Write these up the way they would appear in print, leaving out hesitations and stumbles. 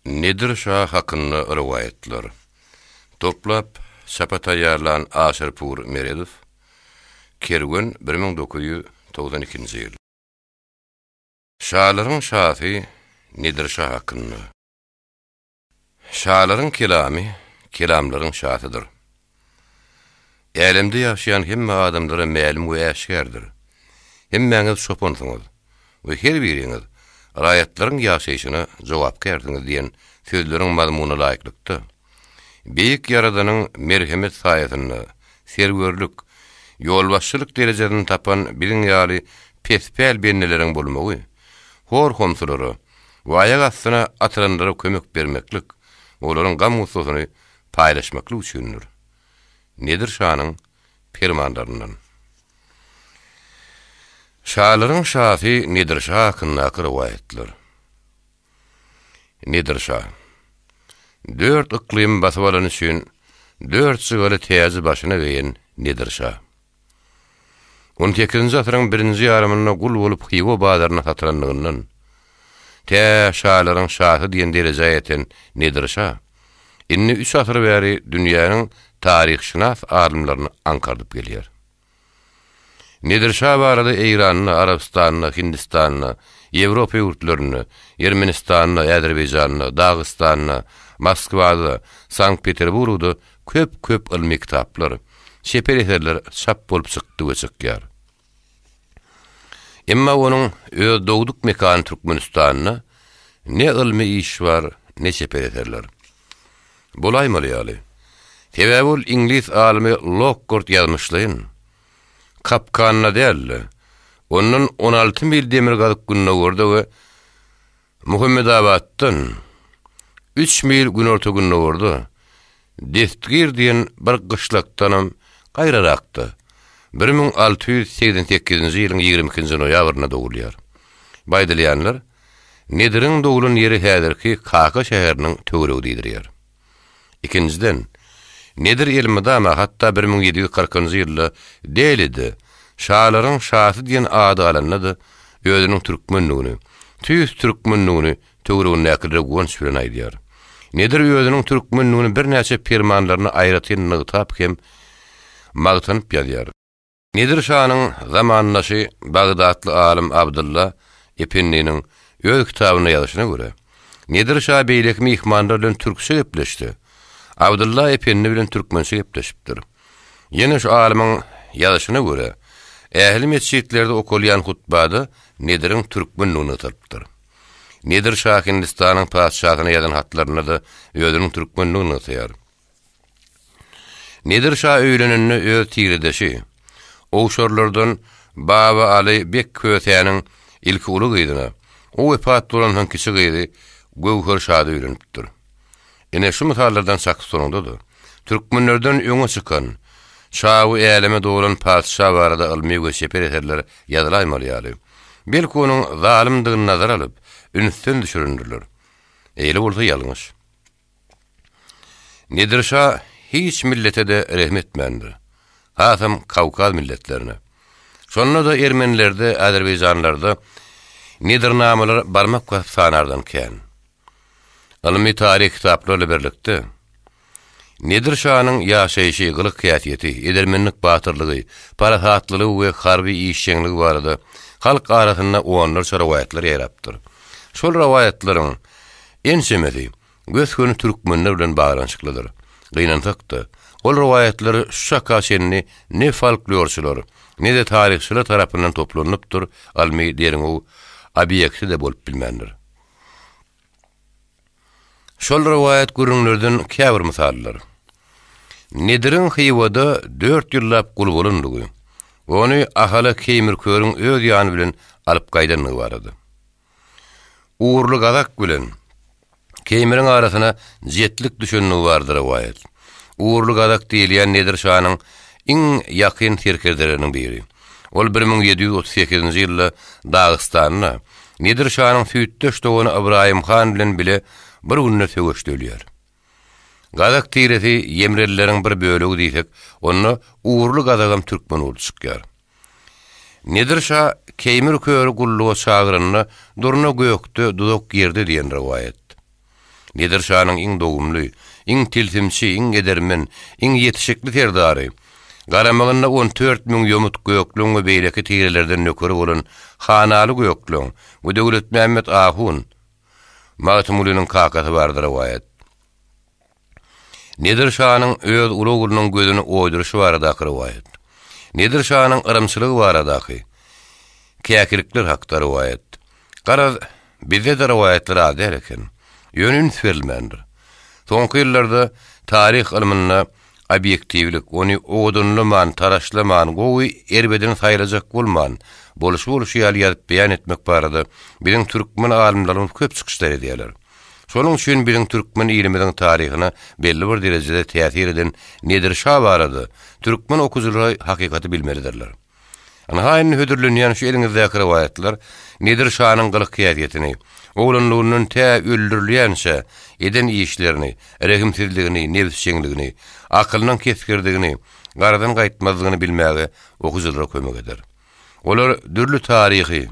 Nedir şa hakynda rowaýatlar. Toplap, çapa taýýarlan Aşyrpur Meredow, Kerwen 1992-nji ýyl. Şalaryň şasy Nedir şa hakynda. Şalaryň kelamy kelamlaryň şasydyr. Älemde ýaşaýan hemme adamlara mälim we äşgärdir. Hemmäňiz çopansyňyz we her biriňiz raýatlaryň ýaşaýşyna jogapkärsiňiz diýen sözleriň mazmunyna laýyklykda, Beýik Ýaradanyň merhemet saýasynda serwerlik, ýolbaşçylyk derejesini tapan biziň ýaly pespäl bendeleriň bolmagy, hor-homsulara we aýak astyna atylanlara kömek bermeklik, olaryň gam-gussasyny paýlaşmaklyk üçindir. Nedir şanyň permanlaryndan. Şalaryň şasy Nedir şa hakyndaky rowaýatlar. Nedir şa. Dört yklymy basyp alany üçin dört jygaly täji başyna geýen Nedir şa. On sekizinji asyryň birinji ýarymynda gul bolup Hywa bazaryna satylandygyndan, tä şalaryň şasy diýen derejä ýeten Nedir şa, indi üç asyr bäri dünýäniň taryhşynas alymlaryny aňkardyp gelýär. Nedir şa barada Eýranda, Arabystanda, Hindistanda, Ýewropa ýurtlarynda, Ermenistanda, Azerbaýjanda, Dagystanda, Moskwada, Sankt-Peterburgda köp-köp ylmy kitaplar, çeper eserler çap bolup çykdy we çykýar. Emma onuň öz dogduk mekany Türkmenistanda ne ylmy iş bar, ne çeper eserler. Bolaýmaly ýaly. Sebäbi ol iňlis alymy Lokkort ýazmyşlaýyn, Kapkanda däl-de, ondan 16 mil demirgazyk-gündogarda we Muhammedabatdan üç mil günorta-gündogarda Destgir diýen bir gyşlakdanam gaýrarakda, 1688-nji ýylyň 22-nji noýabrynda dogulýar. Bu aýdylýanlar Nediriň doglan ýeri häzirki Kaka şäheriniň töweregi diýdirýär. Ikinjiden, Nedir elmydama, hatda 1740-njy ýylda Delide Şalaryň şasy diýen ady alanda-da özüniň türkmendigini, tüýs türkmendigini töweregindäkilere guwanç bilen aýdýar. Nedir özüniň türkmendigini birnäçe permanlarynda aýratyn nygtap hem magtanyp ýazýar. Nedir şanyň zamandaşy bagdatly alym Abdylla Ependiniň öz kitabynda ýazyşyna görä, Nedir şa beýleki myhmanlar bilen türkçe gepleşse, Abdylla Ependi bilen türkmençe gepleşipdir. Ýene şu alymyň ýazyşyna görä, ähli metjitlerde okalýan hutbada Nediriň türkmendigi nygtalypdyr. Nedir şa Hindistanyň patyşasyna ýazan hatlarynda-da özüniň türkmendigini nygtaýar. Nedir şa öýlenende öz tiredeşi, owşarlardan Baba Aly bek Kösäniň ilki uly gyzyna, o wepat bolansoň kiçi gyzy Göwher şada öýlenipdir. Ine şu mysallardan çak tutanyňda-da, türkmenlerden öňe çykan, çawy äleme dolan patyşa barada ylmy we çeper eserler ýazylaýmaly ýaly. Belki onuň zalymdygyny nazara alyp, ünsden düşürendirler. Eýle bolsa ýalňyş. Nedir şa hiç millete-de rehim etmändir. Hasam Kawkaz milletlerine. Şonda-da ermenilerde, azerbaýjanlarda nedirnamalar barmak basyp sanardan kän. Ylmy taryh kitaplar bilen birlikde, Nedir şanyň ýaşaýşy, gylyk-häsiýeti, edermenlik batyrlygy, parasatlylygy we harby işjeňligi barada halk arasynda onlarça rowaýatlar ýaýrapdyr. Şol rowaýatlaryň ençemesi gös-göni türkmenler bilen baglanyşyklydyr. Gynansak-da, ol rowaýatlar şu çaka çenli ne folklorçylar, ne-de taryhçylar tarapyndan toplanypdyr, ylmy derňew obýekti-de bolup bilmändir. Şol rowaýat gürrüňlerden käbir mysallar. Nediriň Hywada dört ýyllap gul bolandygy, ony Ahala Keýmir körüň öz ýany bilen alyp gaýdandygy barada. Ugurly gazak bilen Keýmiriň arasyna jetlik düşendigi barada rowaýat. Ugurly gazak diýilýän Nedir şanyň iň ýakyn serkerdeleriniň biri. Ol 1738-nji ýylda Dagystanda Nedir şanyň süýtdeş dogany Ybraýym han bilen bile bir günde söweşde ölýär. Gazak tiresi ýemrelileriň bir bölegi diýsek, onda Ugurly gazagam türkmen bolup çykýar. Nedir şa Keýmir köri gulluga çagyranda, Durna gökde, duzak ýerde diýen rowaýat. Nedir şanyň iň dogumly, iň tilsimçi, iň edermen, iň ýetişikli serdary, garamagynda 14 mün ýomut gökleň we beýleki tirelerden nökeri bolan Hanaly gökleň we Döwletmämmet ahun, Magtymgulynyň kakasy barada rowaýat. Nedir şanyň öz uly oglunyň gözüni oýduryşy baradaky rowaýat. Nedir şanyň yrymçylygy baradaky, käkilikler hakda rowaýat. Garaz, bizde-de rowaýatlar az däl eken. Ýöne üns berilmändir. Soňky ýyllarda taryh ylmynda obýektiwlik, ony owadanlaman, taraşlaman, gowy erbedini saýlajak bolman, bolşy-bolşy ýaly ýazyp beýan etmek barada biziň türkmen alymlarymyz köp çykyşlar edýärler. Şonuň üçin biziň türkmen ilimiziň taryhyna belli bir derejede täsir eden Nedir şa barada türkmen okyjylary hakykaty bilmelidirler. Ynha indi hödürlenýän şu eliňizdäki rowaýatlar Nedir şanyň gylyk-häsiýetini, oglanlygyndan tä öldürilýänçä eden işlerini, rehimsizligini, nebisjeňligini, akylynyň kesgirdigini, garadan gaýtmazlygyny bilmäge okyjylara kömek eder. Olar dürli taryhy,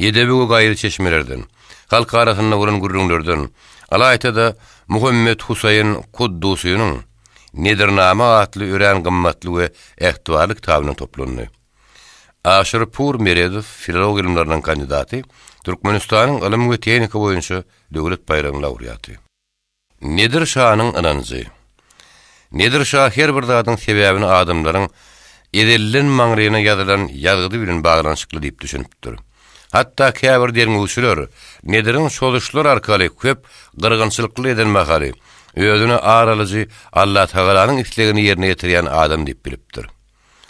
Edebi we gaýry çeşmelerden, halk arasynda bolan gürrüňlerden, ylaýta-da Muhammet Husaýyn Kuddusynyň Nedirnama atly örän gymmatly we ähtibarly kitabyndan toplandy. Aşyrpur Meredow, filologiýa ylymlarynyň kandidaty, Türkmenistanyň ylym we tehnika boýunça döwlet baýragynyň laureaty. Nedir şanyň ynanjy. Nedir şa her bir zadyň sebäbini adamlaryň ezelden maňryna ýazylan ýazgydy bilen baglanyşykly diýip düşünipdir. Hatda käbir derňewçiler Nediriň çozuşlar arkaly köp gyrgynçylyklar eden mahaly özüni ar alyjy Allatagalanyň islegini ýerine ýetirýän adam diýip bilipdir.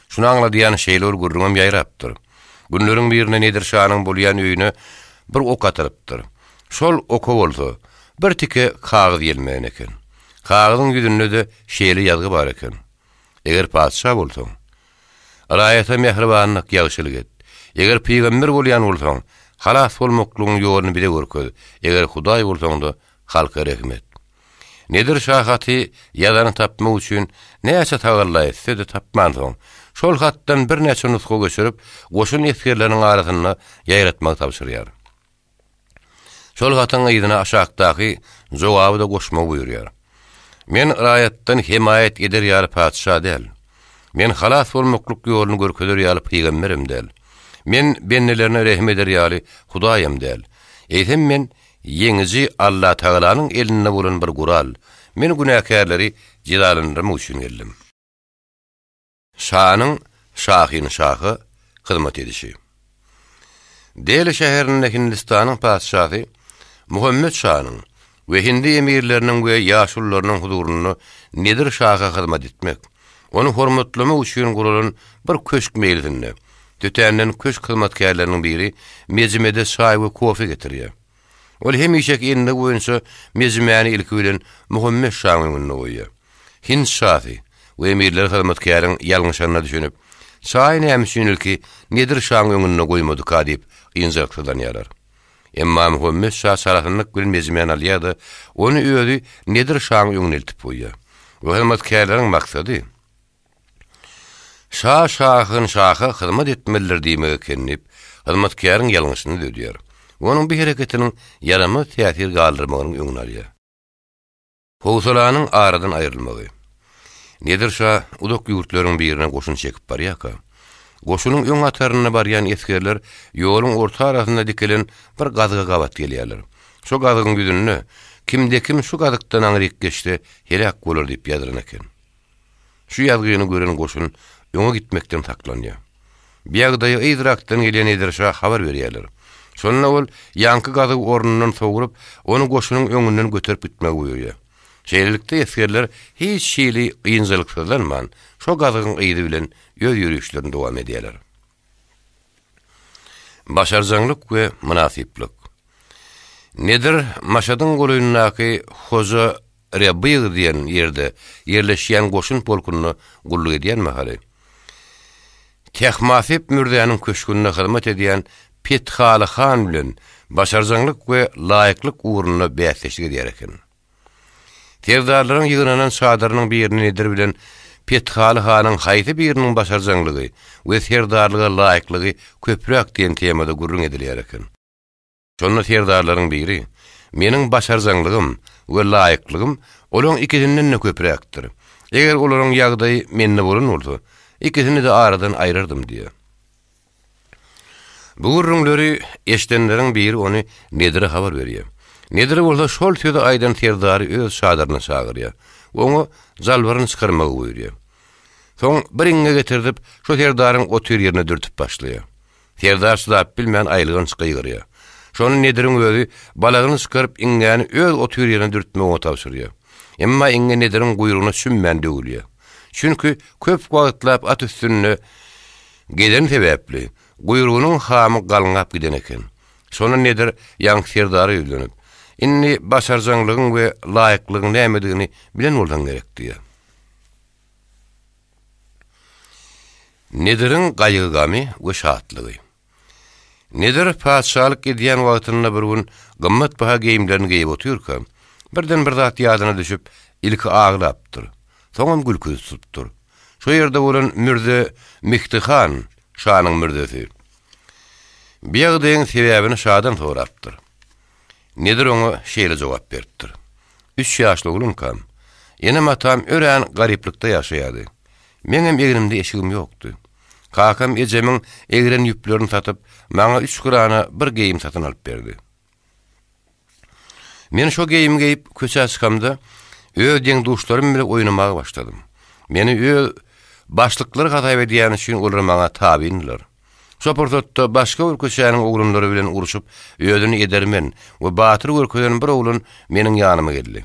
Şuny aňladýan şeýle bir gürrüňem ýaýrapdyr. Günleriň birinde Nedir şanyň bolýan öýüne bir ok atylypdyr. Şol oka bolsa, bir tike kagyz ýelmegen eken. Kagyzyň ýüzünde-de şeýle ýazgy bar eken, Eger patyşa bolsaň, raýata mähribanlyk, ýagşylyk et. Eger pygamber bolýan bolsaň, halas bolmaklygyň ýoluny bize görkez, eger Hudaý bolsaň-da, halka rehim et. Nedir şa haty ýazany tapmak üçin näçe tagalla etse-de tapmansoň, şol hatdan birnäçe nusga göçürip, goşun esgerleriniň arasynda ýaýratmagy tabşyrýar. Şol hatyň yzyna aşakdaky jogaby-da goşmagy buýurýar. Men raýatdan hemaýat eder ýaly patyşa däl. Men halas bolmaklyk ýoluny görkezer ýaly pygamberem däl. Men bendelerine rehim eder ýaly Hudaýam däl. Eýsem men Ýeňiji Allatagalanyň elinde bolan bir gural. Men günäkärleri jezalandyrmak üçin geldim. Şanyň şahynşaha hyzmat edişi. Deli şäherinde Hindistanyň patyşasy Muhammet şanyň we hindi emirleriniň we ýaşulularynyň huzurynda Nedir şaha hyzmat etmek, ony hormatlamak üçin guralan bir köşk meýlisinde tötänden köşk hyzmatkärleriniň biri mejimede çaý we kofe getirýär. Ol hemişeki endigi boýunça mejimäni ilki bilen Muhammet şaň öňünde goýýar. Hind şasy we emirler hyzmatkäriň ýalňyşanyna düşünip, çaýy näme üçin ilki Nedir şaň öňünde goýmadyka diýip ynjalyksyzlanýarlar. Emma Muhammet şa çalasynlyk bilen mejimäni alýar-da, ony özi Nedir şaň öňüne eltip goýýar. We hyzmatkärleriň maksady, Şa şahyn-şaha hyzmat etmelidir diýmek eken diýip, hyzmatkäriň ýalňyşyny düzedýär we onuň bu hereketiniň ýaramaz täsir galdyrmagynyň öňüni alýar. Howsalanyň aradan aýrylmagy. Nedir şa uzak ýurtlaryň birine goşun çekip barýarka, goşunyň öň hatarynda barýan esgerler ýoluň orta arasynda dikilen bir gazyga gabat gelýärler. Şo gazygyň ýüzünde, Kimde-kim şu gazykdan aňryk geçse, heläk bolar diýip ýazylan eken. Şu ýazgyny gören goşun öňe gitmekden saklanýar. Bu ýagdaýy yzrakdan gelýän Nedir şa habar berýärler. Şonda ol ýaňky gazygy ornundan sowrup, ony goşunyň öňünden göterip gitmegi buýurýar. Şeýlelikde esgerler hiç hili ynjalyksyzlanman, şo gazygyň yzy bilen öz ýörişlerini dowam edýärler. Başarjaňlyk we mynasyplyk. Nedir Maşadyň golaýyndaky Hoja Rebyg diýen ýerde ýerleşýän goşun polkunda gulluk edýän mahaly, Tehmasip mürzäniň köşgünde hyzmat edýän Pethaly han bilen başarjaňlyk we laýyklyk ugrunda bäsdeşlik edýär eken. Serdarlaryň ýygnanan çadyrynyň birinde Nedir bilen Pethaly hanyň haýsy biriniň başarjaňlygy we serdarlyga laýyklygy köpräk diýen temada gürrüň edilýär eken. Şonda serdarlaryň biri. Meniň başarjaňlygym we laýyklygym olaň ikisinden-de köpräkdir. Eger olaryň ýagdaýy mende bolan bolsa, ikisini-de aradan aýrardym diýýär. Bu gürrüňleri eşidenleriň biri ony Nedire habar berýär. Nedir bolsa şol sözi aýdan serdary öz çadyryna çagyrýar we oňa jalbaryny çykarmagy buýurýar. Soň bir iňňe getirdip, şo serdaryň otyr ýerine dürtüp başlaýar. Serdar çydap bilmän aýylganç gygyrýar. Şonda Nediriň özi balagyny çykaryp iňňäni öz otyr ýerine dürtmegi oňa tabşyrýar. Emma iňňe Nediriň guýrugyna çümmän döwülýär. Çünki köp wagtlap at üstünde gezeni sebäpli, guýrugynyň hamy galňap giden eken. Şonda Nedir ýaňky serdara ýüzlenip, Indi başarjaňlygyň we laýyklygyň nämedigini bilen bolsaň gerek diýýär. Nediriň gaýgy-gamy we şatlygy. Nedir patyşalyk edýän wagtynda bir gün gymmatbaha geýimlerini geýip otyrka, birden bir zat ýadyna düşüp, ilki aglapdyr, soňam gülküsi tutupdyr. Şo ýerde bolan Mürze Mihdi han, şanyň mürzesi, bu ýagdaýyň sebäbini şadan sorapdyr. Nedir oňa şeýle jogap beripdir, Üç ýaşly oglankam, enem-atam örän garyplykda ýaşaýardy. Meňem egnimde eşigim ýokdy. Kakam ejemiň egren ýüplerini satyp, maňa üç grana bir geýim satyn alyp berdi. Men şo geýimi geýip köçä çykamda, öz deň-duşlarym bile oýnamaga başladym. Meni öz başlyklary hasap edýäni üçin olar maňa tabyndylar. Şo pursatda başga bir köçäniň oglanlary bilen urşup, özüni edermen we batyr görkezen bir oglan meniň ýanyma geldi.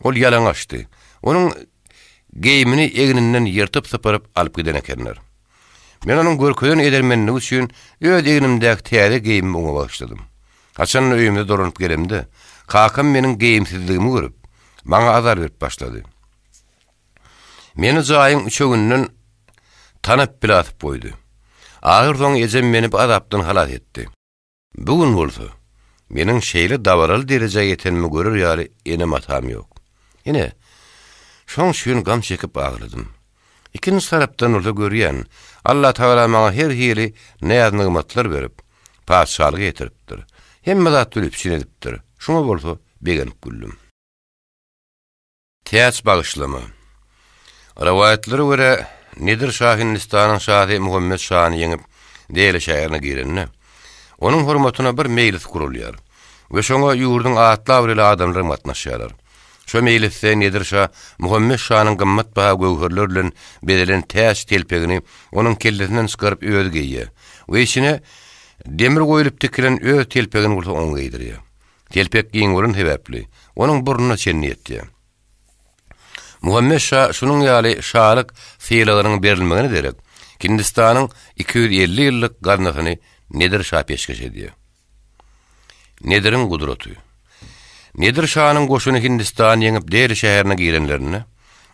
Ol ýalaňaçdy. Onuň geýimini egninden ýyrtyp-sypyryp alyp giden ekenler. Men onuň görkezen edermenligi üçin öz egnimdäki täze geýimimi oňa bagyşladym. Haçan-da öýümize dolanyp gelemde, kakam meniň geýimsizligimi görüp, maňa azar berip başlady. Meni jaýyň üçeginden tanap bile asyp goýdy. Ahyrsoňy ejem meni bu azapdan halas etdi. Bu gün bolsa, meniň şeýle dabaraly derejä ýetenimi görer ýaly enem-atam ýok. Ine, şoň üçin gam çekip agladym. Ikinji tarapdan bolsa görýän, Allatagala maňa her hili näz-nygmatlar berip, patyşalyga ýetiripdir. Hemme zat bilen üpjün edipdir. Şuňa bolsa begenip güldüm. Täç bagyşlama. Rowaýatlara görä, Nedir şa Hindistanyň şasy Muhammet şany ýeňip, Deli şäherine girende, onuň hormatyna bir meýlis gurulýar we şoňa ýurduň atly-abraýly adamlary gatnaşýarlar. Şo meýlisde Nedir şa Muhammet şanyň gymmatbaha göwherler bilen bezelen täç telpegini onuň kellesinden çykaryp özi geýýär we içine demir goýlup tikilen öz telpegini bolsa oňa geýdirýär. Telpek giň bolany sebäpli, onuň burnuna çenli ýetýär. Muhammet şa şunuň ýaly şalyk sylagynyň berilmegine derek, Hindistanyň 250 ýyllyk gaznasyny Nedir şa peşgeş edýär. Nediriň gudraty Nedir şanyň goşuny Hindistany ýeňip Deli şäherine girenlerinde,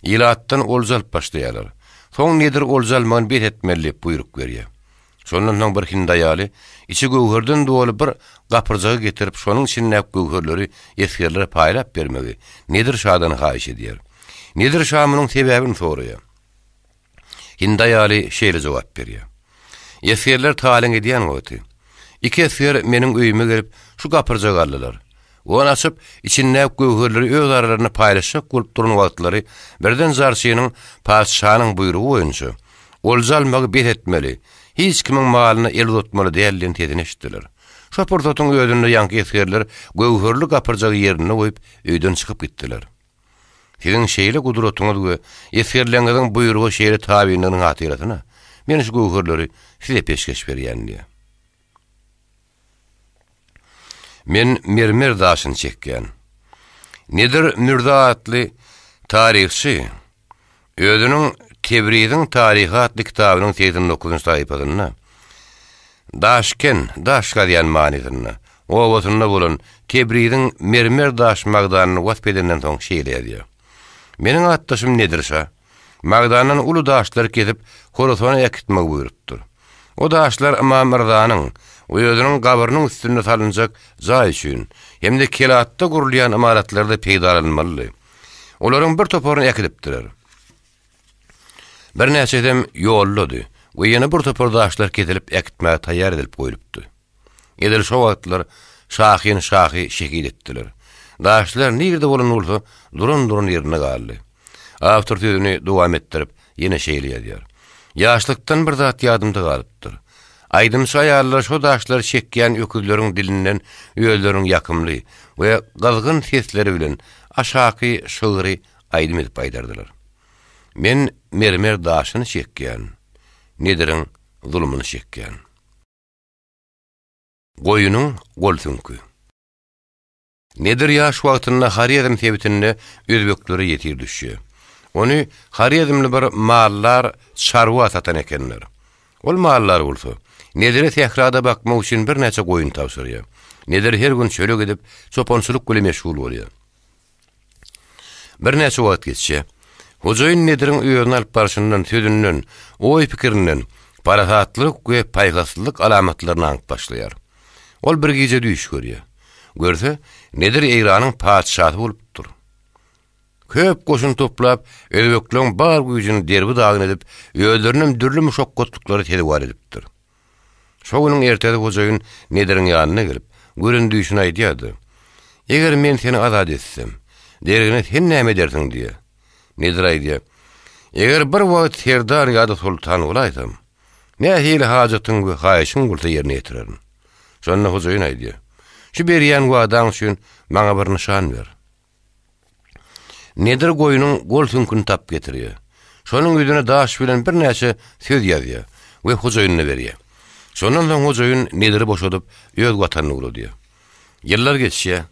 ilatdan olja alyp başlaýarlar. Soň Nedir olja almagyny bes etmeli diýip buýruk berýär. Şondan soň bir hindi aýaly içi göwherden doly bir gapyrjagy getirip, şonuň içindäki göwherleri esgerlere paýlap bermegi Nedir şadan haýyş edýär. Nedir şa munuň sebäbini soraýar. Hindi aýaly şeýle jogap berýär. Esgerler talaň edýän wagty, iki esger meniň öýüme gelip, şu gapyrjagy aldylar. Ony açyp, içindäki göwherleri öz aralarynda paýlaşjak bolup duran wagtlary birden jarçynyň patyşanyň buýrugy boýunça, Olja almagy bes etmeli, hiç kimiň malyna el uzatmaly däl diýen sesini eşitdiler. Şo pursatyň özünde ýaňky esgerler göwherli gapyrjagy ýerinde goýup, öýden çykyp gitdiler. Siziň şeýle gudratyňyz we esgerleriňiziň buýruga şeýle tabynlygynyň hatyrasyna men şu göwherleri size peşgeş berýän diýýär. Men mermer daşyny çekýän. Nedir Mürze atly taryhçy özüniň Tebriziň taryhy atly kitabynyň 89-njy sahypasynda Daşken, daş gazýan manysynda, obasynda bolan Tebriziň mermer daş magdanyny wasp edenden soň şeýle ýazýar. Meniň atdaşym Nedir şa Magdandan uly daşlary kesip, Horasana äkitmegi buýrupdyr. O daşlar Ymam Yrzanyň we özüniň gabrynyň üstünde salynjak jaý üçin hem-de Kelatda gurulýan ymaratlarda peýdalanylmalydy. Olaryň bir toparyny äkidipdiler. Birnäçesem ýoldady we ýene bir topar daşlar kesilip äkitmäge taýýar edilip goýlupdy. Edil şo wagtlar Şahin şahy şehit etdiler. Daşlar nirde bolan bolsa, duran-duran ýerinde galdy. Awtor sözüni dowam etdirip, ýene şeýle ýazýar, Ýaşlykdan bir zat ýadymda galypdyr. Aýdymçy aýallar şo daşlary çekýän öküzleriň dilinden özleriniň ýakymly we gyzgyn sesleri bilen aşaky şygry aýdym edip aýdardylar. Men mermer daşyny çekýän, Nediriň zulumyny çekýän. Goýunyň gol süňki. Nedir ýaş wagtynda Horezm sebitinde özbeklere ýesir düşýär. Ony horezmli bir maldar çarwa satan ekenler. Ol maldar bolsa, Nedire sährada bakmak üçin birnäçe goýun tabşyrýar. Nedir her gün çöle gidip, çopançylyk bilen meşgul bolýar. Birnäçe wagt geçýär. Hojaýyn Nediriň özüni alyp barşyndan, sözünden, oý-pikirinden parasatlylyk we paýhaslylyk alamatlaryny aňyp başlaýar. Ol bir gije düýş görýär. Görse, Nedir Eýranyň patyşasy bolupdyr. Köp goşun toplap, özbekleň bar güýjüni derbi-dagyn edip, özlerinem dürli muşakgatlyklara sezewar edipdir. Şo günüň ertesi hojaýyn Nediriň ýanyna gelip, gören düýşüni aýdýar-da, Eger men seni azat etsem, deregine sen näme edersiň diýýär. Nedir aýdýar, Eger bir wagt serdar ýa-da soltan bolaýsam, nähili hajatyň we haýyşyň bolsa ýerine ýetirerin. Şonda hojaýyn aýdýar, Şu berýän wadaň üçin maňa bir nyşan ber. Nedir goýnuň gol süňküni tapyp getirýär. Şonuň ýüzüne daş bilen birnäçe söz ýazýar we hojaýynyna berýär. Şondan soň hojaýyn Nediri boşadyp, öz watanyna ugradýar. Ýyllar geçýär.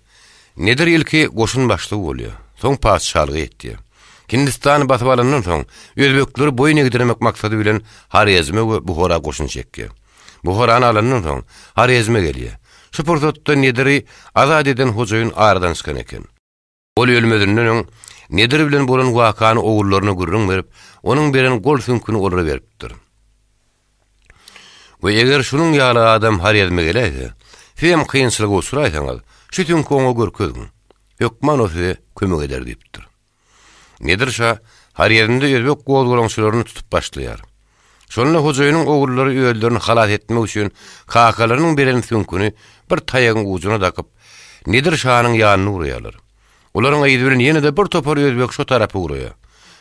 Nedir ilki goşun başlygy bolýar, soň patyşalyga ýetýär. Hindistany basyp alandan soň, özbekleri boýun egdirmek maksady bilen Horezme we Buhara goşun çekýär. Buharany alandan soň, Horezme gelýär. Şu pursatda Nediri azat eden hojaýyn aradan çykan eken. Ol ölmezinden öň Nedir bilen bolan wakany ogullaryna gürrüň berip, onuň beren gol süňküni olara beripdir. We eger şunuň ýaly adam Horezme geläýse, sizem kynçylyga uçraýsaňyz, şu süňki oňa görkeziň. Hökman o size kömek eder diýipdir. Nedir şa Horezmde özbek gozgalaňçylaryny tutup başlaýar. Şonda hojaýynyň ogullary özlerini halas etmek üçin kakalarynyň beren süňküni bir taýagyň ujuna dakyp, Nedir şanyň ýanyna ugraýarlar. Olaryň yzy bilen ýene-de bir topar özbek şo tarapa ugraýar.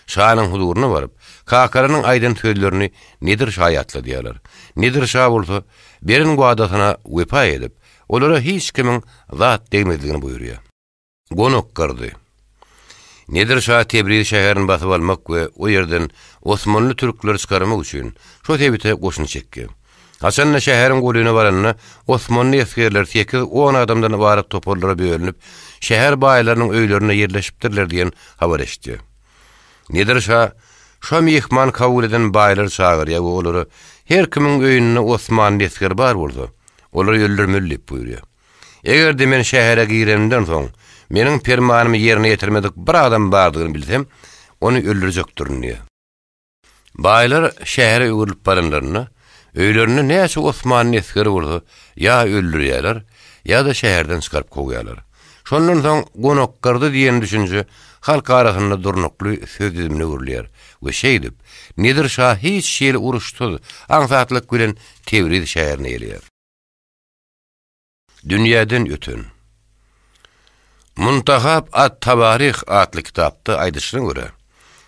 Şanyň huzuryna baryp, kakalarynyň aýdan sözlerini Nedir şa ýatladýarlar. Nedir şa bolsa, beren wadasyna wepa edip, olara hiç kimiň zat degmezligini buýurýar. Gonak gyrdy. Nedir şa Tebriz şäherini basyp almak we o ýerden osmanly türkleri çykarmak üçin şo sebite goşun çekdi. Haçan-da şäheriň golaýyna baranda, osmanly esgerleri sekiz-on adamdan ybarat toparlara bölünip, şäher baýlarynyň öýlerinde ýerleşipdirler diýen habar eşitdi. Nedir şa şo myhman kabul eden baýlary çagyrýar we olara her kimiň öýünde osmanly esgeri bar bolsa, olary öldürmeli diýip buýurýar. Eger-de men şähere girenimden soň, meniň permanymy ýerine ýetirmedik bir adam bardygyny bilsem, ony öldürjekdirin diýýär. Baýlar şähere öwrülip baranlarynda, öýlerinde näçe osmanly esgeri bolsa, ýa öldürýärler, ýa-da şäherden çykaryp kowýarlar. Şondan soň gonakgyrdy diýen düşünje halk arasynda durnukly söz düzümine öwrülýär we şeýdip, Nedir şa hiç hili uruşsyz, aňsatlyk bilen Tebriz şäherine gelýär. Dünýäden öten. Muntahab at-Tawaryh atly kitapda aýdyşyna görä,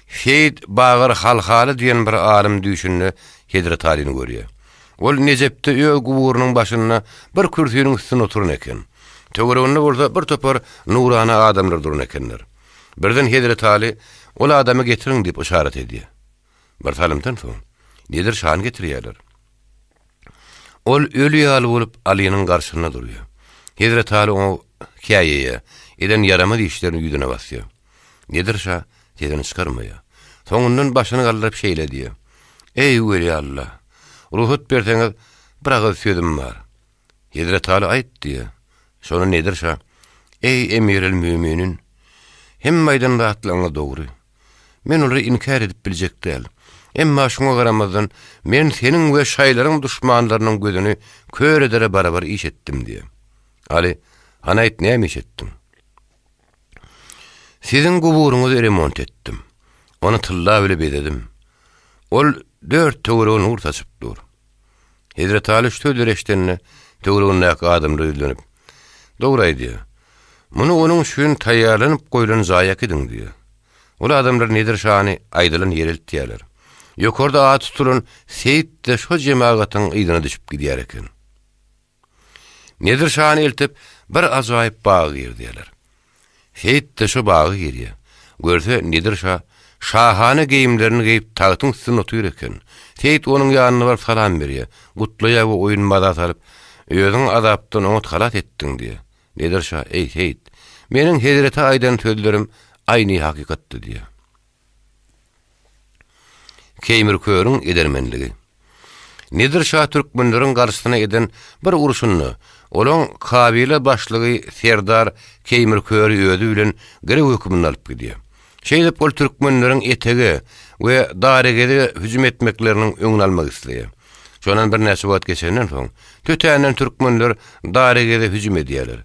Seýit Bagyr Halhaly diýen bir alym düýşünde Hezreti Alyny görýär. Ol Nejepde öz guburynyň başynda bir kürsiniň üstünde oturan eken. Töwereginde bolsa bir topar nurana adamlar duran ekenler. Birden Hezreti Aly, Ol adamy getiriň diýip yşarat edýär. Bir salymdan soň, Nedir şany getirýärler. Ol öli ýaly bolup Alynyň garşysynda durýar. Hezreti Aly oňa käýeýär, eden ýaramaz işlerini ýüzüne basýar. Nedir şa sesini çykarmaýar. Soňundan başyny galdyryp şeýle diýýär, Eý, weli Alla! Rugsat berseňiz, bir agyz sözüm bar. Hezreti Aly aýt diýýär. Şonda Nedir şa, Eý, emirel-müminin! Hemme aýdan zatlaryňyz dogry. Men olary inkär edip biljek däl. Emma şuňa garamazdan, men seniň we şaýlaryň duşmanlarynyň gözüni kör edere barabar iş etdim diýýär. Aly, Hany aýt, näme iş etdiň? Siziň guburyňyzy remont etdim. Ony tylla bile bezedim. Ol dört töwerege nur saçyp dur. Hezreti Aly şu sözleri eşidende, töweregindäki adamlara ýüzlenip, Dogry aýdýar. Muny onuň üçin taýýarlanyp goýlan jaýa äkidiň diýýär. Ol adamlar Nedir şany aýdylan ýere eltýärler. Ýokarda ady tutulan Seýit-de şo jemagatyň yzyna düşüp gidýär eken. Nedir şany eltip, bir ajaýyp baga girizýärler. Seýit-de şo baga girýär. Görse, Nedir şa şahana geýimlerini geýip, tagtyň üstünde otyr eken. Seýit onuň ýanyna baryp salam berýär, gutlaýar we oýun-maza salyp, Özüňi azapdan oňat halas etdiň diýýär. Nedir şa, Eý, Seýit, meniň hezrete aýdan sözlerim aýny hakykatdy diýýär. Keýmir körüň edermenligi. Nedir şa türkmenleriň garşysyna eden bir urşunda olaň kabile başlygy serdar Keýmir köri özi bilen girew höküminde alyp gidýär. Şeýdip ol türkmenleriň Etege we Daregeze hüjüm etmekleriniň öňüni almak isleýär. Şondan birnäçe wagt geçenden soň, tötänden türkmenler Daregeze hüjüm edýärler.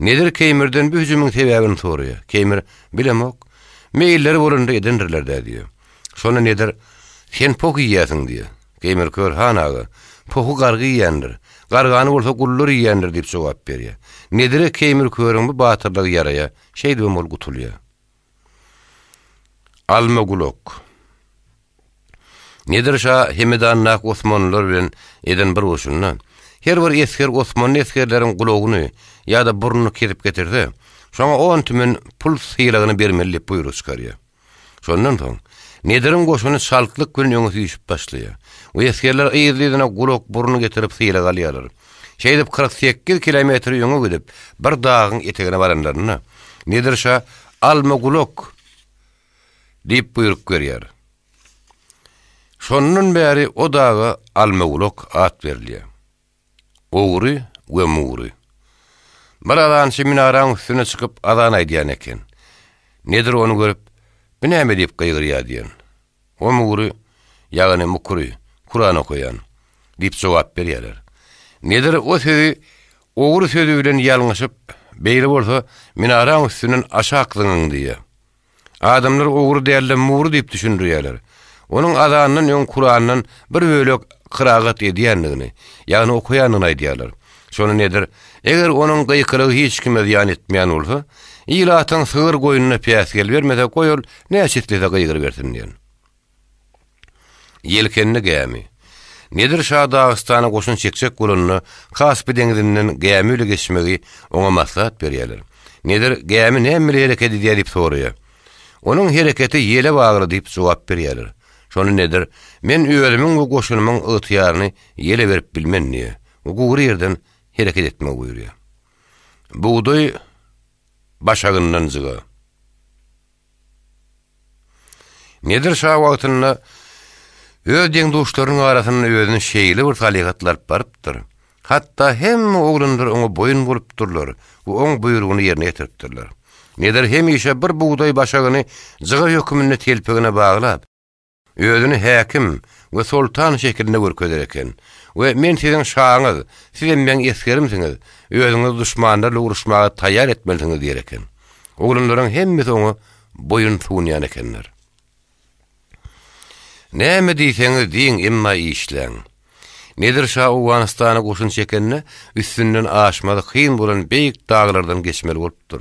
Nedir Keýmirden bu hüjümiň sebäbini soraýar. Keýmir, Bilemok. Meýilleri bolanda edendirler-dä diýýär. Şonda Nedir, Sen poh iýýärsiň diýýär. Keýmir kör, Han aga, pohy garga iýýändir. Gargany bolsa gullar iýýändir diýip jogap berýär. Nedire Keýmir körüň bu batyrlygy ýaraýar, şeýdibem ol gutulýar. Alma gulak. Nedir şa Hemedandaky osmanlylar bilen eden bir urşunda, her bir esger osmanly esgerleriň gulagyny ýa-da burnuny kesip getirse, şoňa on tümen pul sylagyny bermeli diýip buýruk çykarýar. Şondan soň, Nediriň goşuny çaltlyk bilen öňe süýşüp başlaýar we esgerler yzly-yzyna gulak, burun getirip sylag alýarlar. Şeýdip 48 kilometr öňe gidip, bir dagyň etegine baranlarynda, Nedir şa, Alma gulak! Diýip buýruk berýär. Şondan bäri o daga Almagulak at berilýär. Ogry we Mury. Bir azançy minaraň üstüne çykyp azan aýdýan eken. Nedir ony görüp, Bu näme diýip gygyrýar diýen. O Mury, ýagny Mukry, Kuran okaýan, diýip jogap berýärler. Nedir o sözi ogry sözi bilen ýalňyşyp, Beýle bolsa, minaraň üstünden aşak zyňyň diýýär. Adamlar ogry däl-de mury diýip düşündirýärler. Onuň azandan öň Kurandan bir bölek kyragat edýändigini, ýagny okaýandygyny aýdýarlar. Şonda Nedir, Eger onuň gykylygy hiç kime zyýan etmeýän bolsa, ilatyň sygyr-goýnuna päsgel bermese, goý ol näçe islese gygyrybersin diýen. Ýelkenli gämi. Nedir şa Dagystana goşun çekjek bolanda, Kaspi deňzinden gämi bile geçmegi oňa maslahat berýärler. Nedir, Gämi näme bile hereket edýär diýip soraýar. Onuň hereketi ýele bagly diýip jogap berýärler. Şonda Nedir, Men özümiň we goşunymyň ygtyýaryny ýele berip bilmen diýýär we gury ýerden hereket etmegi buýurýar. Bugdaý başagyndan jyga. Nedir şa wagtynda öz deň-duşlarynyň arasynda özüni şeýle bir salyhatly alyp barypdyr, hatda hemme oglanlar oňa boýun bolupdyrlar we oň buýrugyny ýerine ýetiripdirler. Nedir hemişe bir bugdaý başagyny jyga höküminde telpegine baglap, Özüni häkim we soltan şekilinde görkezer eken we Men siziň şaňyz, sizem meň esgerimsiňiz, özüňizi duşmanlar bilen uruşmaga taýýar etmelisiňiz diýer eken. Oglanlaryň hemmesi oňa boýun sunýan ekenler. Näme diýseňiz diýiň, emma işläň. Nedir şa Owganystana goşun çekende, üstünden aşmazy kyn bolan beýik daglardan geçmeli bolupdyr.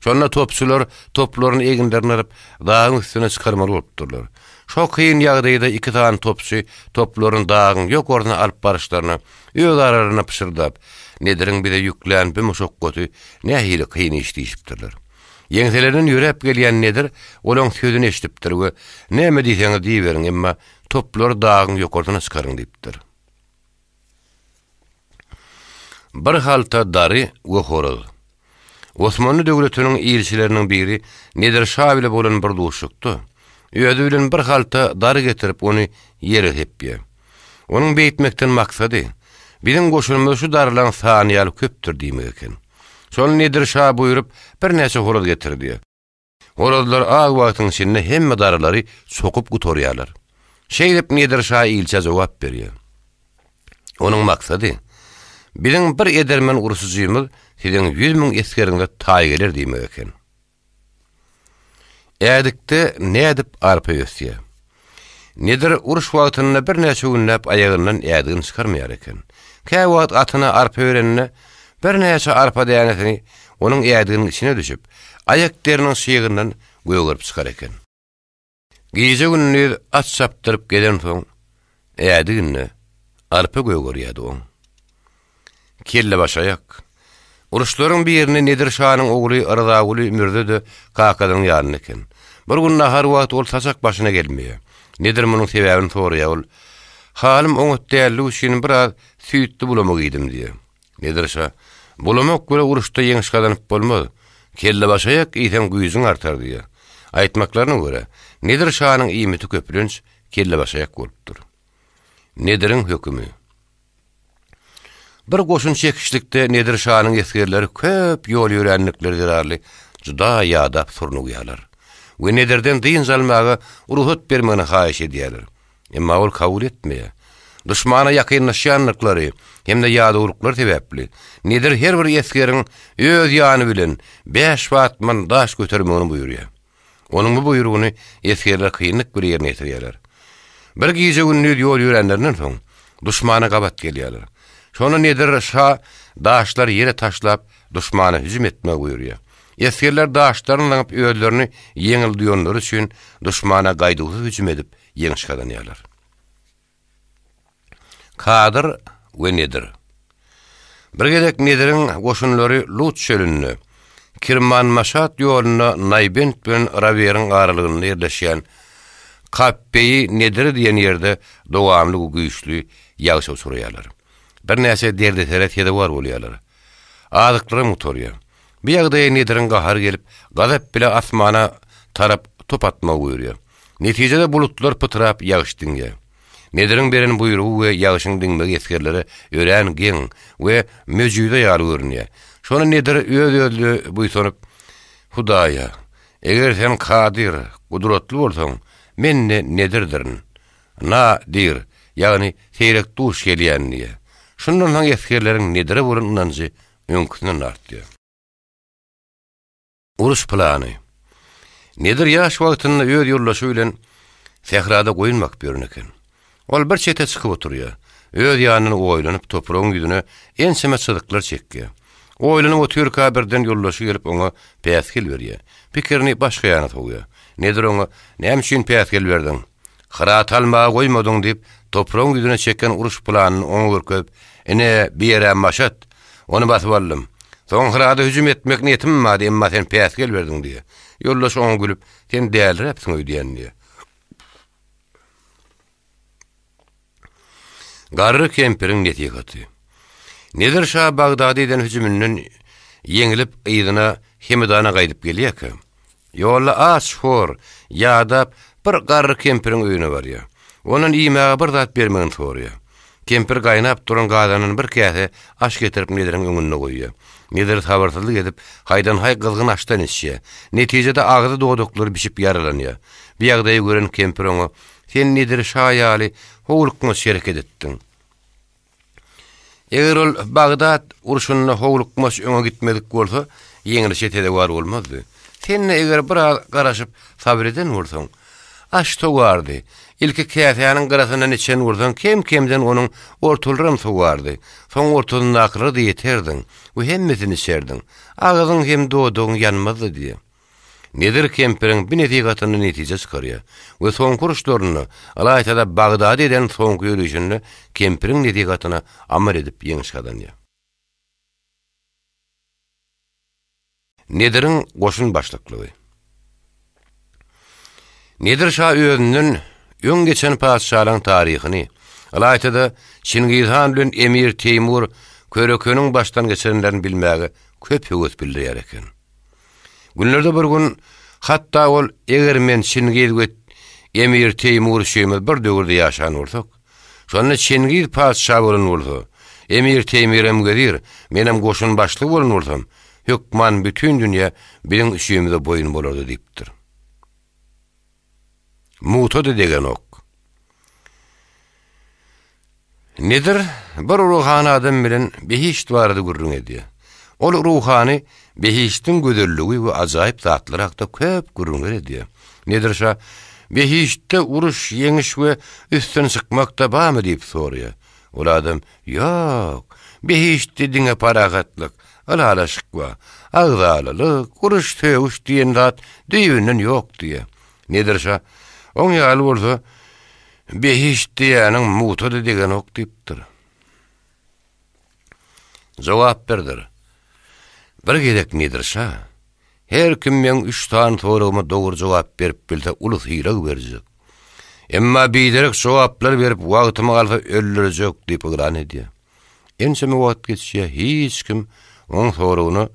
Şonda topçular toplaryny eginlerine alyp, dagyň üstüne çykarmaly bolupdyrlar. Şo kyn ýagdaýda iki sany topçy toplaryny dagyň ýokarsyna alyp baryşlaryna öz aralarynda pyşyrdap, Nediriň bize ýüklän bu muşakgaty nähili kyn iş diýşipdirler. Ýeňselerinden ýöräp gelýän Nedir olaň sözüni eşidipdir we, Näme diýseňiz diýiberiň, emma Toplary dagyň ýokarsyna çykaryň diýipdir. Bir halta dary we horaz. Osmanly döwletiniň ilçileriniň biri Nedir şa bile bolan bir duşuşykda, özi bilen bir halta dary getirip ony ýere sepýär. Onuň beýtmekden maksady, Biziň goşunymyz şu darylaň sany ýaly köpdür diýmek eken. Şonda Nedir şa buýrup, birnäçe horaz getirdi. Horazlar az wagtyň içinde hemme darylary sokup gutarýarlar. Şeýdip Nedir şa ilçä jogap berýär. Onuň maksady, Biziň bir edermen urşujymyz siziň 100 müň esgeriňize taý geler diýmek eken. Ädikde nädip arpa ösýär? Nedir uruş wagtynda birnäçe günläp aýagyndan ädigini çykarmaýar eken. Käwagt atyna arpa berende, birnäçe arpa dänesini. onuň ädiginiň içine düşüp, aýak deriniň şygyndan gögerip çykar eken. Gije-gündiz at çapdyryp gezensoň, ädiginde arpa gögerýärdi oň. Kellebaşaýak. Uruşlaryň birinde Nedir şanyň ogly Rzaguly Mürze-de kakasynyň ýanynda eken. Bir gün nahar wagty ol saçak başyna gelmeýär. Nedir munuň sebäbini soraýar, ol, Halym oňat dälligi üçin biraz süýtli bulamak iýdim diýýär. Nedir şa, Bulamak bilen uruşda ýeňiş gazanyp bolmaz. Kellebaşaýak iýseň güýjüň artar diýýär. Aýtmaklaryna görä, Nedir şanyň iýmiti köplenç kellebaşaýak bolupdyr. Nediriň hökümi. Bir goşun çekişlikde Nedir şanyň esgerleri köp ýol ýöränlikleri zerarly juda ýadap surnugýarlar we Nedirden dynç almaga rugsat bermegini haýyş edýärler. Emma ol kabul etmeýär. Duşmana ýakynlaşýandyklary hem-de ýadawlyklary sebäpli, Nedir her bir esgeriň öz ýany bilen bäş batman daş götermegini buýurýar. Onuň bu buýrugyny esgerler kynlyk bilen ýerine ýetirýärler. Bir gije-gündiz ýol ýöränlerinden soň, duşmana gabat gelýärler. Şonda Nedir şa daşlary ýere taşlap, duşmana hüjüm etmegi buýurýar. Esgerler daşlaryny zyňyp özlerini ýeňil duýanlary üçin duşmana gaýduwsyz hüjüm edip, ýeňiş gazanýarlar. Kadyr we Nedir. Bir gezek Nediriň goşunlary Lut çölünde, Kirman-Maşat ýolunda Naýbent bilen Raweriň aralygynda ýerleşýän Kappeýi Nedir diýen ýerde dowamly we güýçli ýagşa uçraýarlar. Birnäçe derdesere sezewar bolýarlar. Azyklaram gutarýar. Bu ýagdaýa Nediriň gahary gelip, gazap bile asmana tarap top atmagy buýurýar. Netijede bulutlar pytrap ýagyş diňýär. Nediriň beren buýrugy we ýagyşyň diňmegi esgerlere örän geň we möjüze ýaly görünýär. Şonda Nedir öz-özüne buýsanyp, Hudaýa, eger sen kadyr, gudratly bolsaň, men-de Nedirdirin. Na, dir, ýagny seýrek duş gelýän diýýär. Şundan soň esgerleriň Nedire bolan ynanjy öňküsinden artýar. Uruş plany. Nedir ýaş wagtynda öz ýoldaşy bilen sährada goýun bakyp ýören eken. Ol bir çete çykyp oturýar. Öz ýanyndan oýlanyp, topragyň ýüzüne ençeme çyzyklar çekýär. Oýlanyp otyrka birden ýoldaşy gelip oňa päsgel berýär. Pikirini başga ýana sowýar. Nedir oňa, Näme üçin päsgel berdiň? Hyrat almaga goýmadyň diýip, topragyň ýüzüne çeken uruş planyny oňa görkezip, Ine, bi ýer-ä Maşat. Ony basyp aldym. Soň Hyrada hüjüm etmek niýetimem bardy, emma sen päsgel berdiň diýýär. Ýoldaşy oňa gülüp, Sen däliräpsiň öýdýän diýýär. Garry kempiriň nesihaty. Nedir şa Bagdada eden hüjüminden ýeňlip yzyna Hemedana gaýdyp gelýärkä, Ýolda aç-hor, ýadap, bir garry kempiriň öýüne barýar. Ondan iýmäge bir zat bermegini soraýar. Kempir gaýnap duran gazandan bir käse aş getirip Nediriň öňünde goýýar. Nedir sabyrsyzlyk edip, haýdan-haý gyzgyn aşdan içýär. Netijede agzy dodaklary bişip ýaralanýar. Bu ýagdaýy gören kempir oňa, Sen Nedir şa ýaly howlukmaç hereket etdiň. Eger ol Bagdat urşunda howlukmaç öňe gitmedik bolsa, ýeňlişe sezewar bolmazdy. Sen-de eger biraz garaşyp, sabyr eden bolsaň, aş sowardy. Ilki käsäniň gyrasyndan içen bolsaň, kem-kemden onuň ortalaram sowardy. Soň ortasyndakylara-da ýeterdiň we hemmesini içerdiň. Agzyň hem dodagyň ýanmazdy diýýär. Nedir kempiriň bu nesihatyndan netije çykarýar we soňky uruşlarynda, ylaýta-da Bagdada eden soňky ýörişinde kempiriň nesihatyna amal edip ýeňiş gazanýar. Nediriň goşun başlyklygy. Nedir şa özünden öň geçen patyşalaryň taryhyny, ylaýta-da Çingiz han bilen emir Teýmur Körekeniň başdan geçirenlerini bilmäge köp höwes bildirýär eken. Günlerde bir gün hatda ol eger men Çingiz we Emir Teýmur üçimiz bir döwürde ýaşan bolsak, şonda Çingiz patyşa bolan bolsa, Emir Teýmirem wezir, menem goşun başlygy bolan bolsam, hökman bütin dünýä biziň üçimize boýun bolardy diýipdir. Mugta-da degenok. Nedir bir ruhany adam bilen behişt barada gürrüň edýär. Ol ruhany behiştiň gözelligi we ajaýyp zatlary hakda köp gürrüňler edýär. Nedir şa, Behiştde uruş, ýeňiş we üstün çykmak-da barmy diýip soraýar. Ol adam, Ýok, behiştde diňe parahatlyk, Ylalaşyk bar. Agzalylyk, uruş-sögüş diýen zat düýbünden ýok diýýär. Nedir şa, Oň ýaly bolsa, behişt diýýäniň mugta-da degenok diýipdir. Jogap berdir. Bir gezek Nedir şa, Her kim meň üç sany soragyma dogry jogap berip bilse uly sylag berjek. Emma biderek jogaplar berip wagtymy alsa öldürjek diýip yglan edýär. Ençeme wagt geçýär, hiç kim oň soragyna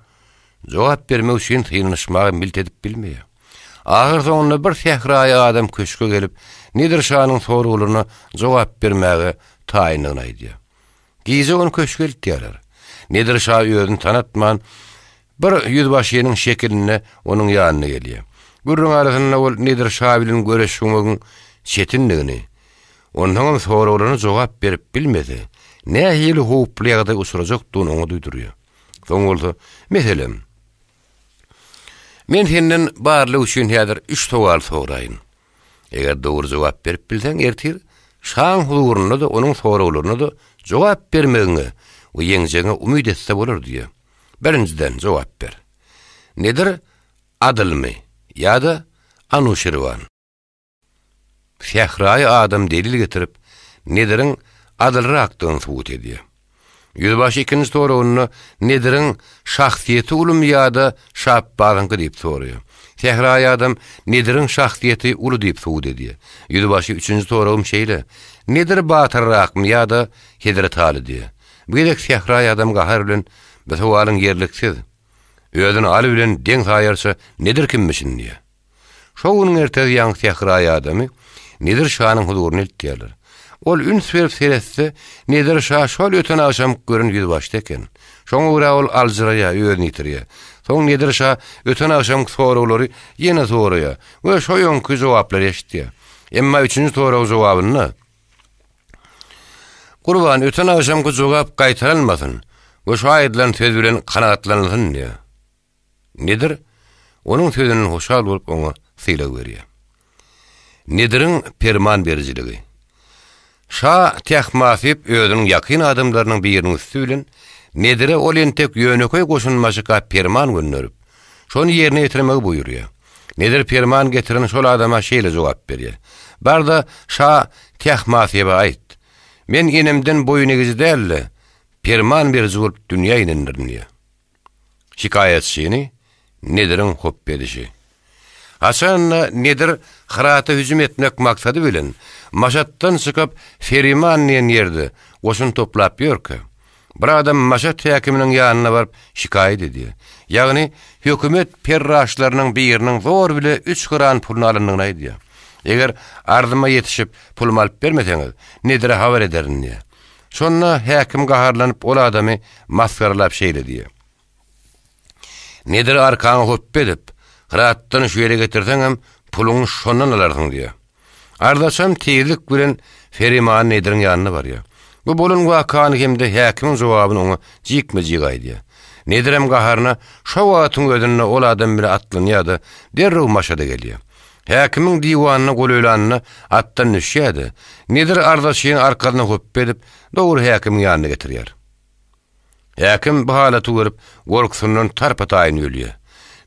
jogap bermek üçin synanyşmaga milt edip bilmeýär. Ahyrsoňunda bir sähraýy adam köşge gelip, Nedir şanyň soraglaryna jogap bermäge taýyndygyny aýdýar. Gije ony köşge eltýärler. Nedir şa özüni tanatman, bir ýüzbaşynyň şekilinde onuň ýanyna gelýär. Gürrüň arasynda ol Nedir şa bilen görüşmegiň çetindigini, onsoňam soraglaryna jogap berip bilmese, nähili howply ýagdaý uçrajakdygyny oňa duýdurýar. Soň bolsa, Meselem, men senden barlyk üçin häzir üç sowal soraýyn. Eger dogry jogap berip bilseň, ertir şaň huzurynda-da, onuň soraglaryna-da jogap bermegiňe we ýeňjegiňe umyt etse bolar diýýär. Birinjiden, jogap ber. Nedir Adylmy ýa-da Anuşirwan? Sähraýy adam delil getirip, Nediriň adylrakdygyny subut edýär. Ýüzbaşy ikinji soragynda Nediriň şahsyýeti ulumy ýa-da Şaapbazyňky diýip soraýar. Sähraýy adam Nediriň şahsyýeti uly diýip subut edýär. Ýüzbaşy üçünji soragym şeýle, Nedir batyrrakmy ýa-da Hezreti Aly diýýär. Bu gezek sähraýy adam gahar bilen bu sowalyň ýerliksiz, özüni Aly bilen deň saýarça Nedir kimmişin diýýär. Şo günüň ertesi ýaňky sähraýy adamy Nedir şanyň huzuryna eltýärler. Ol üns berip seretse, Nedir şa şol öten agşamky gören ýüzbaşysy eken. Şoňa görä ol aljyraýar, özüni ýitirýär. Soň Nedir şa öten agşamky soraglary ýene soraýar we şo öňki jogaplary eşidýär. Emma üçünji sorag jogabynda, Gurban, öten agşamky jogap gaýtalanmasyn we şo aýdylan söz bilen kanagatlanylsyn diýýär. Nedir onuň sözünden hoşal bolup oňa sylag berýär. Nediriň perman berijiligi. Şa Tähmasyp özüniň ýakyn adamlarynyň biriniň üsti bilen Nedire ol entek ýönekeý goşunbaşyka perman gönderip, şony ýerine ýetirmegi buýurýar. Nedir perman getiren şol adama şeýle jogap berýär, Bar-da, şa Tähmasyba aýt, Men enemden boýun egiji däl-de, perman beriji bolup dünýä inendirin diýýär. Şikaýatçyny Nediriň hopba edişi. Haçan-da Nedir Hyrata hüjüm etmek maksady bilen Maşatdan çykyp Feriman diýen ýerde goşun toplap ýörkä, bir adam Maşat häkiminiň ýanyna baryp şikaýat edýär. Ýagny hökümet perraçlarynyň biriniň zor bile üç gyran puluny alandygyny aýdýar. Eger arzyma ýetişip pulumy alyp bermeseňiz, Nedire habar ederin diýýär. Şonda häkim gaharlanyp ol adamy masgaralap şeýle diýýär. Nedir arkaňa hopba edip, Hyratdan şu ýere getirseňem, puluňy şondan alarsyň diýýär. Arzaçam tizlik bilen Ferimany Nediriň ýanyna barýar. Bu bolan wakany hem-de häkimiň jogabyny oňa jikme-jik aýdýar. Nedirem gaharyna şo wagtyň özünde ol adam bile atlanýar-da, derrew Maşada gelýär. Häkimiň diwanyna golaýlanynda atdan düşýär-de, Nedir arzaçyny arkasyna höpbe edip, dogry häkimiň ýanyna getirýär. Häkim bu halaty görüp, gorkusyndan tarpa-taýyn ölýär.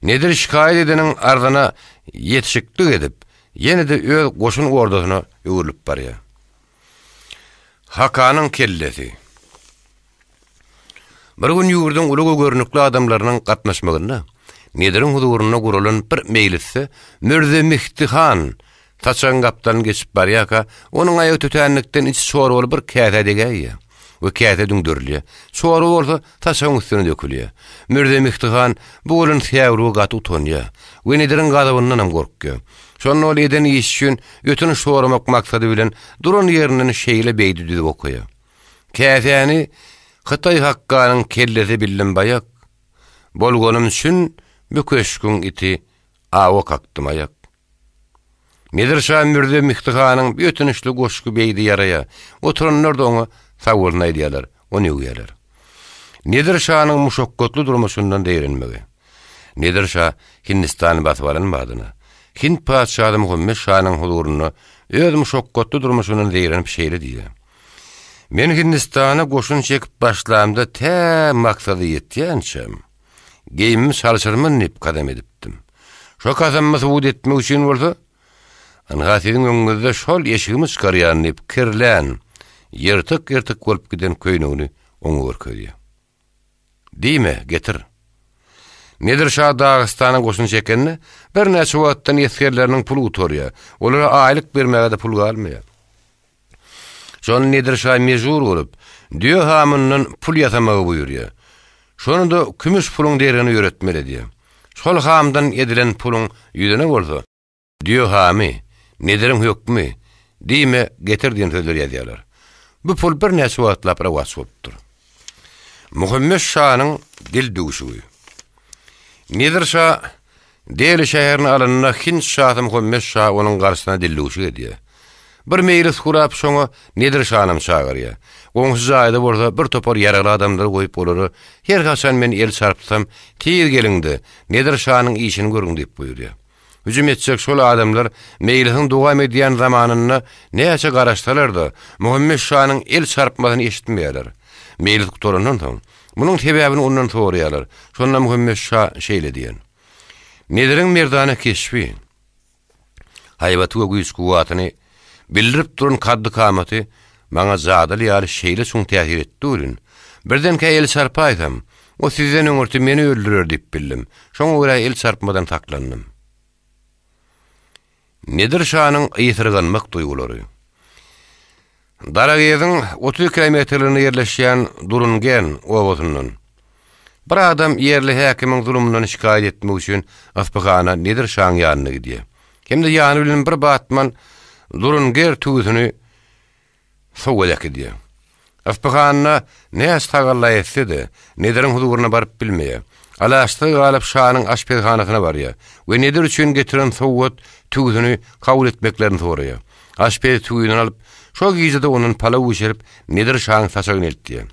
Nedir şikaýat edeniň arzyna ýetişiklik edip, ýene-de öz goşun ordasyna öwrülip barýar. Hakanyň kellesi. Bir gün ýurduň uly we görnükli adamlarynyň gatnaşmagynda Nediriň huzurynda guralan bir meýlisde Mürze Mihdi han saçagyň gapdalyny geçip barýarka, onuň aýagy tötänlikden içi çorbaly bir käsä degäýýär we käse düňderilýär. Çorba bolsa saçagyň üstüne dökülýär. Mürze Mihdi han bu bolan säwlige gaty utanýar we Nediriň gazabyndanam gorkýar. Şonda ol eden işi üçin ötünç soramak maksady bilen duran ýerinden şeýle beýdi düzüp okaýar. Käsäni Hytaý Hakkanyň kellesi bildim baýak, Bolganym üçin bu köşgüň iti awa kakdym aýak. Nedir şa Mürze Mihdi hanyň bu ötünçli goşgy beýdi ýaraýar. Oturanlar-da oňa sag bolsun aýdýarlar, ony öwýärler. Nedir şanyň muşakgatly durmuşyndan zeýrenmegi. Nedir şa Hindistany basyp alan badyna, Hind patyşasy Muhammet şanyň huzurynda öz muşakgatly durmuşyndan zeýrenip şeýle diýýär. Men Hindistana goşun çekip başlamda tä maksada ýetýänçäm, geýimimi çalşyrman diýip kasam edipdim. Şo kasamymy subut etmek üçin bolsa, ynha siziň öňüňizde şol eşigimi çykarýan diýip kirlän, ýyrtyk-ýyrtyk bolup giden köýnegini oňa görkezýär. Diýme, getir. Nedir şa Dagystana goşun çekende, birnäçe wagtdan esgerleriniň puly gutarýar. Olara aýlyk bermäge-de pul galmaýar. Şonda Nedir şa mejbur bolup, düýe hamyndan pul ýasamagy buýurýar. Şony-da kümüş puluň deregine ýöretmeli edýär. Şol hamdan edilen puluň ýüzüne bolsa, Düýe hamy, Nediriň hökmi, diýme, getir diýen sözleri ýazýarlar. Bu pul birnäçe wagtlap rowaç bolupdyr. Muhammet şanyň dil düwşügi. Nedir şa Deli şäherini alanda Hind şasy Muhammet şa onuň garşysyna dildüwşük edýär. Bir meýlis gurap şoňa Nedir şanam çagyrýar. Goňşy jaýda bolsa bir topar ýaragly adamlary goýup olara her haçan men el çarpsam tiz geliň-de Nedir şanyň işini görüň diýip buýurýar. Hüjüm etjek şol adamlar meýlisiň dowam edýän zamanynda näçe garaşsalar-da, Muhammet şanyň el çarpmasyny eşitmeýärler. Meýlis gutarandan soň, munuň sebäbini ondan soraýarlar. Şonda Muhammet şa şeýle diýen. Nediriň merdana keşbi, haýbaty we güýç-kuwwatyny bildirip duran kaddy-kamaty maňa jadyly ýaly şeýle çuň täsir etdi welin, birdenkä el çarpaýsam, o sizden öňürti meni öldürer diýip bildim. Şoňa görä el çarpmadan saklandym. Nedir şanyň ysyrganmak duýgulary. Darageziň 30 kilometrliginde ýerleşýän Durungen obasyndan bir adam ýerli häkimiň zulumyndan şikaýat etmek üçin Yspyhana Nedir şaň ýanyna gidýär. Hem-de ýany bilen bir batman Durunger tüwüsini sowgat äkidýär. Yspyhanda näçe tagalla etse-de, Nediriň huzuryna baryp bilmeýär. Alaçsyz galyp şanyň aşpezhanasyna barýar we Nedir üçin getiren sowgat tüwüsini kabul etmeklerini soraýar. Aşpez tüwini alyp, şo gije-de ondan palaw bişirip, Nedir şaň saçagyna eltýär.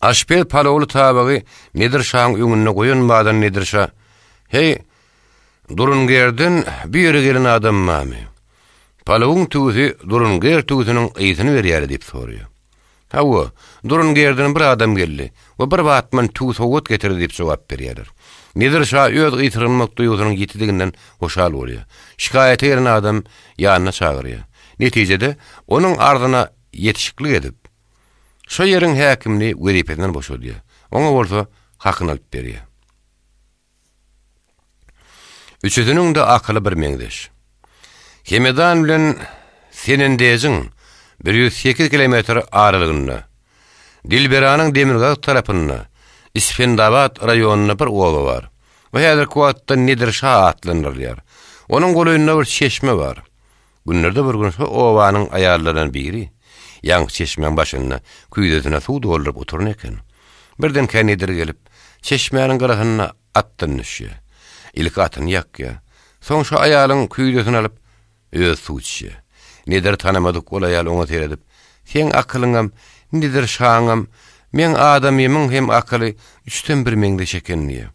Aşpez palawly tabagy Nedir şaň öňünde goýan badan Nedir şa, Heý, Durungerden bu ýere gelen adam barmy? Palawyň tüwüsi Durunger tüwüsiniň ysyny berýär diýip soraýar. Hawa, Durungerden bir adam geldi we bir batman tüwi sowgat getirdi diýip jogap berýärler. Nedir şa öz gysyrynmak duýgusynyň ýitidiginden hoşal bolýar. Şikaýata gelen adam ýanyna çagyrýar. Netijede, onuň arzyna ýetişiklik edip, şo ýeriň häkimini wezipesinden boşadýar. Oňa bolsa hakyny alyp berýär. Üçüsiniň-de akyly birmeňzeş. Hemedan bilen Senendejiň 108 kilometr aralygynda, Dilberanyň demirgazyk tarapynda, Isfendabat raýonynda bir oba bar. Bu häzirki wagtda Nedir şa atlandyrylýar. Onuň golaýynda bir çeşme bar. Günlerde bir gün şo obanyň aýallaryndan biri ýaňky çeşmäň başynda küýzesine suw dolduryp oturan eken. Birdenkä Nedir gelip, çeşmäniň gyrasynda atdan düşýär. Ilki atyny ýakýar. Soň şo aýalyň küýzesini alyp, özi suw içýär. Nediri tanamadyk ol aýal oňa seredip, Seň akylyňam, Nedir şaňam, meň adamymyň hem akyly üçden bir meňzeş eken diýýär.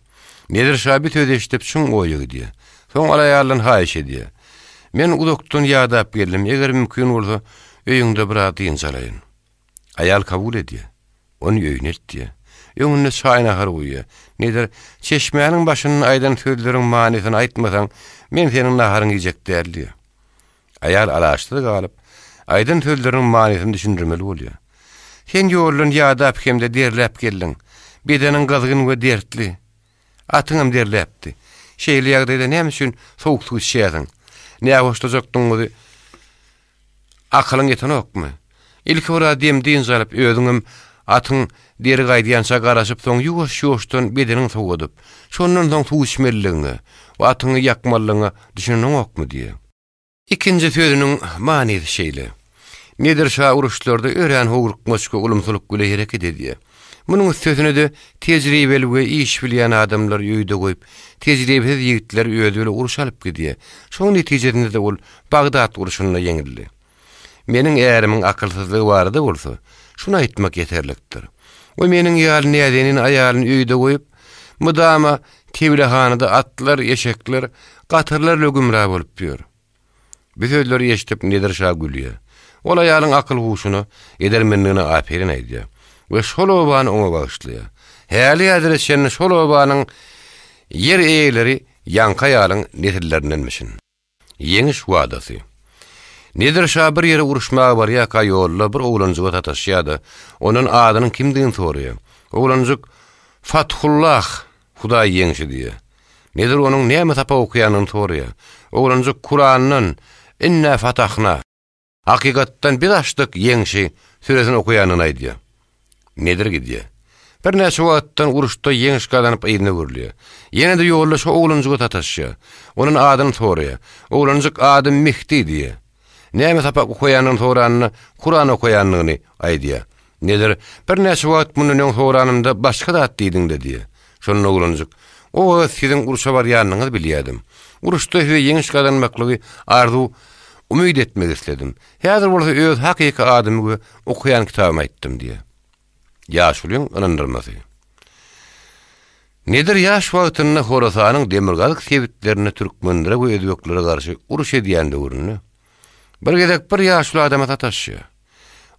Nedir şa bir sözi eşidip çuň oýa gidýär. Soň ol aýaldan haýyş edýär. Men uzakdan ýadap geldim, eger mümkin bolsa, öýüňde biraz dynç alaýyn. Aýal kabul edýär. Ony öýüne eltýär. Öňünde çaý-nahar goýýar. Nedir, çeşmäniň başynda aýdan sözleriň manysyny aýtmasaň, men seniň naharyňy iýjek däl diýýär. Aýal alaçsyz galyp, aýdan sözleriniň manysyny düşündirmeli bolýar. Sen ýoldan ýadap hem-de derläp geldiň. Bedeniň gyzgyn we dertli. Atyňam derläpdi. Şeýle ýagdaýda näme üçin sowuk suw içýärsiň? Nähoşlajak doňuzy akylyň ýetenokmy? Ilki biraz dem-dynç alyp, özüňem atyň deri gaýdýança garaşyp, soň ýuwaş-ýuwaşdan bedeniňi sowadyp, şondan soň suw içmelidigiňe we atyňy ýakmalydygyňa düşüneňokmy diýýär. Ikinji sözüniň manysy şeýle. Nedir şa uruşlarda örän howlukmaç we ulumsylyk bile hereket edýär. Munuň üstesine-de tejribeli we iş bilýän adamlary öýde goýup, tejribesiz ýigitleri özi bile urşa alyp gidýär. Şonuň netijesinde-de ol Bagdat urşunda ýeňildi. Meniň ärimiň akylsyzlygy barada bolsa, şuny aýtmak ýeterlikdir. O meniň ýaly näzenin aýalyny öýde goýup, mydama teblehanada atlar, eşekler, gatyrlar bilen gümra bolup ýör. Bu sözleri eşidip Nedir şa gülýär. Ol aýalyň akyl-huşuna, edermenligine aperin aýdýar we şol obany oňa bagyşlaýar. Häli-häzire çenli şol obanyň ýer eýeleri ýaňky aýalyň nesillerindenmişin. Ýeňiş wadasy. Nedir şa bir ýere uruşmaga barýarka ýolda bir oglanjyga sataşýar-da, ondan adynyň kimdigini soraýar. Oglanjyk, Fathullah, Hudaý ýeňşi diýýär. Nedir onuň näme sapak okaýanyny soraýar. Oglanjyk Kurandan, Inna fatahna. Hakykatdan biz açdyk ýeňşi süresini okaýanyny aýdýar. Nedir gidýär. Birnäçe wagtdan uruşda ýeňiş gazanyp yzyna öwrülýär. Ýene-de ýolda şo oglanjyga sataşýar. Ondan adyny soraýar. Oglanjyk adym Mihdi diýýär. Näme sapak okaýanyny soranda Kuran okaýanyny aýdýar. Nedir, birnäçe wagt mundan öň soranymda başga zat diýdiň-de diýýär. Şonda oglanjyk, O wagt siziň urşa barýanyňyzy bilýärdim. Uruşda size ýeňiş gazanmaklygy arzuw, umyt etmek isledim. Häzir bolsa öz hakyky adymy we okaýan kitabymy aýtdym diýýär. Ýaşulyň ynandyrmasy. Nedir ýaş wagtynda Horasanyň demirgazyk sebitlerinde türkmenlere we özbeklere garşy uruş edýän döwründe, bir gezek bir ýaşuly adama sataşýar.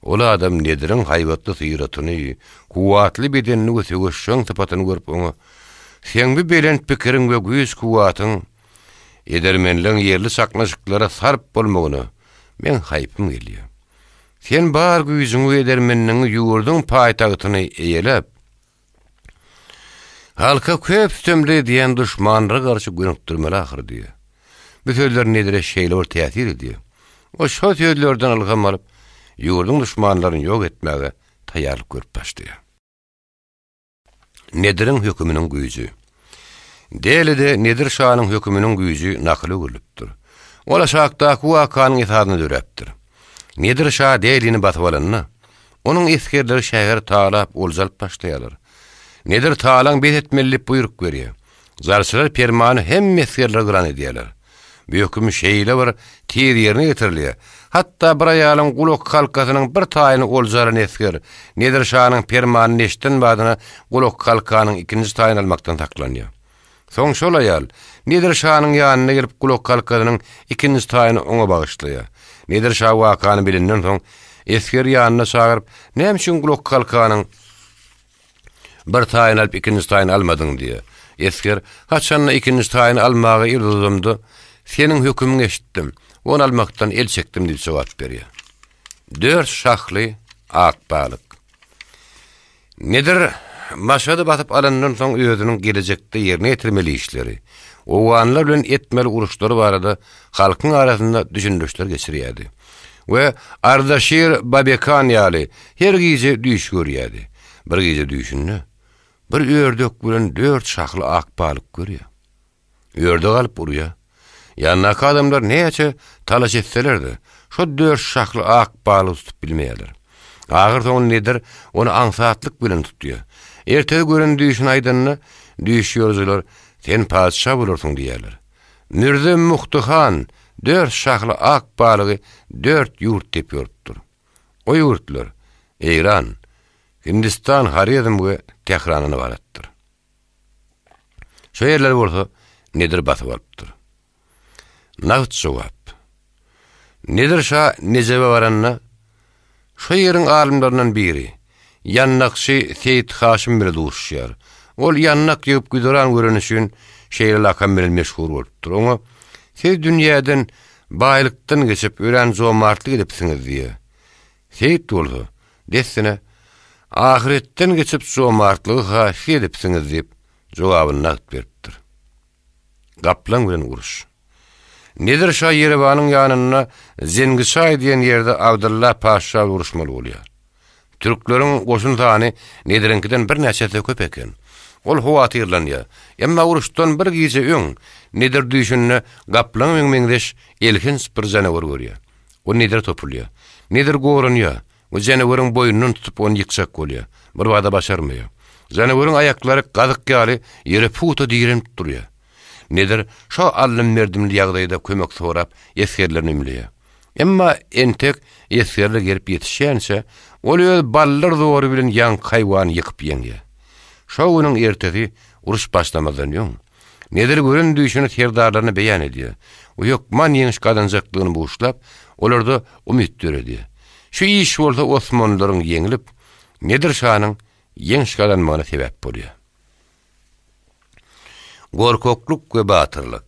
Ol adam Nediriň haýbatly syratyny, kuwwatly bedenini we söweşjeň sypatyny görüp oňa, Seň bu belent pikiriň we güýç-kuwwatyň, edermenligiň ýerli çaknyşyklara sarp bolmagyna meň haýpym gelýär. Sen bar güýjüňi we edermenligiňi ýurduň paýtagtyny eýeläp, Halka köp sütemler edýän duşmanlara garşy gönükdirmeli ahyry diýýär. Bu sözler Nedire şeýle bir täsir edýär. Ol şol sözlerden ylham alyp, ýurduň duşmanlaryny ýok etmäge taýýarlyk görüp başlaýar. Nediriň höküminiň güýji. Delide Nedir şanyň höküminiň güýji nakyla öwrülipdir. Ol aşakdaky wakanyň esasynda döräpdir. Nedir şa Delini basyp alanda, Onuň esgerleri şäheri talap, olja alyp başlaýarlar. Nedir talaň bes etmeli diýip buýruk berýär. Jarçylar permany hemme esgerlere yglan edýärler. Bu höküm şeýle bir tiz ýerine ýetirilýär. Hatda bir aýalyň gulak halkasynyň bir taýyny olja alan esger Nedir şanyň permanyny eşiden badyna gulak halkanyň ikinji taýyny almakdan saklanýar. Soň şol aýal Nedir şanyň ýanyna gelip gulak halkasynyň ikinji taýyny oňa bagyşlaýar. Nedir şa wakany bilenden soň, esgeri ýanyna çagyryp, Näme üçin gulak halkanyň bir taýyny alyp ikinji taýyny almadyň diýýär. Esger, Haçanda ikinji taýyny almaga el uzadamda, seniň hökümiňi eşitdim, ony almakdan el çekdim diýip jogap berýär. Dört şahly ak balyk. Nedir Maşady basyp alandan soň özüniň gelejekde ýerine ýetirmeli işleri, owganlar bilen etmeli uruşlary barada halkyň arasynda düşündirişler geçirýärdi we Ardaşir Babekan ýaly her gije düýş görýärdi. Bir gije düýşünde bir ördek bilen dört şahly ak balyk görýär. Ördek alyp urýar. Ýanyndaky adamlar näçe talaş etseler-de, şo dört şahly ak balygy tutup bilmeýärler. Ahyrsoňy Nedir ony aňsatlyk bilen tutýar. Ertesi gören düýşüni aýdanda, düýş ýorujular, Sen patyşa bolarsyň diýýärler. Mürze Muhty han dört şahly ak balygy dört ýurt diýip ýorupdyr. O ýurtlar, Eýran, Hindistan, Horezm we Tährandan ybaratdyr. Şo ýerleri bolsa Nedir basyp alypdyr. Nagt jogap. Nedir şa Nejebe baranda, şo ýeriň alymlaryndan biri, ýandakçy Seýit Haşym bile duşuşýar. Ol ýandak ýygyp güzeran göreni üçin şeýle lakam bilen meşhur bolupdyr. Oňa, Siz dünýäden, baýlykdan geçip, örän jomartlyk edipsiňiz diýýär. Seýit bolsa, dessine, Ahyretden geçip jomartlygy-ha siz edipsiňiz diýip, jogabyny nagt beripdir. Gaplaň bilen uruş. Nedir şa Ýerewanyň ýanynda Zengiçaý diýen ýerde Abdylla paşşa bilen uruşmaly bolýar. Türkleriň goşun sany Nediriňkiden birnäçe esse köp eken. Ol howatyrlanýar. Emma uruşdan bir gije öň Nedir düýşünde gaplaňa meňzeş elhenç bir janawar görýär. Ol Nedire topulýar. Nedir goranýar we janaweriň boýnundan tutup ony ýykjak bolýar. Birbada başarmaýar. Janaweriň aýaklary gazyk ýaly ýere pugta direnip durýar. Nedir şo aldym-berdimli ýagdaýda kömek sorap esgerlerini ümleýär. Emma entek esgerler gelip ýetişýänçä, ol öz baldyr zory bilen ýaňky haýwany ýykyp ýeňýär. Şo günüň ertesi uruş başlamazdan öň, Nedir gören düýşüni serdarlaryna beýan edýär we hökman ýeňiş gazanjakdygyny buşlap, olarda umyt döredýär. Şu iş bolsa osmanlylaryň ýeňlip, Nedir şanyň ýeňiş gazanmagyna sebäp bolýar. Gorkaklyk we batyrlyk.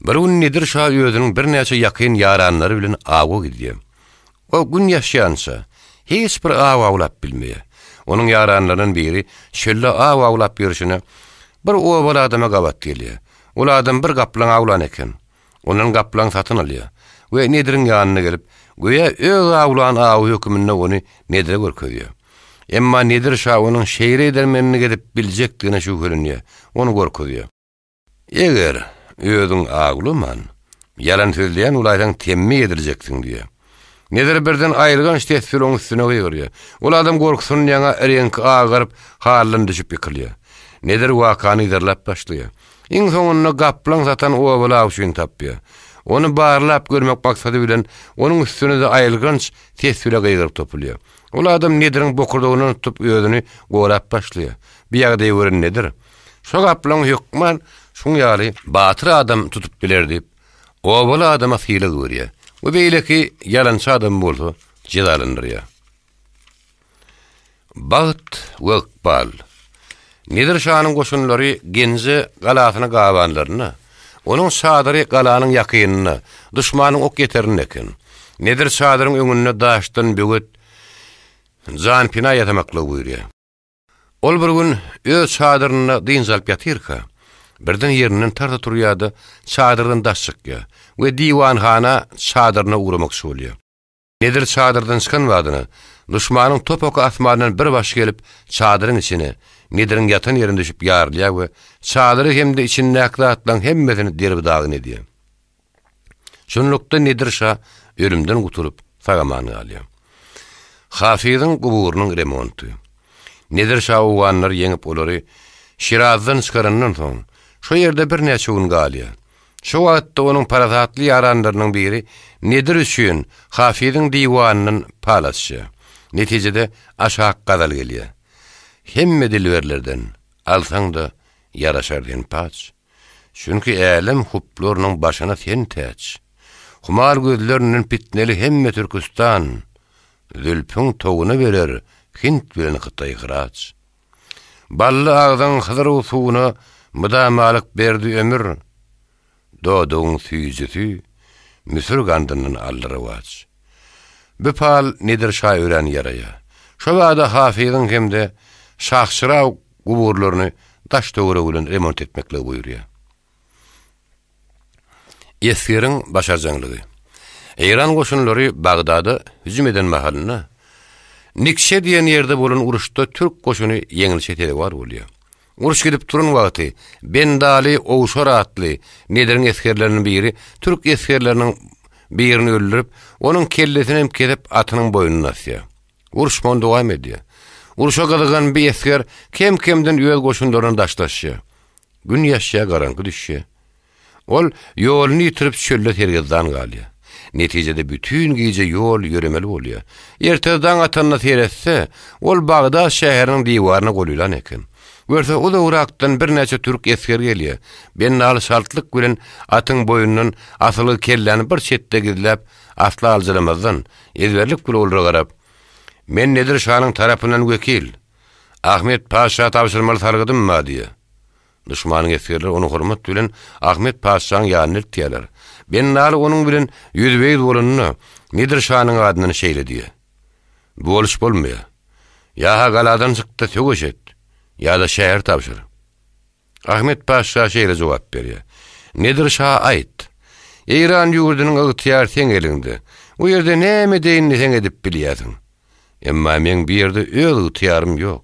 Bir gün Nedir şa özüniň birnäçe ýakyn ýaranlary bilen awa gidýär. O Gün ýaşýança, hiç bir aw awlap bilmeýär. Onuň ýaranlaryndan biri çölde aw awlap ýörşüne, bir obaly adama gabat gelýär. Ol adam bir gaplaň awlan eken. Ondan gaplaň satyn alýar we Nediriň ýanyna gelip, göýä öz awlan awy höküminde ony Nedire görkezýär. Emma Nedir şa onuň şeýle edermenlik edip biljekdigine şübhelenýär, ony gorkuzýar. Eger özüň awlaman, ýalan sözleýän bolaýsaň temmi ediljeksin diýýär. Nedir birden aýylganç ses bilen oň üstüne gygyrýar. Ol adam gorkusyndan ýaňa reňki agaryp, haldan düşüp ýykylýar. Nedir wakany yzarlap başlaýar. Iň soňunda gaplaň satan obaly awçyny tapýar. Ony barlap görmek maksady bilen onuň üstüne-de aýylganç ses bile gygyryp topulýar. Ol adam Nediriň bokurdagyndan tutup özüni gorap başlaýar. Bu ýagdaýy gören Nedir, Şo gaplaňy hökman şuň ýaly batyr adam tutup biler diýip, obaly adama sylag berýär we beýleki ýalançy adamy bolsa jezalandyrýar. Bagt we ykbal. Nedir şanyň goşunlary Genje galasyny gabanlarynda, onuň çadyry galanyň ýakynynda, duşmanyň ok ýeterinde eken. Nedir çadyryň öňünde daşdan böwet, janpena ýasamaklygy buýurýar. Ol bir gün öz çadyrynda dynç alyp ýatyrka, birden ýerinden tarsa turýar-da, çadyrdan daş çykýar we diwanhana çadyryna ugramakçy bolýar. Nedir çadyrdan çykan badyna, duşmanyň top oky asmandan bir baş gelip, çadyryň içine, Nediriň ýatan ýerine düşüp ýarylýar we çadyry hem-de içindäki zatlaryň hemmesini derbi-dagyn edýär. Şunlukda Nedir şa ölümden gutulyp, sag-aman galýar. Hafyzyň guburynyň remonty. Nedir şa owganlary ýeňip olary Şirazdan çykarandan soň, şo ýerde birnäçe gün galýar. Şo wagtda onuň parasatly ýaranlarynyň biri Nedir üçin Hafyzyň diwanyndan pal açýar. Netijede aşak gazal gelýär. Hemme dilberlerden alsaň-da ýaraşar sen paç. Çünki älem huplarynyň başyna sen täç. Humar gözlerinden pitneli hemme Türküstan, Zülpüň towuna berer Hint bilen Hytaý hyraç. Bally agzyň Hydyr suwuna mydamalyk berdi ömür, Dodagyň süýjüsi Müsür gandyndan aldy rowaç. Bu pal Nedir şa örän ýaraýar. Şo bada Hafyzyň hem-de Şahçyraw guburlaryny daş-töweregi bilen remont etmekligi buýurýar. Esgeriň başarjaňlygy. Eýran goşunlary Bagdada hüjüm eden mahalynda, Nikşe diýen ýerde bolan uruşda türk goşuny ýeňilişe sezewar bolýar. Uruş gidip duran wagty Bendaly Owşar atly Nediriň esgerleriniň biri türk esgerleriniň birini öldürip, onuň kellesini hem kesip atynyň boýnuna asýar. Uruş muny dowam edýär. Urşa gyzygan bir esger kem-kemden öz goşunlaryndan daşlaşýar. Gün ýaşýar, garaňky düşýär. Ol ýoluny ýitirip çölde sergezdan galýar. Netijede bütin gije ýol ýöremeli bolýar. Ertesi daň atanda seretse, ol Bagdat şäheriniň diwaryna goýlan eken. Görse, uzagrakdan birnäçe türk esgeri gelýär. Bennaly çaltlyk bilen atyň boýundan asylgy kelläni bir çetde gizläp, asla aljyramazdan, ezberlik bilen olara garap, Men Nedir şanyň tarapyndan wekil. Ahmet paşa tabşyrmaly sargydym bar diýýär. Duşmanyň esgerleri ony hormat bilen Ahmet patyşaň ýanyna eltýärler. Bennaly onuň bilen ýüzbe-ýüz bolanda, Nedir şanyň adyndan şeýle diýýär, Bu boluş bolmaýar. Ýa-ha galadan çyk-da söweş et, ýa-da şäheri tabşyr. Ahmet patyşa şeýle jogap berýär, Nedir şa aýt, Eýran ýurdunyň ygtyýary seň eliňde. O ýerde näme edeýin diýseň edip bilýärsiň. Emma meň bu ýerde öz ygtyýarym ýok.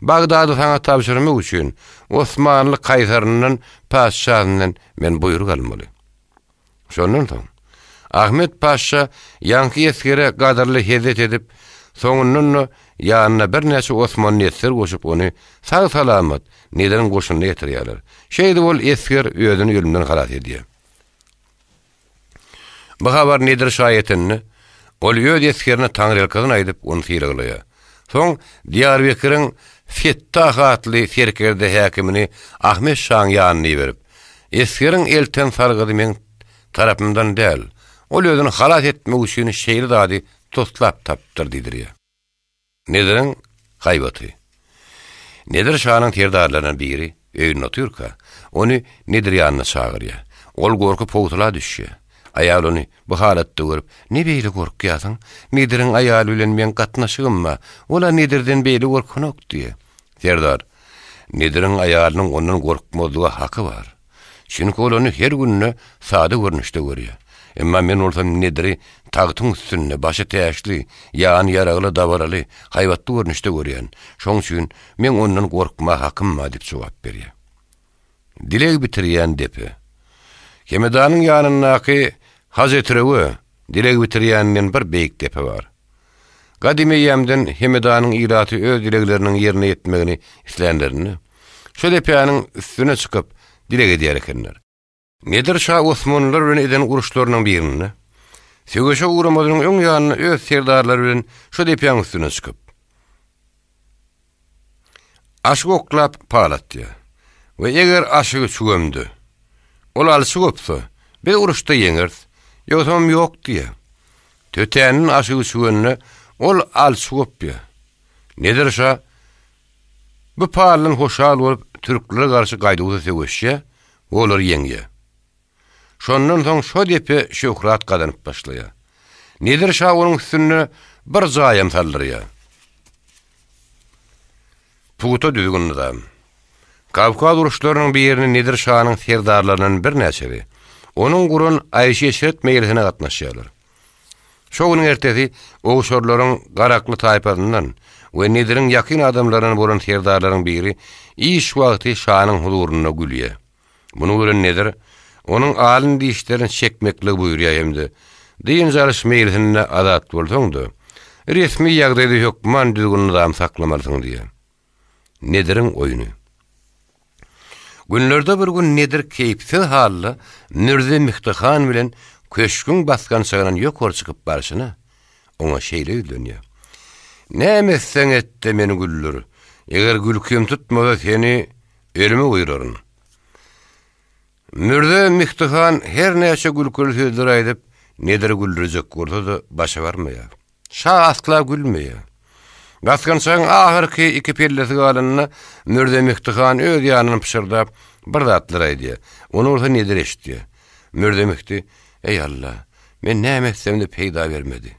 Bagdady saňa tabşyrmak üçin Osmanly kaýsaryndan, patyşasyndan men buýruk almaly. Şondan soň, Ahmet paşşa ýaňky esgere gadyrly hezzet edip, soňundan-da ýanyna birnäçe osmanly esger goşup ony sag-salamat Nediriň goşunyna ýetirýärler. Şeýdip ol esger özüni ölümden halas edýär. Bu habar Nedir şa ýetende, ol öz esgerine taňryýalkasyn aýdyp, ony sylaglaýar. Soň Diýarbekiriň Fettah atly serkerde häkimini Ahmet şaň ýanyna iberip, Esgeriň elten sargydy meň tarapymdan däl. Ol özüni halas etmek üçin şeýle zady. toslap tapypdyr diýdirýär. Nediriň haýbaty. Nedir şanyň serdarlaryndan biri öýünde otyrka, ony Nedir ýanyna çagyrýar. Ol gorkup howsala düşýär. Aýal ony bu halatda görüp, Ne beýle gorkýarsyň? Nediriň aýaly bilen meň gatnaşygym bar. Ol-a Nedirden beýle gorkanok diýýär. Serdar, Nediriň aýalynyň ondan gorkmazlyga haky bar. Çünki ol ony her günde sada görnüşde görýär. Emma men bolsam Nediri tagtyň üstünde, başy täçli, ýany ýaragly, dabaraly, haýbatly görnüşde görýän. Şoň üçin meň ondan gorkmaga hakym bar diýip jogap berýär. Dileg bitirýän depe. Hemedanyň ýanyndaky Hajetrewe dileg bitirýän diýen bir beýik depe bar. Gadym eýýämden Hemedanyň ilaty öz dilegleriniň ýerine ýetmegini islänlerinde, şo depäniň üstüne çykyp, dileg edýär ekenler. Nedir şa osmanlylar bilen eden uruşlarynyň birinde, söweşe ugramazynyň öň ýanynda öz serdarlary bilen şo depäň üstüne çykyp, aşyk oklap pal atýar we eger aşygy çüwemde, ol alçy gopsa, biz uruşda ýeňeris, ýogsamam ýok diýýär. Tötänden aşygy çüwende, ol alçy gopýar. Nedir şa bu paldan hoşal bolup, türklere garşy gaýduwsyz söweşýär we olary ýeňýär. Şondan soň şo depe şöhrat gazanyp başlaýar. Nedir şa onuň üstünde bir jaýam saldyrýar. Pugta düzgün-nyzam. Kawkaz uruşlarynyň birinde Nedir şanyň serdarlaryndan birnäçesi onuň guran aýşy-eşret meýlisine gatnaşýarlar. Şo günüň ertesi owşarlaryň garakly taýpasyndan we Nediriň ýakyn adamlaryndan bolan serdarlaryň biri iş wagty şanyň huzurynda gülýär. Muny gören Nedir onuň alyn dişlerini çekmekligi buýurýar hem-de, Dynç alyş meýlisinde azat bolsaň-da, resmi ýagdaýda hökman düzgün-nyzamy saklamalysyň diýýär. Nediriň oýny. Günlerde bir gün Nedir keýpsiz halda Mürze Mihdi han bilen köşgüň basgançagyndan ýokary çykyp barşyna, oňa şeýle ýüzlenýär, Näme etseň et-de meni güldür, eger gülkim tutmasa seni Ölüme buýraryn. Mürze Mihdi han her näçe gülküli sözler aýdyp, Nediri güldürjek bolsa-da, başa barmaýar. Şa asla gülmeýär. Basgançagyň ahyrky iki pellesi galanda, Mürze Mihdi han öz ýanyndan pyşyrdap, bir zatlar aýdýar. Ony bolsa Nedir eşidýär. Mürze Mihdi, Eý, Alla, men näme etsem-de peýda bermedi.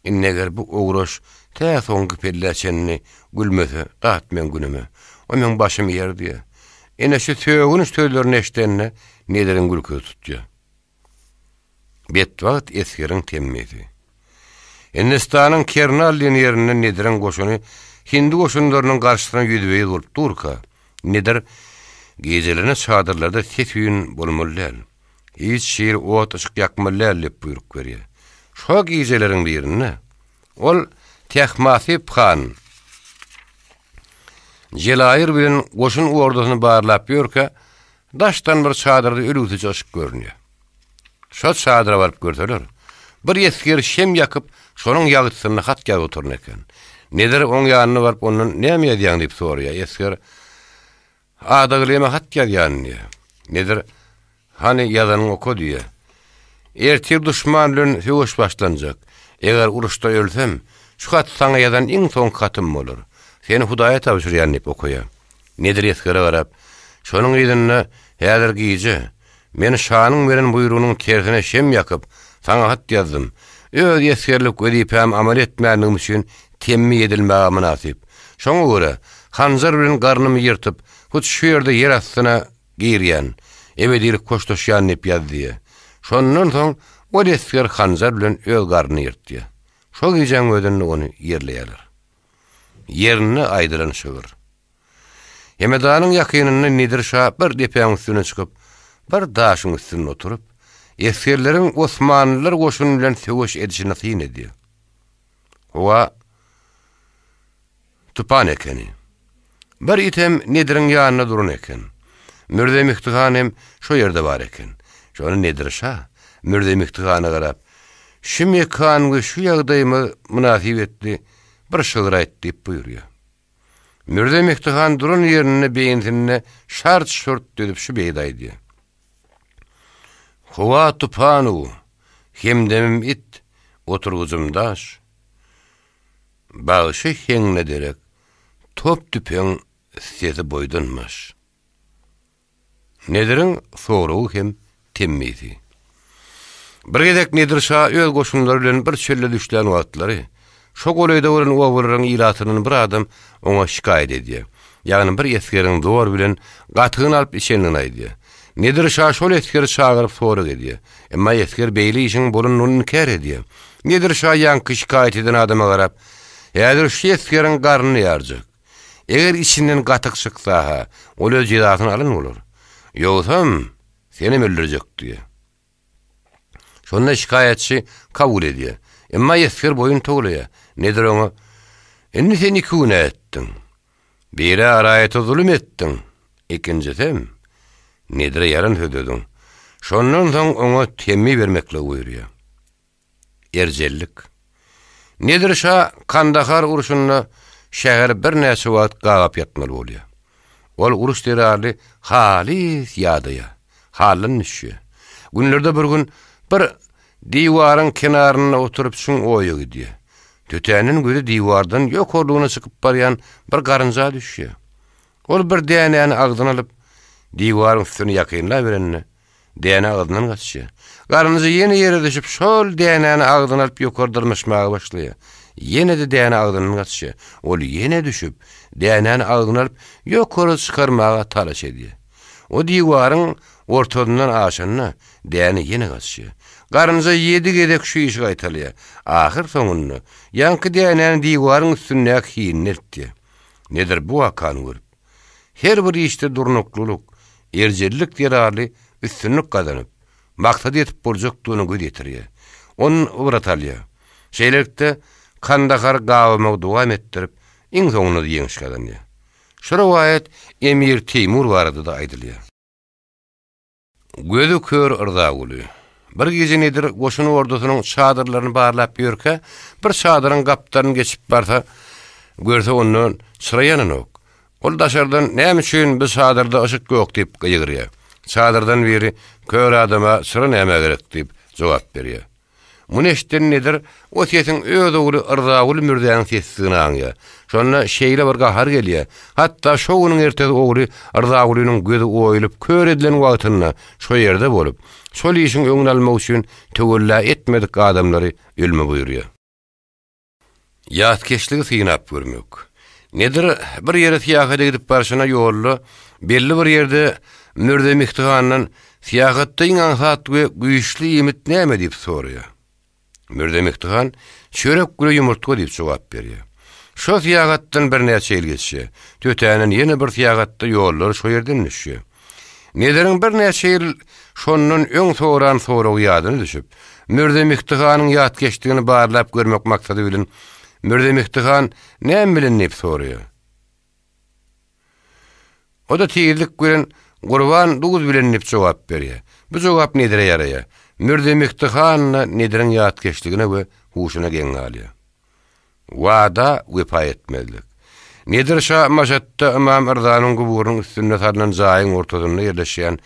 Indi eger bu ograş tä soňky pellä çenli gülmese, dat meň günüme. O meň başymy ýer diýýär. Ine şu sögünç sözlerini eşidende Nediriň gülküsi tutýar. Betbagt esgeriň temmisi. Hindistanyň Kernal diýen ýerinde Nediriň goşuny hindi goşunlarynyň garşysyna ýüzbe-ýüz bolup durka, Nedir, Gijelerine çadyrlarda ses-üýn bolmaly däl. Hiç hili ot-yşyk ýakmaly däl diýip buýruk berýär. Şo gijeleriň birinde ol Tähmasyp han Jelaýyr bilen goşun ordasyny barlap ýörkä, daşdan bir çadyrda ölügsije yşyk görünýär. Şo çadyra baryp görseler, bir esger şem ýakyp, şonuň ýagtysynda hat ýazyp oturan eken. Nedir oň ýanyna baryp ondan näme ýazýaň diýip soraýar. Esger, Adagleme hat ýazýan diýýär. Nedir, Hany ýazanyňy oka diýýär. Ertir duşman bilen söweş başlanjak. Eger uruşda ölsem, şu hat saňa ýazan iň soňky hatym bolar. Seni Hudaýa tabşyrýan diýip okaýar. Nedir esgere garap, Şonuň yzynda häzir gije, men şanyň beren buýrugynyň tersine şem ýakyp, saňa hat ýazdym. Öz esgerlik wezipämi amal etmänligim üçin temmi edilmäge mynasyp. Şoňa görä, hanjar bilen garnymy ýyrtyp, hut şu ýerde ýer astyna girýän, ebedilik hoşlaşýan diýip ýaz diýýär. Şondan soň ol esger hanjar bilen öz garnyny ýyrtýar. Şo gijäň özünde ony ýerleýärler. Ýerinde aýdylan şygyr. Hemedanyň ýakynynda Nedir şa bir depäň üstüne çykyp, bir daşyň üstünde oturyp, esgerleriň osmanlylar goşuny bilen söweş edişine syn edýär. Howa tupan ekeni. Bir item Nediriň ýanynda duran eken. Mürze Mihdi han hem şo ýerde bar eken. Şonda Nedir şa Mürze Mihdi hana garap, Şu mekan we şu ýagdaýymyz mynasybetli bir şygyr aýt diýip buýurýar. Mürze Mihdi han duran ýerinde beýnisinde şart-şurt düzüp şu beýdi aýdýar. Howa tupan-u, hemdemim it, oturgyjym daş. Bagşy heňine derek top-tüpeň sesi boýdan-baş. Nediriň soragy hem temmisi. Bir gezek Nedir şa öz goşunlary bilen bir çölde düşlän wagtlary, şo golaýda bolan obalaryň ilatyndan bir adam oňa şikaýat edýär. Ýagny bir esgeriň zor bilen gatygyny alyp içendigini aýdýar. Nedir şa şol esgeri çagyryp sorag edýär. Emma esger beýle işiň bolandygyny inkär edýär. Nedir şa ýaňky şikaýat eden adama garap, Häzir şu esgeriň garnyny ýarjak. Eger içinden gatyk çyksa-ha, ol öz jezasyny alan bolar. Ýogsam, senem öldürjek diýýär. Şonda şikaýatçy kabul edýär. Emma esger boýun towlaýar. Nedir oňa, Indi sen iki günä etdiň. Biri raýata zulum etdiň, ikinjisem, Nedire ýalan sözlediň. Şondan soň oňa temmi bermekligi buýurýar. Erjellik. Nedir şa Kandahar urşunda şäheri birnäçe wagt gabap ýatmaly bolýar. Ol uruş zerarly halys ýadaýar, haldan düşýär. Günlerde bir gün bir diwaryň kenarynda oturyp çuň oýa gidýär. Tötänden gözi diwardan ýokarlygyna çykyp barýan bir garynja düşýär. Ol bir dänäni agzyna alyp, diwaryň üstüne ýakynlaberende, Däne agzyndan gaçýar. Garynja ýene ýere düşüp, şol dänäni agzyna alyp ýokary dyrmaşmaga başlaýar. Ýene-de däne agzyndan gaçýar. Ol ýene düşüp, dänäni agzyna alyp, ýokary çykarmaga talaş edýär. O diwaryň ortasyndan aşanda, däne ýene gaçýar. Garynja ýedi gezek şu işi gaýtalaýar. Ahyr soňunda, ýaňky dänäni diwaryň üstündäki hinine eltýär. Nedir bu wakany görüp, Her bir işde durnuklylyk, erjellik zerarly üstünlik gazanyp, maksada ýetip boljakdygyna göz ýetirýär. Ondan ybrat alýar. Şeýlelikde, Kandahary gabamagy dowam etdirip, iň soňunda-da ýeňiş gazanýar. Şu rowaýat emir Teýmur barada-da aýdylýar. Gözi kör Yrzaguly. Bir gije Nedir goşun ordusynyň çadyrlaryny barlap ýörkä, bir çadyryň gapdalyny geçip barsa, görse ondan çyra ýananok. Ol daşardan näme üçin bu çadyrda yşyk ýok diýip gygyrýar. Çadyrdan biri kör adama çyra nämä gerek diýip jogap berýär. Muny eşiden Nedir o sesiň öz ogly Yrzaguly mürzäniň sesidigini aňýar. Şonda şeýle bir gahar gelýär. Hatda şo günüň ertesi ogly Yrzagulynyň gözi oýulyp kör edilen wagtynda şo ýerde bolup, şol işiň öňüni almak üçin töwella etmedik adamlary ölüme buýurýar. Ýatkeşligi synap görmek. Nedir bir ýere syýahata gidip barşyna ýolda belli bir ýerde Mürze Mihdi handan Syýahatda iň aňsat we güýçli iýmit näme diýip soraýar. Mürze Mihdi han Çörek güle ýumurtga diýip jogap berýär. Şo syýahatdan birnäçe ýyl geçýär. Tötänden ýene bir syýahatda ýollary şo ýerden düşýär. Nediriň birnäçe ýyl şondan öň soran soragy ýadyna düşüp, Mürze Mihdi hanyň ýatkeşligini barlap görmek maksady bilen, Mürze Mihdi han näme bilen diýip soraýar. O-da tizlik bilen Gurban duz bilen diýip jogap berýär. Bu jogap Nedire ýaraýar. Mürze Mihdi han-da Nediriň ýatkeşligine we huşuna geň galýar. Wada wepa etmezlik. Nedir şa Maşatda Ymam Yrzanyň guburynyň üstünde salnan jaýyň ortasynda ýerleşýän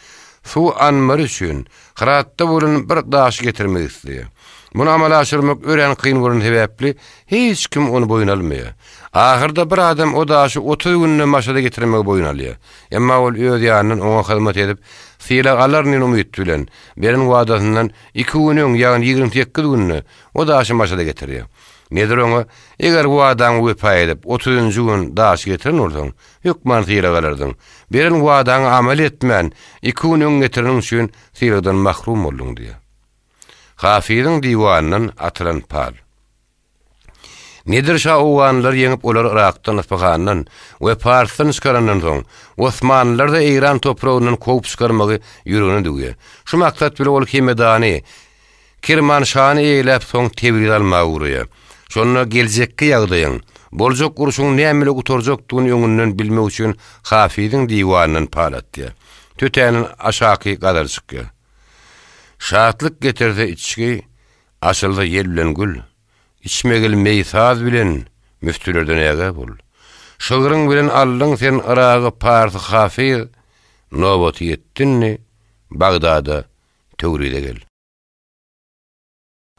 suw anbary üçin Hyratda bolan bir daşy getirmek isleýär. Muny amala aşyrmak örän kyn bolany sebäpli hiç kim ony boýun almaýar. Ahyrda bir adam o daşy 30 günde Maşada getirmegi boýun alýar. Emma ol öz ýanyndan oňa hyzmat edip, sylag alaryn diýen umyt bilen, beren wadasyndan iki gün öň, ýagny 28 günde o daşy Maşada getirýär. Nedir oňa, Eger wadaňa wepa edip, otuzynjy gün daşy getiren bolsaň, hökman sylag alardyň. Beren wadaňa amal etmän, iki gün öň getireniň üçin sylagdan mahrum bolduň diýýär. Hafyzyň diwanyndan atylan pal. Nedir şa owganlylary ýeňip, olary Yrakdan, Yspyhandan we Parsdan çykarandan soň, osmanlylary-da Eýran topragyndan kowup çykarmagy ýüregine düwýär. Şu maksat bilen ol Hemedany, Kirmanşany eýläp soň Tebrizi almaga ugraýar. Şonda geljekki ýagdaýyň, boljak urşuň näme bile gutarjakdygyny öňünden bilmek üçin Hafyzyň diwanyndan pal atýar. Tötänden aşaky gazal çykýar. Şatlyk getirse içgi, açylsa ýel bilen gül. Içmegil meý saz bilen, müftülerden ägä bol. Şygryň bilen aldyň sen Yragy Parsy Hafyz, nobaty ýetdi indi Bagdada Töwrize gel.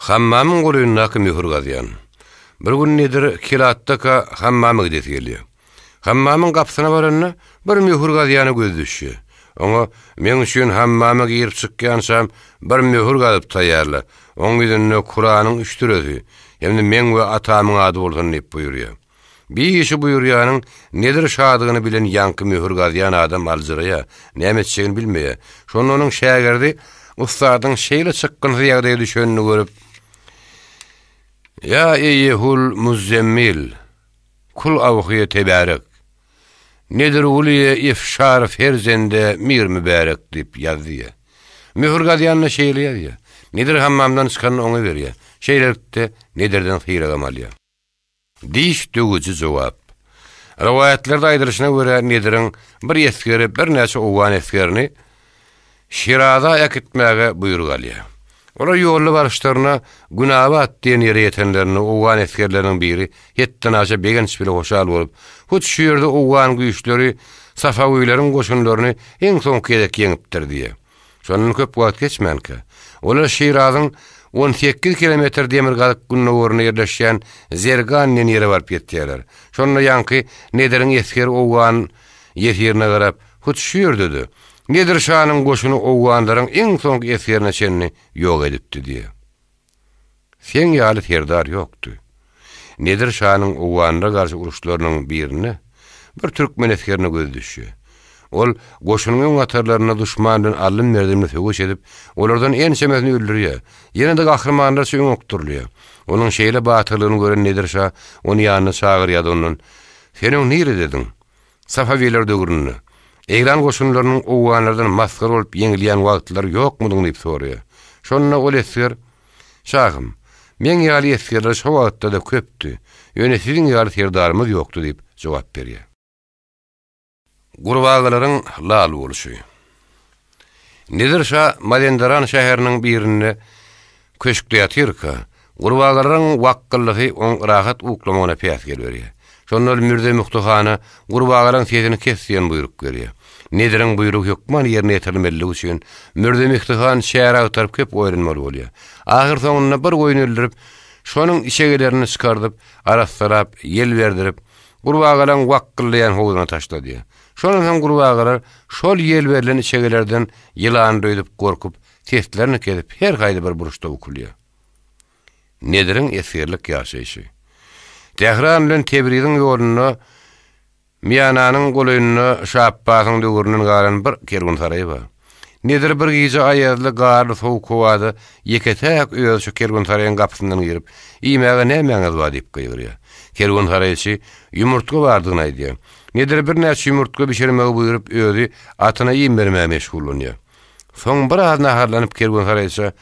Hammamyň golaýyndaky möhür gazýan. Bir gün Nedir Kelatdaka hammama gidesi gelýär. Hammamyň gapysyna baranda, bir möhür gazýana gözi düşýär. Oňa, Meň üçin hammama girip çykýançam bir möhür gazyp taýýarla, oň ýüzünde Kuranyň üç süresi hem-de meň we atamyň ady bolsun diýip buýurýar. Bi işi buýurýanyň Nedir şadygyny bilen ýaňky möhür gazýan adam aljyraýar, näme etjegini bilmeýär. Şonda onuň şägirdi ussadyň şeýle çykgynsyz ýagdaýa düşenini görüp, Ýa eýýehul muzzemmil, kul awhyýe tebärek, Nedirgulyýe ifşar ferzende mir mübärek diýip ýaz diýýär. Möhür gazýanda şeýle ýazýar. Nedir hammamdan çykanda oňa berýär. Şeýlelikde, Nedirden syragam alýar. Diş döwüji jogap. Rowaýatlarda aýdylyşyna görä, Nediriň bir esgeri birnäçe owgan esgerini Şiraza äkitmäge buýruk alýar. Olar ýolda baryşlaryna Günabat diýen ýere ýetenlerinde owgan esgerleriniň biri hetdenaşa begenç bile hoşal bolup, Hut şu ýerde owgan güýçleri safawileriň goşunlaryny iň soňky gezek ýeňipdir diýýär. Şondan köp wagt geçmänkä, olar Şirazyň 18 kilometr demirgazyk-gündogarynda ýerleşýän Zergan diýen ýere baryp ýetýärler. Şonda ýaňky Nediriň esgeri owgan ýesirine garap, Hut şu ýerde-de, Nedir şanyň goşuny owganlaryň iň soňky esgerine çenli ýok edipdi diýýär. Seň ýaly serdar ýokdy. Nedir şanyň owganlara garşy uruşlarynyň birinde bir türkmen esgerine gözi düşýär. Ol goşunyň öň hatarlarynda duşman bilen aldym-berdimli söweş edip, olardan ençemesini öldürýär. Ýene-de gahrymanlarça öňe okdurylýar. Onuň şeýle batyrlygyny gören Nedir şa ony ýanyna çagyrýar-da ondan, Sen öň niredediň? Safawiler döwründe, Eýran goşunlarynyň owganlardan masgara bolup ýeňilýän wagtlary ýokmudyň diýip soraýar. Şonda ol esger, Şahym, meň ýaly esgerler şo wagtda-da köpdi, ýöne siziň ýaly serdarymyz ýokdy diýip jogap berýär. Gurbagalaryň lal bolşy. Nedir şa Mazenderan şäheriniň birinde köşkde ýatyrka, gurbagalaryň wakgyldysy oň rahat uklamagyna päsgel berýär. Şonda ol Mürze Muhty hana gurbagalaryň sesini kes diýen buýruk berýär. Nediriň buýrugy hökman ýerine ýetirilmeliligi üçin Mürze Mihdi han çäre agtaryp köp oýlanmaly bolýar. Ahyrsoňunda bir goýun öldürip, şonuň içegelerini çykardyp, arassalap, ýel berdirip, gurbagalaryň wakgyldaýan howzuna taşladýar. Şondan soň gurbagalar şol ýel berlen içegelerden ýylandyr öýdüp gorkup, seslerini kesip her haýsy bir burçda bukulýar. Nediriň esgerlik ýaşaýşy. Tähran bilen Tebriziň ýolunda Miýananyň golaýynda Şa Apbasyň döwründen galan bir kerwensaraý bar. Nedir bir gije aýazly, garly sowuk howada ýeke-täk özi şu kerwensaraýyň gapysyndan girip, Iýmäge nämäňiz bar diýip gygyrýar. Kerwensaraýçy ýumurtga bardygyny aýdýar. Nedir birnäçe ýumurtga bişirmegi buýrup, özi atyna iým bermäge meşgullanýar. Soň biraz naharlanyp kerwensaraýça,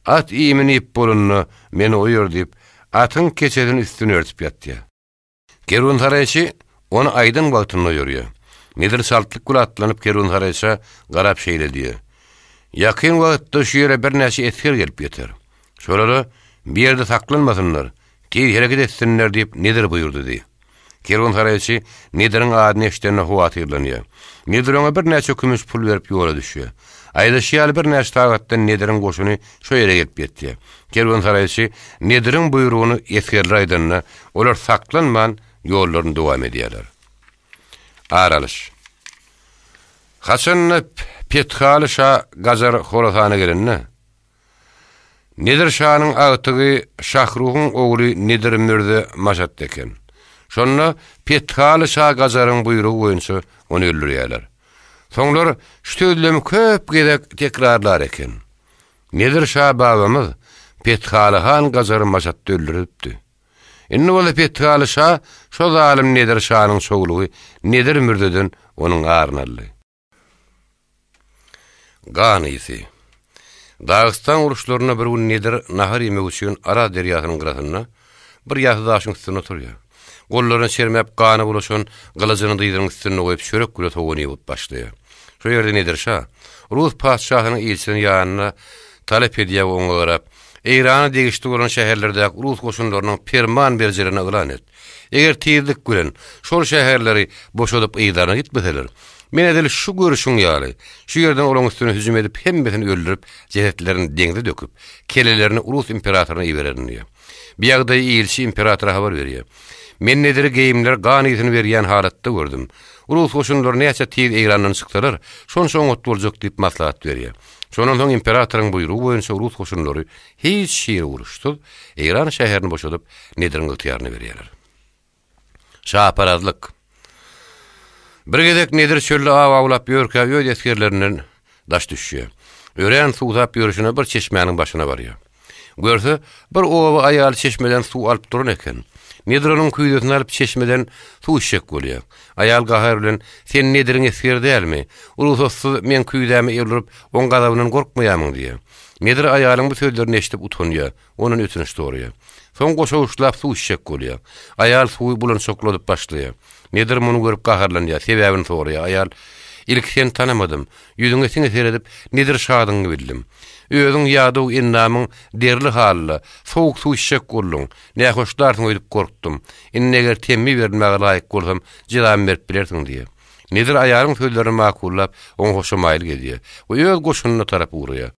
At iýmini iýip bolanda, meni oýar diýip, atyň keçesini üstüne örtüp ýatýar. Kerwensaraýçy ony aýdan wagtynda oýarýar. Nedir çaltlyk bilen atlanyp kerwensaraýça garap şeýle diýýär, Ýakyn wagtda şu ýere birnäçe esger gelip ýeter. Şolara, Bir ýerde saklanmasynlar, tiz hereket etsinler diýip Nedir buýurdy diý. Kerwensaraýçy Nediriň adyny eşidende howatyrlanýar. Nedir oňa birnäçe kümüş pul berip ýola düşýär. Aýdyşy ýaly birnäçe sagatdan Nediriň goşuny şo ýere gelip ýetýär. Kerwensaraýçy Nediriň buýrugyny esgerlere aýdanda, olar saklanman ýollaryny dowam edýärler. Ar alyş. Haçanda Pethaly şa Gajar Horasana gelende, Nedir şanyň agtygy Şahruhyň ogly Nedir Mürze Maşatda eken. Şonda Pethaly şa Gajaryň buýrugy boýunça ony öldürýärler. Soňlar şu sözlemi köp gezek tekrarlar eken. Nedir şa babamyz Pethaly han Gajary Maşatda öldüripdi. Indi bolsa Pethaly şa şo zalym Nedir şanyň çowlugy Nedir Mürzeden onuň aryny aldy. Gan ysy. Dagystan uruşlarynda bir gün Nedir nahar iýmek üçin Araz derýasynyň gyrasynda bir ýasy daşyň üstünde oturýar. Gollaryny çermäp gana bulaşan gylyjyny dyzynyň üstünde goýup çörek bile sogan iýip başlaýar. Şo ýerde Nedir şa rus patyşasynyň ilçisini ýanyna talap edýär we oňa garap, Eýrana degişli bolan şäherlerdäki rus goşunlarynyň perman berjelerini yglan et. Eger tizlik bilen şol şäherleri boşadyp yzlaryna gitmeseler, Men edil şu görüşiň ýaly, şu ýerden olaň üstüne hüjüm edip hemmesini öldürip, jesetlerini deňze döküp, kelelerini rus imperatoryna ibererin diýýär. Bu ýagdaýy ilçi imperatora habar berýär. Men Nediri geýimler gan ysyny berýän halatda gördüm. Rus goşunlary näçe tiz Eýrandan çyksalar, şonça oňat boljak diýip maslahat berýär. Şondan soň imperatoryň buýrugy boýunça rus goşunlary hiç hili uruşsyz Eýran şäherini boşadyp, Nediriň ygtyýaryna berýärler. Şaparazlyk. Bir gezek Nedir çölde aw awlap ýörkä öz esgerlerinden daş düşýär. Örän suwsap ýörşüne bir çeşmäniň başyna barýar. Görse, bir oba aýaly çeşmeden suw alyp duran eken. Nedir onuň küýzesini alyp çeşmeden suw içjek bolýar. Aýal gahar bilen, Sen Nediriň esgeri dälmi? Rugsatsyz meň küýzäme el urup, oň gazabyndan gorkmaýarmyň diýýär. Nedir aýalyň bu sözlerini eşidip utanýar. Ondan ötünç soraýar. Soň goşawuçlap suw içjek bolýar. Aýal suwy bulançakladyp başlaýar. Nedir muny görüp gaharlanýar, sebäbini soraýar. Aýal, Ilki seni tanamadym. Ýüzüňe siňe seredip, Nedir şadyňy bildim. Özüň ýadaw endamyň derli halda, sowuk suw içjek bolduň. Nähoşlarsyň öýdüp gorkdum. Indi eger temmi berilmäge laýyk bolsam, jezamy berip bilersiň diýýär. Nedir aýalyň sözlerini makullap, oňa hoşamaýlyk edýär we öz goşunyna tarap ugraýar.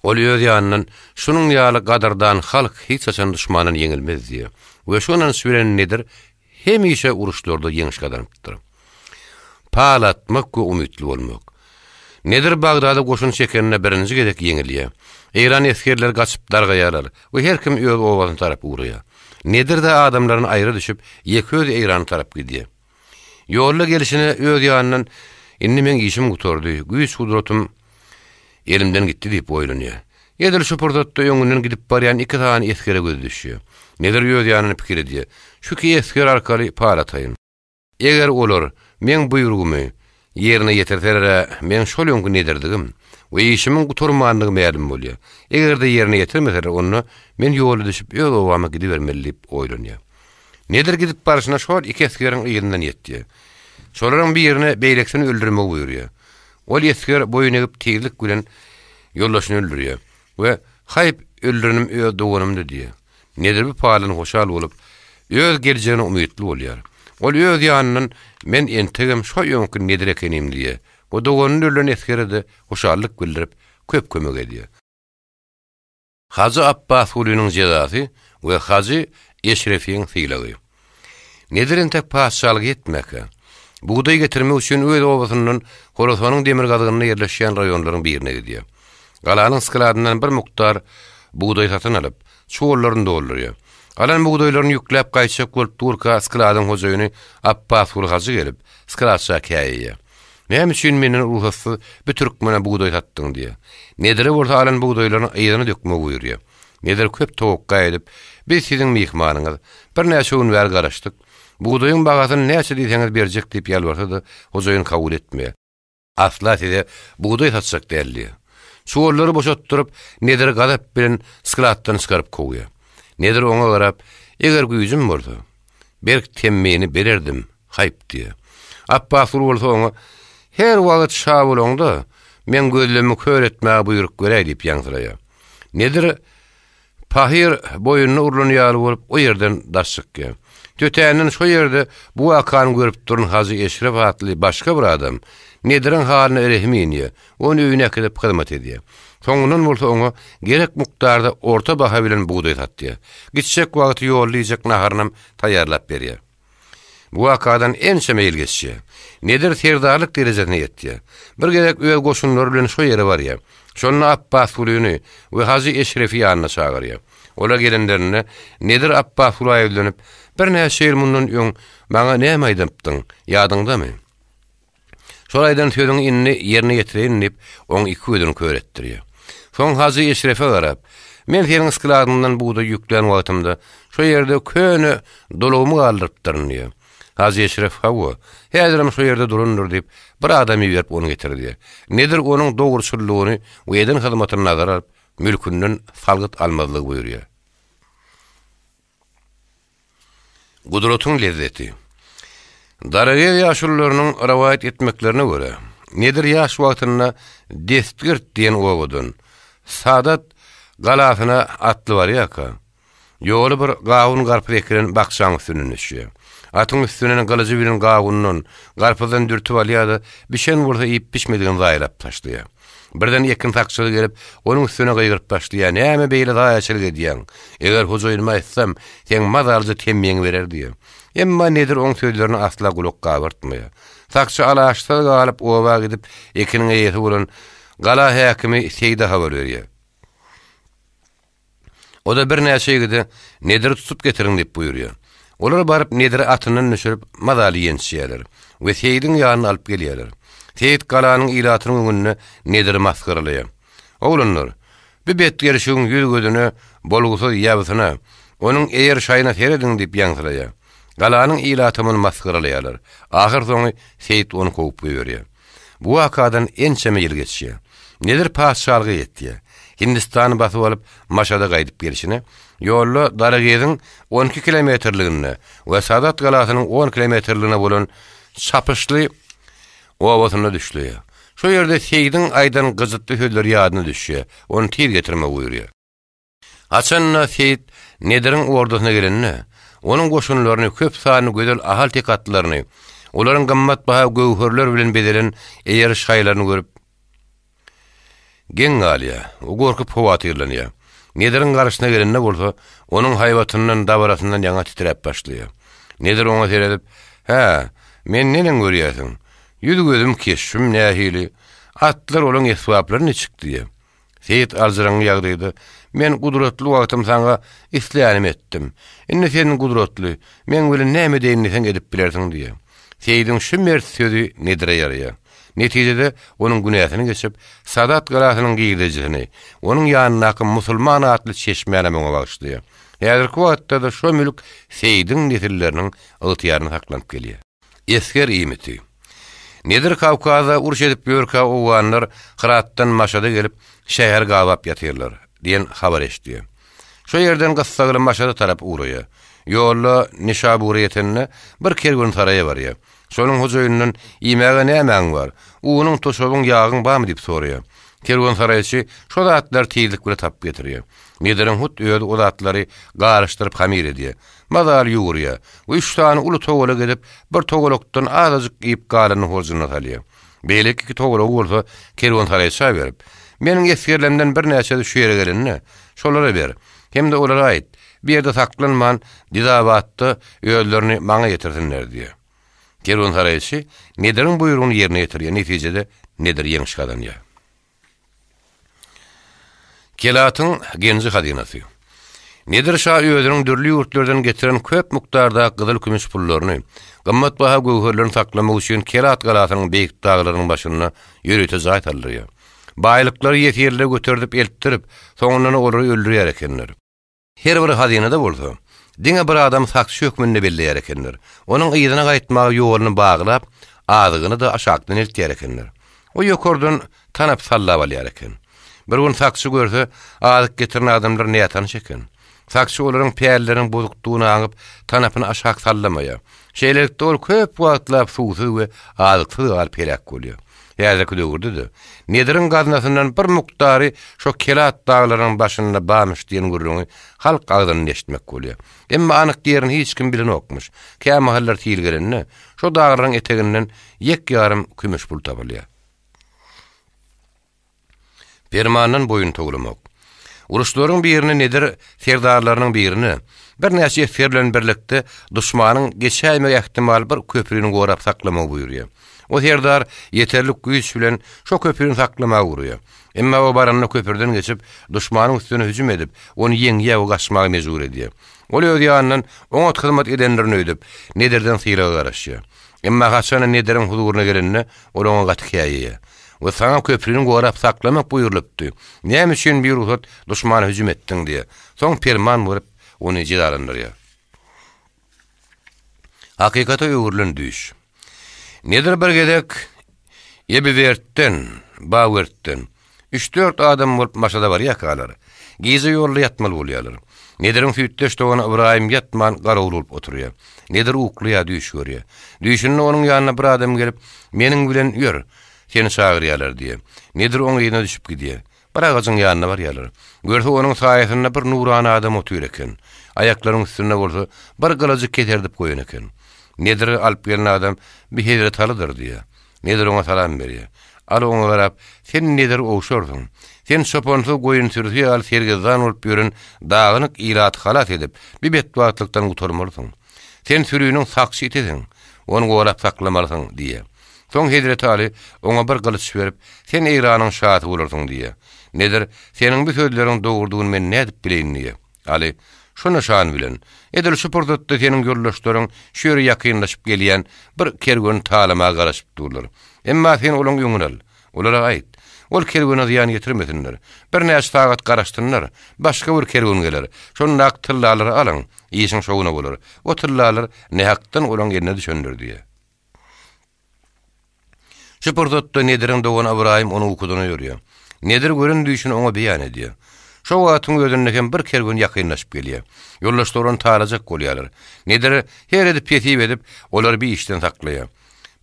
Ol öz ýanyndan, Şunuň ýaly gadyrdan halk hiç haçan duşmandan ýeňilmez diýýär we şu ynanç bilen Nedir hemişe uruşlarda ýeňiş gazanypdyr. Pal atmak we umytly bolmak. Nedir Bagdada goşun çekende birinji gezek ýeňilýär. Eýran esgerleri gaçyp dargaýarlar we her kim öz obasyna tarap ugraýar. Nedir-de adamlaryny aýra düşüp, ýeke özi Eýrana tarap gidýär. Ýolda gelşine öz ýanyndan Indi meň işim gutardy, güýç-gudratym elimden gitdi diýip oýlanýar. Edil şu pursatda öňünden gidip barýan iki sany esgere gözi düşýär. Nedir öz ýanynda pikir edýär, Şu iki esger arkaly pal ataýyn. Eger olar meň buýrugymy ýerine ýetirseler-ä meň şol öňki Nedirdigim we işimiň gutarmandygy mälim bolýar. Eger-de ýerine ýetirmeseler, onda men ýola düşüp öz obama gidibermeli diýip oýlanýar. Nedir gidip barşyna şol iki esgeriň yzyndan ýetýär. Şolaryň birine beýlekisini öldürmegi buýurýar. Ol esger boýun egip tizlik bilen ýoldaşyny öldürýär we Haýp, öldürenim öz doganymdy diýýär. Nedir bu paldan hoşal bolup, öz geljegine umytly bolýar. Ol öz ýanyndan Men entegem şo öňki Nedir ekenim diýýär we doganyny öldüren esgere-de hoşallyk bildirip, köp kömek edýär. Hajy Apbasgulynyň jezasy we Hajy Eşrefiň sylagy. Nedir entek patyşalyk etmäkä, bugdaý getirmek üçin öz obasyndan Horasanyň demirgazygynda ýerleşýän raýonlaryň birine gidýär. Galanyň skladyndan bir mukdar bugdaý satyn alyp, çuwallaryny doldurýar. Alan bugdaýlaryny ýükläp gaýtjak bolup durka skladyň hojaýyny Apbasguly hajy gelip, skladça käýeýär. Näme üçin menden rugsatsyz bir türkmene bugdaý satdyň diýýär. Nedire bolsa alan bugdaýlaryny yzyna dökmegi buýurýar. Nedir köp towakga edip, Biz siziň myhmanyňyz. Birnäçe gün bäri garaşdyk. Bugdaýyň bahasyny näçe diýseňiz berjek diýip ýalbarsa-da, hojaýyn kabul etmeýär. Asla size bugdaý satjak däl diýýär. Çuwallary boşatdyryp, Nediri gazap bilen skladdan çykaryp kowýar. Nedir oňa garap, Eger güýjüm bolsa, berk temmini bererdim. Haýp diýýär. Apbasguly bolsa oňa, Her wagt şa bolaňda, meň gözlemimi kör etmäge buýruk beräý diýip ýaňsylaýar. Nedir pahyr boýnuna urlan ýaly bolup, o ýerden daş çykýar. Tötänden şo ýerde bu wakany görüp duran Hajy Eşrep atly başga bir adam Nediriň halyna rehimi inýär, ony öýüne äkidip hyzmat edýär. Soňundan bolsa oňa gerek mukdarda orta baha bilen bugdaý satýar. Gitjek wagty ýolda iýjek naharynam taýýarlap berýär. Bu wakadan ençeme ýyl geçýär. Nedir serdarlyk derejesine ýetýär. Bir gezek öz goşunlary bilen şo ýere barýar. Şonda Apbasgulyny we Hajy Eşrefi ýanyna çagyrýar. Olar gelenlerinde Nedir Apbasgula ýüzlenip, Birnäçe ýyl mundan öň maňa näme aýdypdyň, ýadyňdamy? Şol aýdan sözüňi indi ýerine ýetireýin diýip, oň iki gözüni kör etdirýär. Soň Hajy Eşrefe garap, Men seniň skladyňdan bugdaý ýüklän wagtymda, şo ýerde köne dolagymy galdyrypdyryn diýýär. Hajy Eşref, Hawa, häzirem şo ýerde durandyr diýip, bir adam iberip ony getirdýär. Nedir onuň dogruçyllygyny we eden hyzmatyny nazara alyp, mülkünden salgyt almazlygy buýurýar. Gudratyň lezzeti. Daragez ýaşulularynyň rowaýat etmeklerine görä, Nedir ýaş wagtynda Destgirt diýen obadan Sadat galasyna atly barýarka, ýoly bir gawun-garpyz ekilen bakjaň üstünden düşýär. Atyň üstünden gylyjy bilen gawundan, garpyzdan dürtüp alýar-da, bişen bolsa iýip, bişmedigini zaýalap taşlaýar. Birden ekin sakçysy gelip, onuň üstüne gygyryp başlaýar, Näme beýle zaýaçylyk edýäň? Eger hojaýynyma aýtsam, seň mazalyja temmiňi berer diýýär. Emma Nedir oň sözlerine asla gulak gabartmaýar. Sakçy alaçsyz galyp, oba gidip, ekiniň eýesi bolan gala häkimi Seýide habar berýär. O-da birnäçe ýigide Nediri tutup getiriň diýip buýurýar. Olar baryp Nediri atyndan düşürip, mazaly ýençýärler we Seýidiň ýanyna alyp gelýärler. Seýit galanyň ilatynyň öňünde Nediri masgaralaýar. Oglanlar, bu betgelşigiň ýüz-gözüne, bolgusyz ýabysyna, onuň eýer-şaýyna serediň diýip ýaňsylaýar. Galanyň ilaty muny masgaralaýarlar. Ahyrsoňy Seýit ony kowup goýberýär. Bu wakadan ençeme ýyl geçýär. Nedir patyşalyga ýetýär. Hindistany basyp alyp, Maşada gaýdyp gelşine, ýolda Darageziň 12 kilometrliginde we Sadat galasynyň on kilometrliginde bolan Çapyşly obasynda düşleýär. Şo ýerde Seýidiň aýdan gyjytly sözleri ýadyna düşýär, ony tiz getirmegi buýurýar. Haçan-da Seýit Nediriň ordasyna gelende, onuň goşunlaryny, köp sanly gözel ahal-tek atlaryny, olaryň gymmatbaha göwherler bilen bezelen eýer-şaýlaryny görüp, geň galýar we gorkup howatyrlanýar. Nediriň garşysyna gelende bolsa, onuň haýbatyndan, dabarasyndan ýaňa titräp başlaýar. Nedir oňa seredip, Hä, meni neneň görýärsiň? Ýüz-gözüm, keşbim nähili? Atlar, olaň esbaplary niçik? diýýär. Seýit aljyraňňy ýagdaýda, Men gudratly wagtym saňa islänimi etdim. Indi sen gudratly, meň bilen näme edeýin diýseň edip bilersiň diýýär. Seýidiň şu mert sözi Nedire ýaraýar. Netijede, onuň günäsini geçip, Sadat galasynyň girdejisini, onuň ýanyndaky Musulman atly çeşmänem oňa bagyşlaýar. Häzirki wagtda-da şo mülk Seýidiň nesilleriniň ygtyýarynda saklanyp gelýär. Esger iýmiti. Nedir Kawkazda uruş edip ýörkä owganlar Hyratdan Maşada gelip, şäheri gabap ýatyrlar diýen habar eşidýär. Şo ýerden gyssagly Maşada tarap ugraýar. Ýolda Nişabura ýetende bir kerwensaraýa barýar. Şonuň hojaýynyndan Iýmäge nämäň bar? Unuň, toşabyň, ýagyň barmy diýip soraýar. Kerwensaraýçy şo zatlary tizlik bile tapyp getirýär. Nediriň hut özi o zatlary garyşdyryp hamyr edýär. Mazaly ýugurýar we üç sany uly togalak edip, bir togalakdan azajyk iýip galanyny horjunyna salýar. Beýleki iki togalagy bolsa kerwensaraýça berip, Meniň esgerlerimden birnäçesi şu ýere gelende, şolara ber. Hem-de olara aýt, bu ýerde saklanman, Dizabatda özlerini maňa ýetirsinler diýýär. Kerwensaraýçy Nediriň buýrugyny ýerine ýetirýär, netijede Nedir ýeňiş gazanýar. Kelatyň genji-hazynasy. Nedir şa özüniň dürli ýurtlardan getiren köp mukdardaky gyzyl-kümüş pullaryny, gymmatbaha göwherlerini saklamak üçin Kelat galasynyň beýik daglarynyň başynda ýörite jaý saldyrýar. Baýlyklary ýesirlere göterdip eltdirip, soňundan olary öldürýär ekenler. Her bir hazynada bolsa, diňe bir adam sakçy hökmünde belleýär ekenler. Onuň yzyna gaýtmaga ýoluny baglap, azygyny-da aşakdan eltýär ekenler. O ýokardan tanap sallap alýar eken. Bir gün sakçy görse, azyk getiren adamlar nätanyş eken. Sakçy olaryň pälleriniň bozukdygyny aňyp, tanapyny aşak sallamaýar. Şeýlelikde ol köp wagtlap suwsuz we azyksyz galyp heläk bolýar. Häzirki döwürde-de, Nediriň gaznasyndan bir mukdary şo Kelat daglarynyň başynda barmyş diýen gürrüňi halk agzyndan eşitmek bolýar. Emma anyk ýerini hiç kim bilenokmyş. Kämahallar sil gelende, şo daglaryň eteginden ýek-ýarym kümüş pul tapylýar. Permandan boýun towlamak. Uruşlaryň birinde Nedir serdarlarynyň birine, birnäçe esger bilen birlikde duşmanyň geçäýmegi ähtimal bir köprüni gorap saklamagy buýurýar. O serdar ýeterlik güýç bilen şo köprüni saklamaga ugraýar. Emma o baranda köprüden geçip, duşmanyň üstüne hüjüm edip, ony ýeňýär we gaçmaga mejbur edýär. Ol öz ýanyndan oňat hyzmat edendirin öýdüp, Nedirden sylaga garaşýar. Emma haçanda Nediriň huzuryna gelende, ol oňa gaty käýeýär. We saňa köprüni gorap saklamak buýrulypdy. Näme üçin birugsat duşmana hüjüm etdiň diýýär. Soň perman berip, ony jezalandyrýar. Hakykata öwrülen düýş. Nedir bir gezek Ebiwertden, Bawertden, üç-dört adam bolup Maşada barýarkalar, gije ýolda ýatmaly bolýarlar. Nediriň süýtdeş dogany Ybraýym ýatman garawul bolup oturýar. Nedir uklaýar, düýş görýär. Düýşünde onuň ýanyna bir adam gelip, Meniň bilen ýör, seni çagyrýarlar diýýär. Nedir oň yzyna düşüp gidýär. Bir agajyň ýanyna barýarlar. Görse, onuň saýasynda bir nurana adam otyr eken. Aýaklarynyň üstünde bolsa, bir gylyjy keserdip goýan eken. Nediri alyp gelen adam, Bi hezreti Alydyr diýýär. Nedir oňa salam berýär. Aly oňa garap, Sen Nedir owşarsyň. Sen çopansyz goýun sürüsi ýaly sergezdan bolup ýören dagynyk ilaty halas edip, bi betbagtlykdan gutarmalysyň. Sen süriniň sakçy itisiň. Ony gorap saklamalysyň diýýär. Soň hezreti Aly oňa bir gylyç berip, Sen Eýranyň şasy bolarsyň diýýär. Nedir, Seniň bu sözleriň dogrudygyny men nädip bileýin diýýär. Aly, Şu nyşan bilen, edil şu pursatda seniň ýoldaşlaryň şu ýere ýakynlaşyp gelýän bir kerweni talamaga garaşyp durlar. Emma sen olaň öňüni al. Olara aýt, ol kerwene zyýan ýetirmesinler. Birnäçe sagat garaşsynlar, başga bir kerwen geler. Şondaky tyllalary alyň, işiň şowuna bolar. O tyllalar nähakdan olaň eline düşendir diýýär. Şu pursatda Nediriň dogany Ybraýym ony ukudan oýarýar. Nedir gören düýşüni oňa beýan edýär. Şo wagtyň özünde hem bir kerwen ýakynlaşyp gelýär. Ýoldaşlary ony talajak bolýarlar. Nedir her edip hesip edip, olary bir işden saklaýar.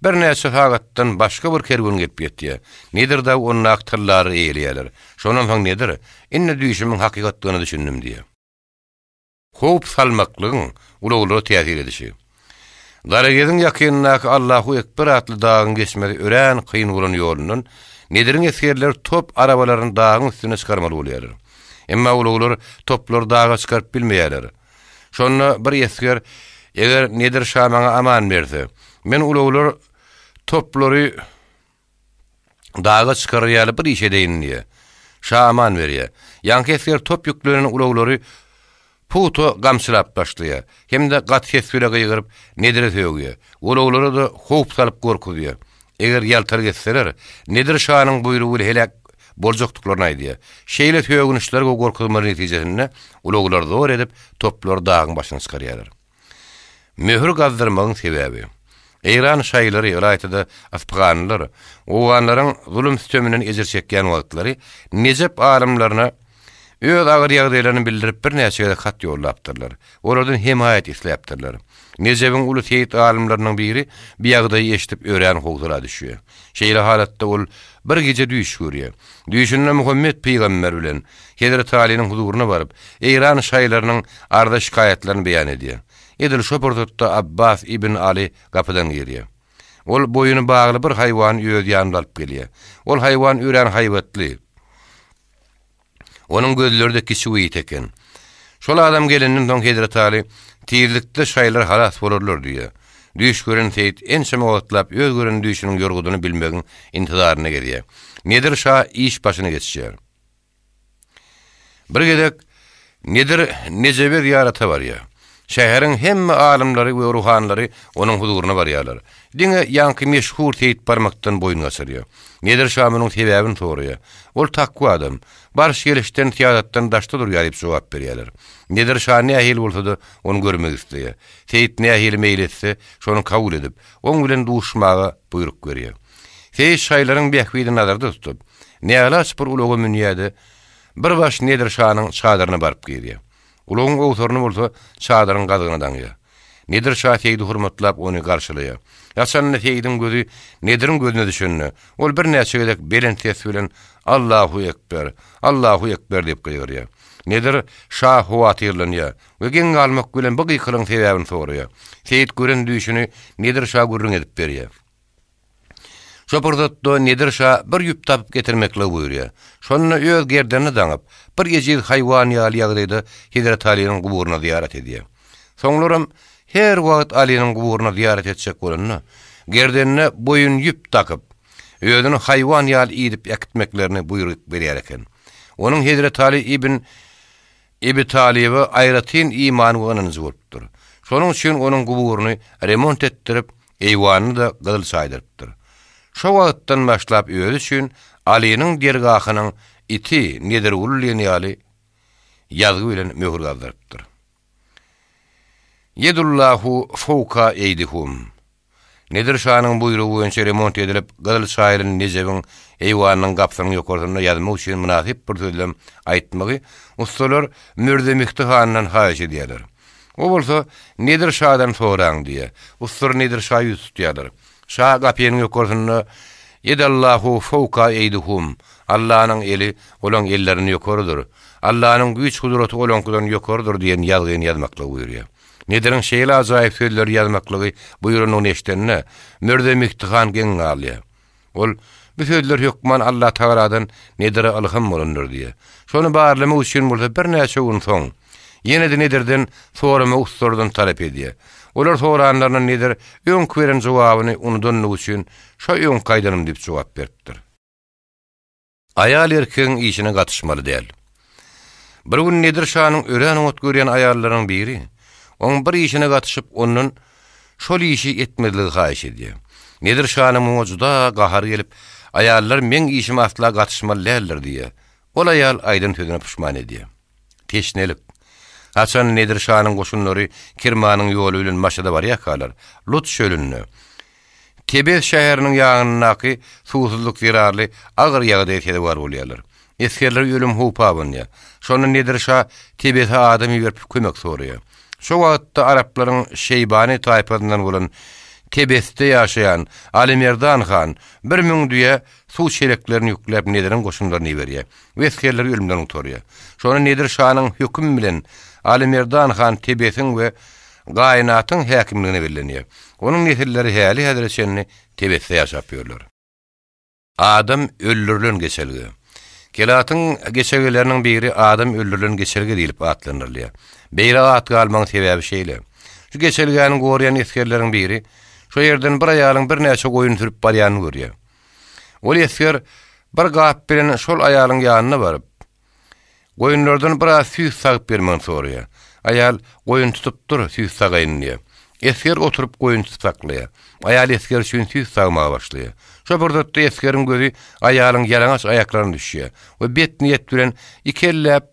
Birnäçe sagatdan başga bir kerwen gelip ýetýär. Nedir dagy ondaky tyllary eýeleýärler. Şondan soň Nedir, Indi düýşümiň hakykatdygyna düşündim diýýär. Howp salmaklygyň ulaglara täsir edişi. Garageziň ýakynyndaky Allahu Ekber atly dagyň geçmesi örän kyn bolan ýolundan Nediriň esgerleri top arabalaryny dagyň üstüne çykarmaly bolýarlar. Emma ulaglar toplary daga çykaryp bilmeýärler. Şonda bir esger, Eger Nedir şa maňa aman berse, men ulaglar toplary Daga çykarar ýaly bir iş edeýin diýýär. Şa aman berýär. Ýaňky esger top ýüklenen ulaglary pugta gamçylap başlaýar. Hem-de gaty ses bile gygyryp, Nedire sögýär. Ulaglara-da howp salyp gorkuzýar. Eger ýaltalyk etseler, Nedir şanyň buýrugy bile heläk boljakdyklaryny aýdýar. Şeýle sögünçler we gorkuzmalar netijesinde ulaglar zor edip, toplary dagyň başyna çykarýarlar. Möhür gazdyrmagyň sebäbi. Eýran şaýylary, ylaýta-da yspyhanlylar owganlaryň zulum-süteminden ejir çekýän wagtlary Nejep alymlaryna öz agyr ýagdaýlaryny bildirip birnäçe gezek hat ýollapdyrlar. Olardan hemaýat isläpdirler. Nejebiň uly seýit alymlarynyň biri bu ýagdaýy eşidip örän howsala düşýär. Şeýle halatda ol bir gije düýş görýär. Düýşünde Muhammet pygamber bilen Hezreti Alynyň huzuryna baryp, Eýran şaýlarynyň arza-şikaýatlaryny beýan edýär. Edil şo pursatda Abbas ibn Aly gapydan girýär. Ol boýny bagly bir haýwany öz ýanynda alyp gelýär. Ol haýwan örän haýbatly. Onuň gözleri-de kiçi we ýiti eken. Şol adam gelenden soň Hezreti Aly, Tizlikde şaýlar halas bolarlar diýýär. Düýş gören seýit ençeme wagtlap öz gören düýşüniň ýorgudyny bilmegiň intizarynda gezýär. Nedir şa iş başyna geçýär. Bir gezek Nedir Nejebe zyýarata barýar. Şäheriň hemme alymlary we ruhanylary onuň huzuryna barýarlar. Diňe ýaňky meşhur seýit barmakdan boýun gaçyrýar. Nedir şa munuň sebäbini soraýar. Ol takwa adam. Baryş-gelişden, syýasatdan daşda durýar diýip jogap berýärler. Nedir şa nähili bolsa-da, ony görmek isleýär. Seýit nähili meýil etse, şony kabul edip, oň bilen duşmaga buýruk berýär. Seýit şaýlaryň bähbidini nazarda tutup, näalaç bir ulaga münýär-de, bir baş Nedir şanyň çadyryna baryp girýär. Ulagyň owsaryny bolsa çadyryň gazygyna daňýar. Nedir şa Seýidi hormatlap ony garşylaýar. Haçanda Seýidiň gözi Nediriň gözüne düşende, ol birnäçe gezek belent ses bilen Allahu ekber! Allahu ekber! diýip gygyrýar. Nedir şa howatyrlanýar we geň galmak bilen bu gykylygyň sebäbini soraýar. Seýit gören düýşüni Nedir şa gürrüň edip berýär. Şo pursatda Nedir şa bir ýüp tapyp getirmekligi buýurýar. Şonda öz gerdenini daňyp, bir ejiz haýwan ýaly ýagdaýda Hezreti Alynyň guburyna zyýarat edýär. Soňlaram her wagt Alynyň guburyna zyýarat etjek bolanda, gerdenine boýun ýüp dakyp, özüni haýwan ýaly idip äkitmeklerini buýruk berýär eken. Onuň Hezreti Aly ibn Ebi Talyba aýratyn imany we ynanjy bolupdyr. Şonuň üçin onuň guburyny remont etdirip, eýwanyny-da gyzyl çaýdyrypdyr. Şo wagtdan başlap özi üçin Alynyň dergahynyň iti Nedirguly diýen ýaly ýazgy bilen möhür gazdyrypdyr. Ýedullahu fowka eýdihum. Nedir şanyň buýrugy boýunça remont edilip, gyzyl çaýylan Nejebiň eýwanynyň gapysynyň ýokarsynda ýazmak üçin mynasyp bir sözlem aýtmagy ussalar Mürze Mihdi handan haýyş edýärler. O bolsa, Nedir şadan soraň diýýär. Ussalar Nedir şa ýüz tutýarlar. Şa gapynyň ýokarsynda Ýedallahu fowka eýdihum, Allanyň eli olaň ellerinden ýokarydyr, Allanyň güýç-gudraty olaňkydan ýokarydyr diýen ýazgyny ýazmaklygy buýurýar. Nediriň şeýle ajaýyp sözleri ýazmaklygy buýranyny eşidende, Mürze Mihdi han geň galýar. Ol, Bu sözler hökman Allatagaladan Nedire ylham bolandyr diýýär. Şony barlamak üçin bolsa birnäçe gün soň, ýene-de Nedirden soramagy ussalardan talap edýär. Olar soranlarynda Nedir öňki beren jogabyny unudanlygy üçin, Şo öňki aýdanym diýip jogap beripdir. Aýal erkegiň işine gatyşmaly däl. Bir gün Nedir şanyň örän oňat görýän aýallarynyň biri, oň bir işine gatyşyp, ondan şol işi etmezligi haýyş edýär. Nedir şanyň muňa juda gahary gelip, Aýallar meň işime asla gatyşmaly däldir diýýär. Ol aýal aýdan sözüne puşman edýär. Teşnelik. Haçan Nedir şanyň goşunlary Kirmanyň ýoly bilen Maşada barýarkalar, Lut çölünde, Tebez şäheriniň ýanyndaky suwsuzlyk zerarly agyr ýagdaýa sezewar bolýarlar. Esgerlere ölüm howpy abanýar. Şonda Nedir şa Tebeze adam iberip kömek soraýar. Şo wagtda araplaryň Şeýbany taýpasyndan bolan Tebesde ýaşaýan Alymerdan han 1000 düýä suw çeleklerini ýükläp Nediriň goşunlaryny iberýär we esgerleri ölümden gutarýar. Şonda Nedir şanyň hökümi bilen Alymerdan han Tebesiň we Gaýynatyň häkimligine bellenýär. Onuň nesilleri häli-häzire çenli Tebesde ýaşap ýörler. Adam öldürilen geçelge. Kelatyň geçelgeleriniň biri Adam öldürilen geçelge diýlip atlandyrylýar. Beýle at galmagyň sebäbi şeýle. Şu geçelgäni goraýan esgerleriň biri şo ýerden bir aýalyň birnäçe goýun sürüp barýanyny görýär. Ol esger bir gap bilen şol aýalyň ýanyna baryp, Goýunlardan biraz süýt sagyp bermegini soraýar. Aýal, Goýun tutup dur, süýt sagaýyn diýýär. Esger oturyp goýun tutup saklaýar. Aýal esger üçin süýt sagmaga başlaýar. Şo pursatda esgeriň gözi aýalyň ýalaňaç aýaklaryna düşýär we bet niýet bilen ikelläp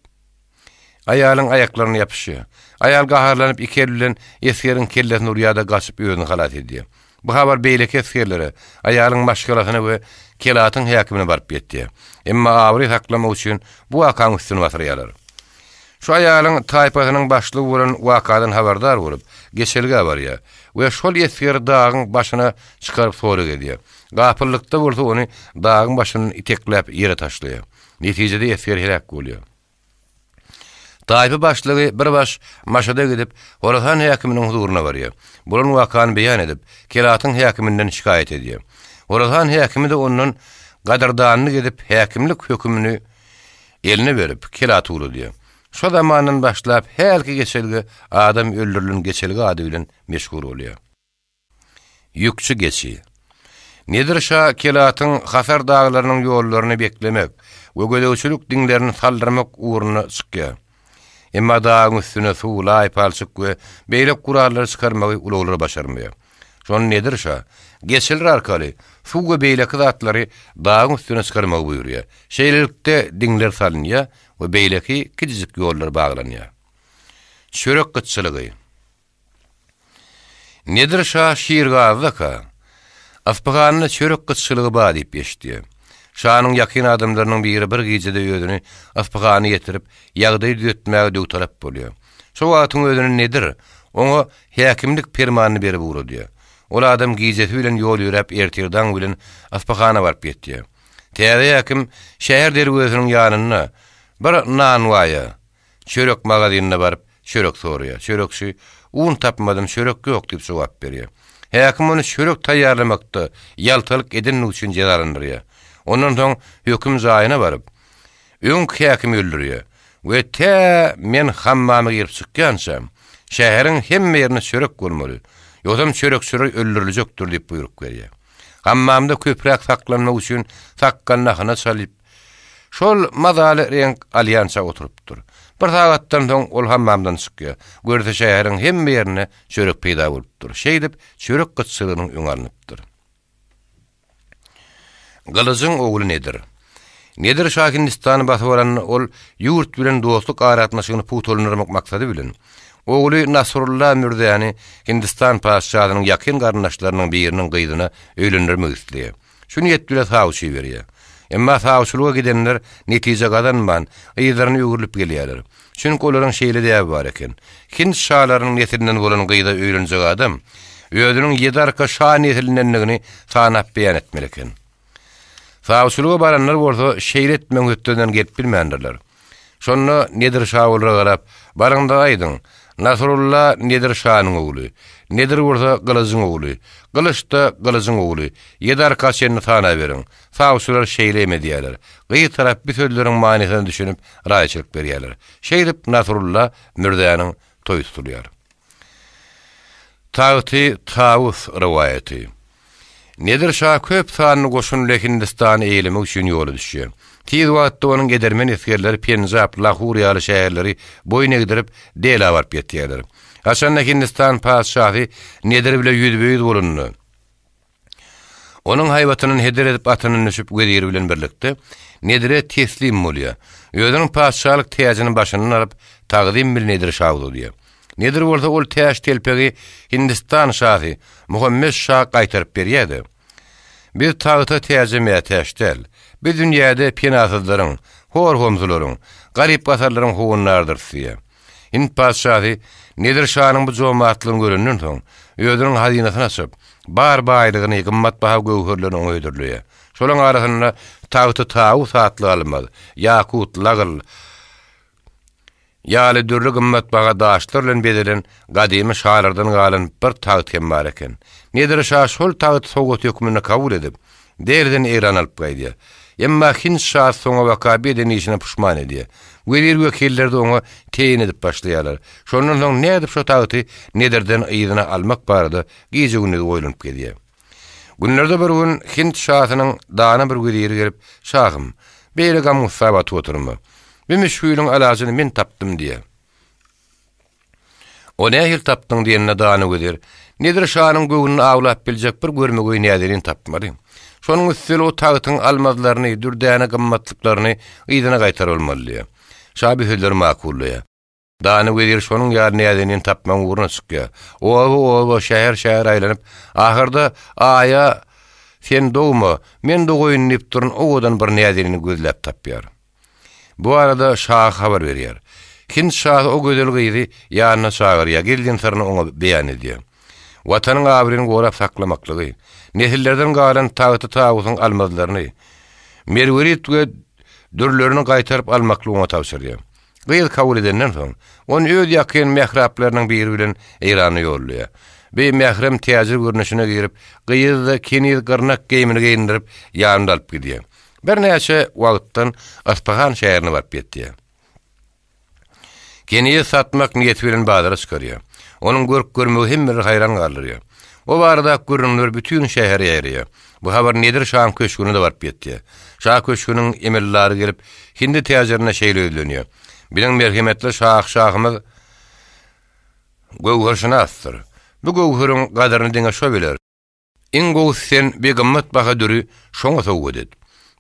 aýalyň aýaklaryna ýapyşýar. Aýal gaharlanyp iki eli bilen esgeriň kellesini urýar-da gaçyp özüni halas edýär. Bu habar beýleki esgerlere, aýalyň maşgalasyna we Kelatyň häkimine baryp ýetýär. Emma abraý saklamak üçin bu wakanyň üstüni basyrýarlar. Şu aýalyň taýpasynyň başlygy bolan wakadan habardar bolup, geçelgä barýar we şol esgeri dagyň başyna çykaryp sorag edýär. Gapyllykda bolsa ony dagyň başyndan itekläp ýere taşlaýar. Netijede esger heläk bolýar. Taýpa başlygy bir baş Maşada gidip, Horasan häkiminiň huzuryna barýar. Bolan wakany beýan edip, Kelatyň häkiminden şikaýat edýär. Horasan häkimi-de ondan gadyrdanlyk edip, häkimlik hökümini eline berip, Kelata ugradýar. Şo zamandan başlap hälki geçelge adam öldürilen geçelge ady bilen meşhur bolýar. Ýükçi geçi. Nedir şa Kelatyň Hasar daglarynyň ýollaryny beklemek we gözegçilik diňlerini saldyrmak ugruna çykýar. Emma dagyň üstüne suw, laý, palçyk we beýleki gurallary çykarmagy ulaglar başarmaýar. Şonda Nedir şa geçiler arkaly suw we beýleki zatlary dagyň üstüne çykarmagy buýurýar. Şeýlelikde diňler salynýar we beýleki kiçijik ýollar baglanýar. Çörek gytçylygy. Nedir şa Şirgazdaka, Yspyhanda çörek gytçylygy bar diýip eşitýär. Şanyň ýakyn adamlarynyň biri bir gijede özüni Yspyhana ýetirip, ýagdaýy düzetmäge döwtalap bolýar. Şo wagtyň özünde Nedir oňa häkimlik permanyny berip ugradýar. Ol adam gijesi bilen ýol ýöräp ertir daň bilen Yspyhana baryp ýetýär. Täze häkim şäher derwezesiniň ýanynda bir nanwaýa, Çörek magazynyna baryp, çörek soraýar. Çörekçi, Un tapmadym, çörek ýok diýip jogap berýär. Häkim ony çörek taýýarlamakda ýaltalyk edenligi üçin jezalandyrýar. Ondan soň höküm jaýyna baryp, öňki häkimi öldürýär we tä men hammama girip çykýançam, şäheriň hemme ýerinde çörek bolmaly, ýogsam çörekçiler öldüriljekdir diýip buýruk berýär. Hammamda köpräk saklanmak üçin sakgalyny ahyna çalyp, Şol mazaly reňk alýança oturypdyr. Bir sagatdan soň ol hammamdan çykýar. Görse şäheriň hemme ýerinde çörek peýda bolupdyr. Şeýdip, çörek gytçylygynyň öňi alnypdyr. Gylyjyň ogly Nedir. Nedir şa Hindistany basyp alanda ol ýurt bilen dostluk aragatnaşygyny pugtalandyrmak maksady bilen, ogly Nasrulla Mürzäni Hindistan patyşasynyň ýakyn garyndaşlarynyň biriniň gyzyna öýlendirmek isleýär. Şu niýet bile sawçy iberýär. Emma sawçylyga gidenler netije gazanman, yzlaryna öwrülip gelýärler. Çünki olaryň şeýle däbi bar eken. Hind şalarynyň neslinden bolan gyza öýlenjek adam, özüniň ýedi arka şa neslindendigini sanap beýan etmeli eken. Sawçylyga baranlar bolsa şeýle etmegiň hötdesinden gelip bilmändirler. Şonda Nedir şa olara garap, Baryň-da aýdyň, Nasrulla Nedir şanyň ogly. Nedir bolsa Gylyjyň ogly. Gylyç-da Gylyjyň ogly. Ýedi arka çenli sanaberiň. Sawçylar şeýle em edýärler. Gyz tarap bi sözleriň manysyna düşünip raýçylyk berýärler. Şeýdip Nasrulla Mürzäniň toýy tutulýar. Tagty Tawus rowaýaty. Nedir şa köp sanly goşun bilen Hindistany eýelemek üçin ýola düşýär. Tiz wagtda onuň edermen esgerleri Penjap, Lahur ýaly şäherleri boýun egdirip, Delä baryp ýetýärler. Haçanda Hindistan patyşasy Nedir bile ýüzbe-ýüz bolanda, Onuň haýbatyndan heder edip atyndan düşüp weziri bilen birlikde Nedire teslim bolýar. Özüniň patyşalyk täjini başyndan alyp, tagzym bilen Nedir şa uzadýar. Nedir bolsa ol täç-telpegi Hindistan şasy Muhammet şa gaýtaryp berýär-de, Biz tagta-täje mätäç däl. Biz dünýäde penasyzlaryň, hor-homsularyň, garyp-gasarlaryň howandarydyrys diýýär. Hind patyşasy Nedir şanyň bu jomartlygyny görenden soň, özüniň hazynasyny açyp, bar baýlygyny, gymmatbaha göwherlerini oňa hödürleýär. Şolaryň arasynda tagty tawus atly almaz, ýakut, lagyl ýaly dürli gymmatbaha daşlar bilen bezelen gadymy şalardan galan bir tagt hem bar eken. Nedir şa şol tagty sowgat hökmünde kabul edip, Deriden Eýrana alyp gaýdýar. Emma hind şasy soňabaka bu eden işine puşman edýär. Wezir-wekiller-de oňa teýen edip başlaýarlar. Şondan soň nädip şo tagty Nedirden yzyna almak barada gije-gündiz oýlanyp gezýär. Günlerde bir gün hind şasynyň dana bir weziri gelip, Şahym, beýle gam-gussa batyp oturma. Bu müşgiliň alajyny men tapdym diýýär. O nähili tapdyň diýende dana wezir, Nedir şanyň göwnüni awlap biljek bir görmegeý näzenin tapmaly. Şonuň üsteli o tagtyň almazlaryny, dürdäne gymmatlyklaryny yzyna gaýtarylmaly diýýär. Şa bu sözleri makullaýar. Dana wezir şonuň ýaly näzenin tapmagyň ugruna çykýar. Oba-oba, şäher-şäher aýlanyp, ahyrda Aýa Sen dogma, men dogaýyn diýip duran owadan bir näzenini gözläp tapýar. Bu barada şaha habar berýär. Hind şasy o gözel gyzy ýanyna çagyrýar, gizlin syryny oňa beýan edýär. Watanyň abraýyny gorap saklamaklygy, nesillerden galan tagty-tawusyň almazlaryny, merwerit we dürlerini gaýtaryp almaklygy oňa tabşyrýar. Gyz kabul edenden soň, ony öz ýakyn mähraplarynyň biri bilen Eýrana ýollaýar. Bi mährem täjir görnüşine girip, gyzy-da keniz gyrnak geýimini geýindirip, ýanynda alyp gidýär. Birnäçe wagtdan Yspyhan şäherine baryp ýetýär. Kenizi satmak niýeti bilen bazara çykarýar. Onuň görk-görmegi hemmeleri haýran galdyrýar. O baradaky gürrüňler bütin şähere ýaýraýar. Bu habar Nedir şaň köşgüne-de baryp ýetýär. Şa köşgüniň emeldary gelip, hindi täjirine şeýle ýüzlenýär, Biziň merhemetli şahy-şahymyz göwherşynasdyr. Bu göwheriň gadyryny diňe şo biler. Iň gowusy sen bi gymmat baha düri şoňa sowgat et.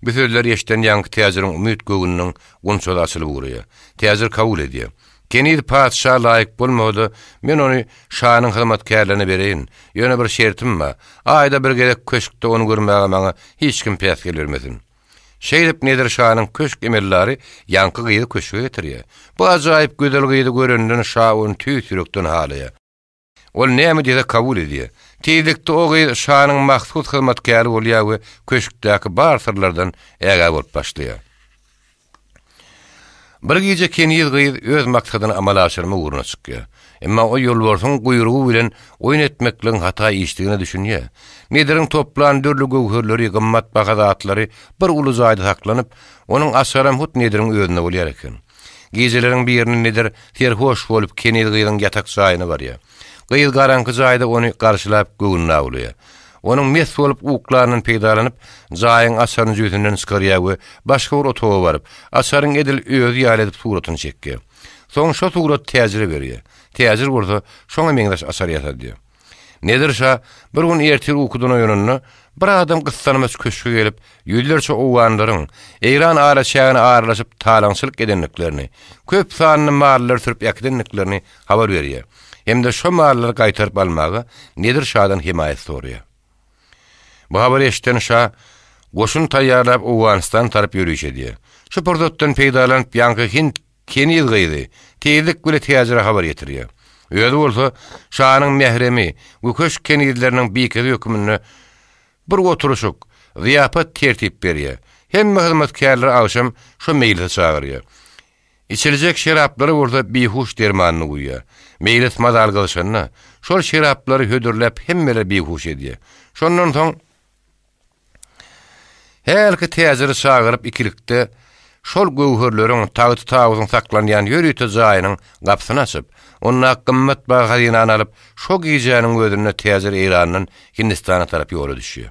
Bu sözleri eşiden ýaňky täjiriň umyt göwnüniň gunçasy açylyp ugraýar. Täjir kabul edýär. Keniz patyşa laýyk bolmasa-da, men ony şanyň hyzmatkärlerine bereýin. Ýöne bir şertim bar. Aýda bir gezek köşkde ony görmäge maňa hiç kim päsgel bermesin. Şeýdip Nedir şanyň köşk emeldary ýaňky gyzy köşge getirýär. Bu ajaýyp gözel gyzy görenden şa ony tüýs ýürekden halaýar. Ol näme diýse kabul edýär. Tizlikde o gyz şanyň mahsus hyzmatkäri bolýar we köşkdäki bar syrlardan ägä bolup başlaýar. Bir gije keniz gyz öz maksadyny amala aşyrmak ugruna çykýar. Emma o ýolbarsyň guýrugy bilen oýun etmekligiň hata işdigine düşünýär. Nediriň toplan dürli göwherleri, gymmatbaha zatlary bir uly jaýda saklanyp, onuň açaram hut Nediriň özünde bolýar eken. Gijeleriň birinde Nedir serhoş bolup keniz gyzyň ýatak jaýyna barýar. Gyz garaňky jaýda ony garşylap göwnüni awlaýar. Onuň mes bolup uklanyndan peýdalanyp, jaýyň açaryny jübüsinden çykarýar we başga bir otaga baryp, açaryň edil özi ýaly edip suratyny çekýär. Soň şo suraty täjire berýär. Täjir bolsa şoňa meňzeş açar ýasadýar. Nedir şa bir gün ertir ukudan oýananda, bir adam gyssanmaç köşge gelip, ýüzlerçe owganlaryň Eýran araçägine aralaşyp talaňçylyk edendiklerini, köp sanly mallary sürüp äkidendiklerini habar berýär hem-de şo mallary gaýtaryp almaga Nedir şadan hemaýat soraýar. Bu habary eşiden şa goşun taýýarlap Owganystana tarap ýöriş edýär. Şu pursatdan peýdalanyp ýaňky hind Keniz gyzy tizlik bile täjire habar ýetirýär. Özi bolsa şanyň mähremi we köşk kenizleriniň bikesi hökmünde bir oturyşyk, zyýapat tertip berýär. Hemme hyzmatkärleri agşam şo meýlise çagyrýar. Içiljek şeraplara bolsa bihuş dermanyny guýýar. Meýlis mazaly gyzyşanda, şol şeraplary hödürläp hemmeleri bihuş edýär. Şondan soň hälki täjiri çagyryp ikilikde şol göwherleriň, tagty-tawusyň saklanýan ýörite jaýynyň gapysyny açyp, ondaky gymmatbaha hazynany alyp, şo gijäniň özünde täjir Eýrandan Hindistana tarap ýola düşýär.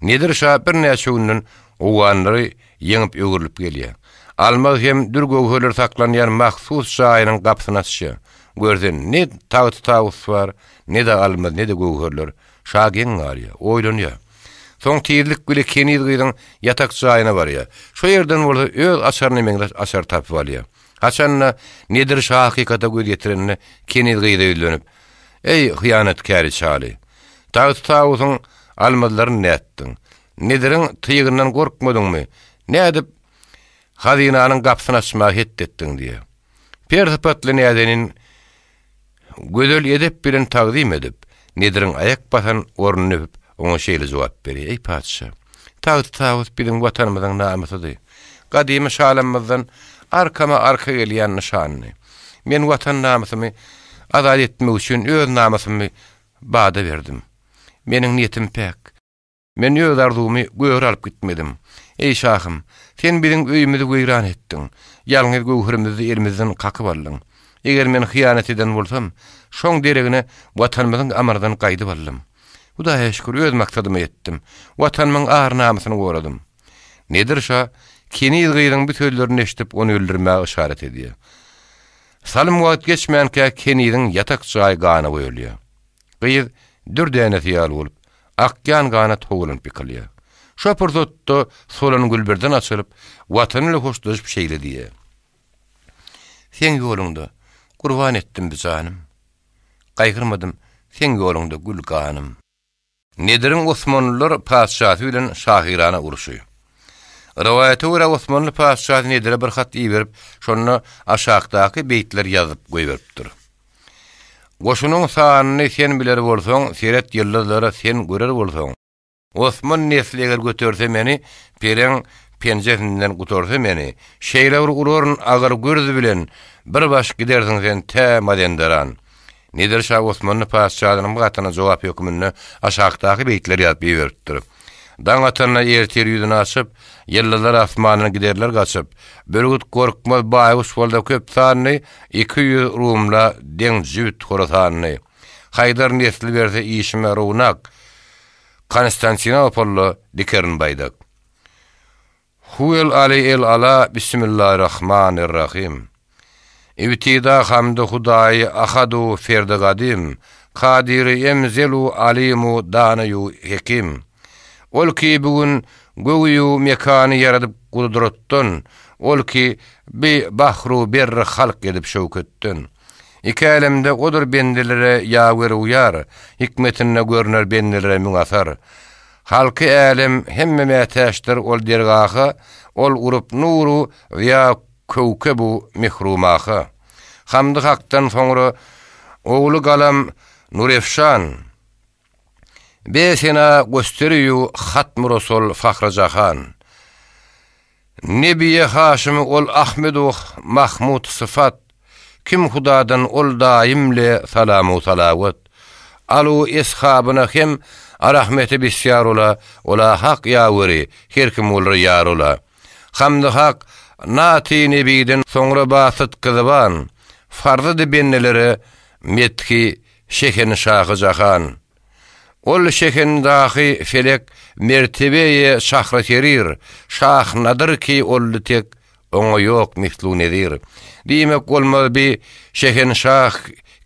Nedir şa birnäçe günden owganlary ýeňip öwrülip gelýär. Almaz hem dür-göwherler saklanýan mahsus jaýynyň gapysyny açýar. Görse, ne tagty-tawus bar, ne-de almaz, ne-de göwherler. Şa geň galýar, oýlanýar. Soň tizlik bile keniz gyzyň ýatak jaýyna barýar. Şo ýerden bolsa öz açaryna meňzeş açar tapyp alýar. Haçan-da Nedir şa hakykata göz ýetirende keniz gyza ýüzlenip, Eý, hyýanatkäri çaly! Tagty-tawusyň almazlaryny nätdiň? Nediriň tygyndan gorkmadyňmy? Nädip hazynanyň gapysyny açmaga het etdiň? diýýär. Per sypatly näzenin gözel edep bilen tagzym edip, Nediriň aýak basan ornuny öpüp, oňa şeýle jogap berýär, Eý, patyşa! Tagty-tawus biziň Watanymyzyň namysydy. Gadymy şalamyzdan arkama-arka gelýän nyşandy. Men Watan namysymy azat etmek üçin öz namysymy bada berdim. Meniň niýetim päk. Men öz arzuwymy göre alyp gitmedim. Eý, şahym, sen biziň öýümizi weýran etdiň. Ýalňyz göwherimizi elimizden kakyp aldyň. Eger men hyýanat eden bolsam, şoň deregine Watanymyzyň amardan gaýdyp aldym. Hudaýa şükür, öz maksadyma ýetdim. Watanymyň ar-namysyny goradym. Nedir şa keniz gyzyň bu sözlerini eşidip, ony öldürmäge yşarat edýär. Salym wagt geçmänkä keniziň ýatak jaýy gana boýalýar. Gyz dür dänesi ýaly bolup, akýan gana towlanyp ýykylýar. Şo pursatda solan gül birden açylyp, Watany bilen hoşlaşyp şeýle diýýär, Seň ýoluňda gurban etdim bi janym, Gaýgyrmadym seň ýoluňda gül ganym. Nediriň osmanlylar patyşasy bilen şahyrana urşy. Rowaýata görä osmanly patyşasy Nedire bir hat iberip, şonda aşakdaky beýtleri ýazyp goýberipdir. Goşunyň sanyny sen biler bolsaň, seret ýyldyzlara sen görer bolsaň. Osman nesli eger göterse meni, Pereň penjesinden gutarsa meni, Şeýle bir uraryn agyr gürz bilen, Bir baş gidersiň sen tä Mazenderan. Nedir şa Osmanly patyşasynyň bu hatyna jogap hökmünde aşakdaky beýtleri ýazyp iberipdir. Daň atanda ertir ýüzüni açyp, Ýyldyzlar asmandan giderler gaçyp. Bürgüt gorkmaz baýguş bolsa köp sanly, 200 rumla deň jübüt horasanly. Haýdar nesli berse işime rownak, Konstantinopolda dikerin baýdak. Huwel Ali el Ala Bismillahirrahmanirrahim. Ibtida hamdy Hudaýy Ahadu Ferdi Gadym, Kadyry Emzelu Alimu Danaýu Hekim. Ol ki bu gün gögüýu mekany ýaradyp gudratdan, ol ki bi bahru berri halk edip şöwketden. Iki älemde odur bendelere ýawer u ýar, hikmetinde görner bendelere müň asar. Halky älem hemme mätäçdir ol dergaha, Ol urup nuru zyýa köwkebu mihru maha. Hamdy Hakdan soňra ogly galam Nurefşan, Be sena gösteriýu hatmy Rasul fahry jahan. Nebiýe Haşymy ol Ahmedu Mahmut syfat, Kim Hudadan ol daýym le salamu salawat. Alu eshabyna hem a rahmeti bisýar ola, Ola Hak ýaweri, her kim olara ýar ola. Hamdy Hak naty Nebiden soňra ba sydky zyban, Farzydy bendelere methi şehenşahy jahan. Ol şehendahy felek mertebeýe şahry serir, Şah Nadyr ki oldy tek, oňa ýok mislu nezir. Diýmek bolmaz bi şehenşah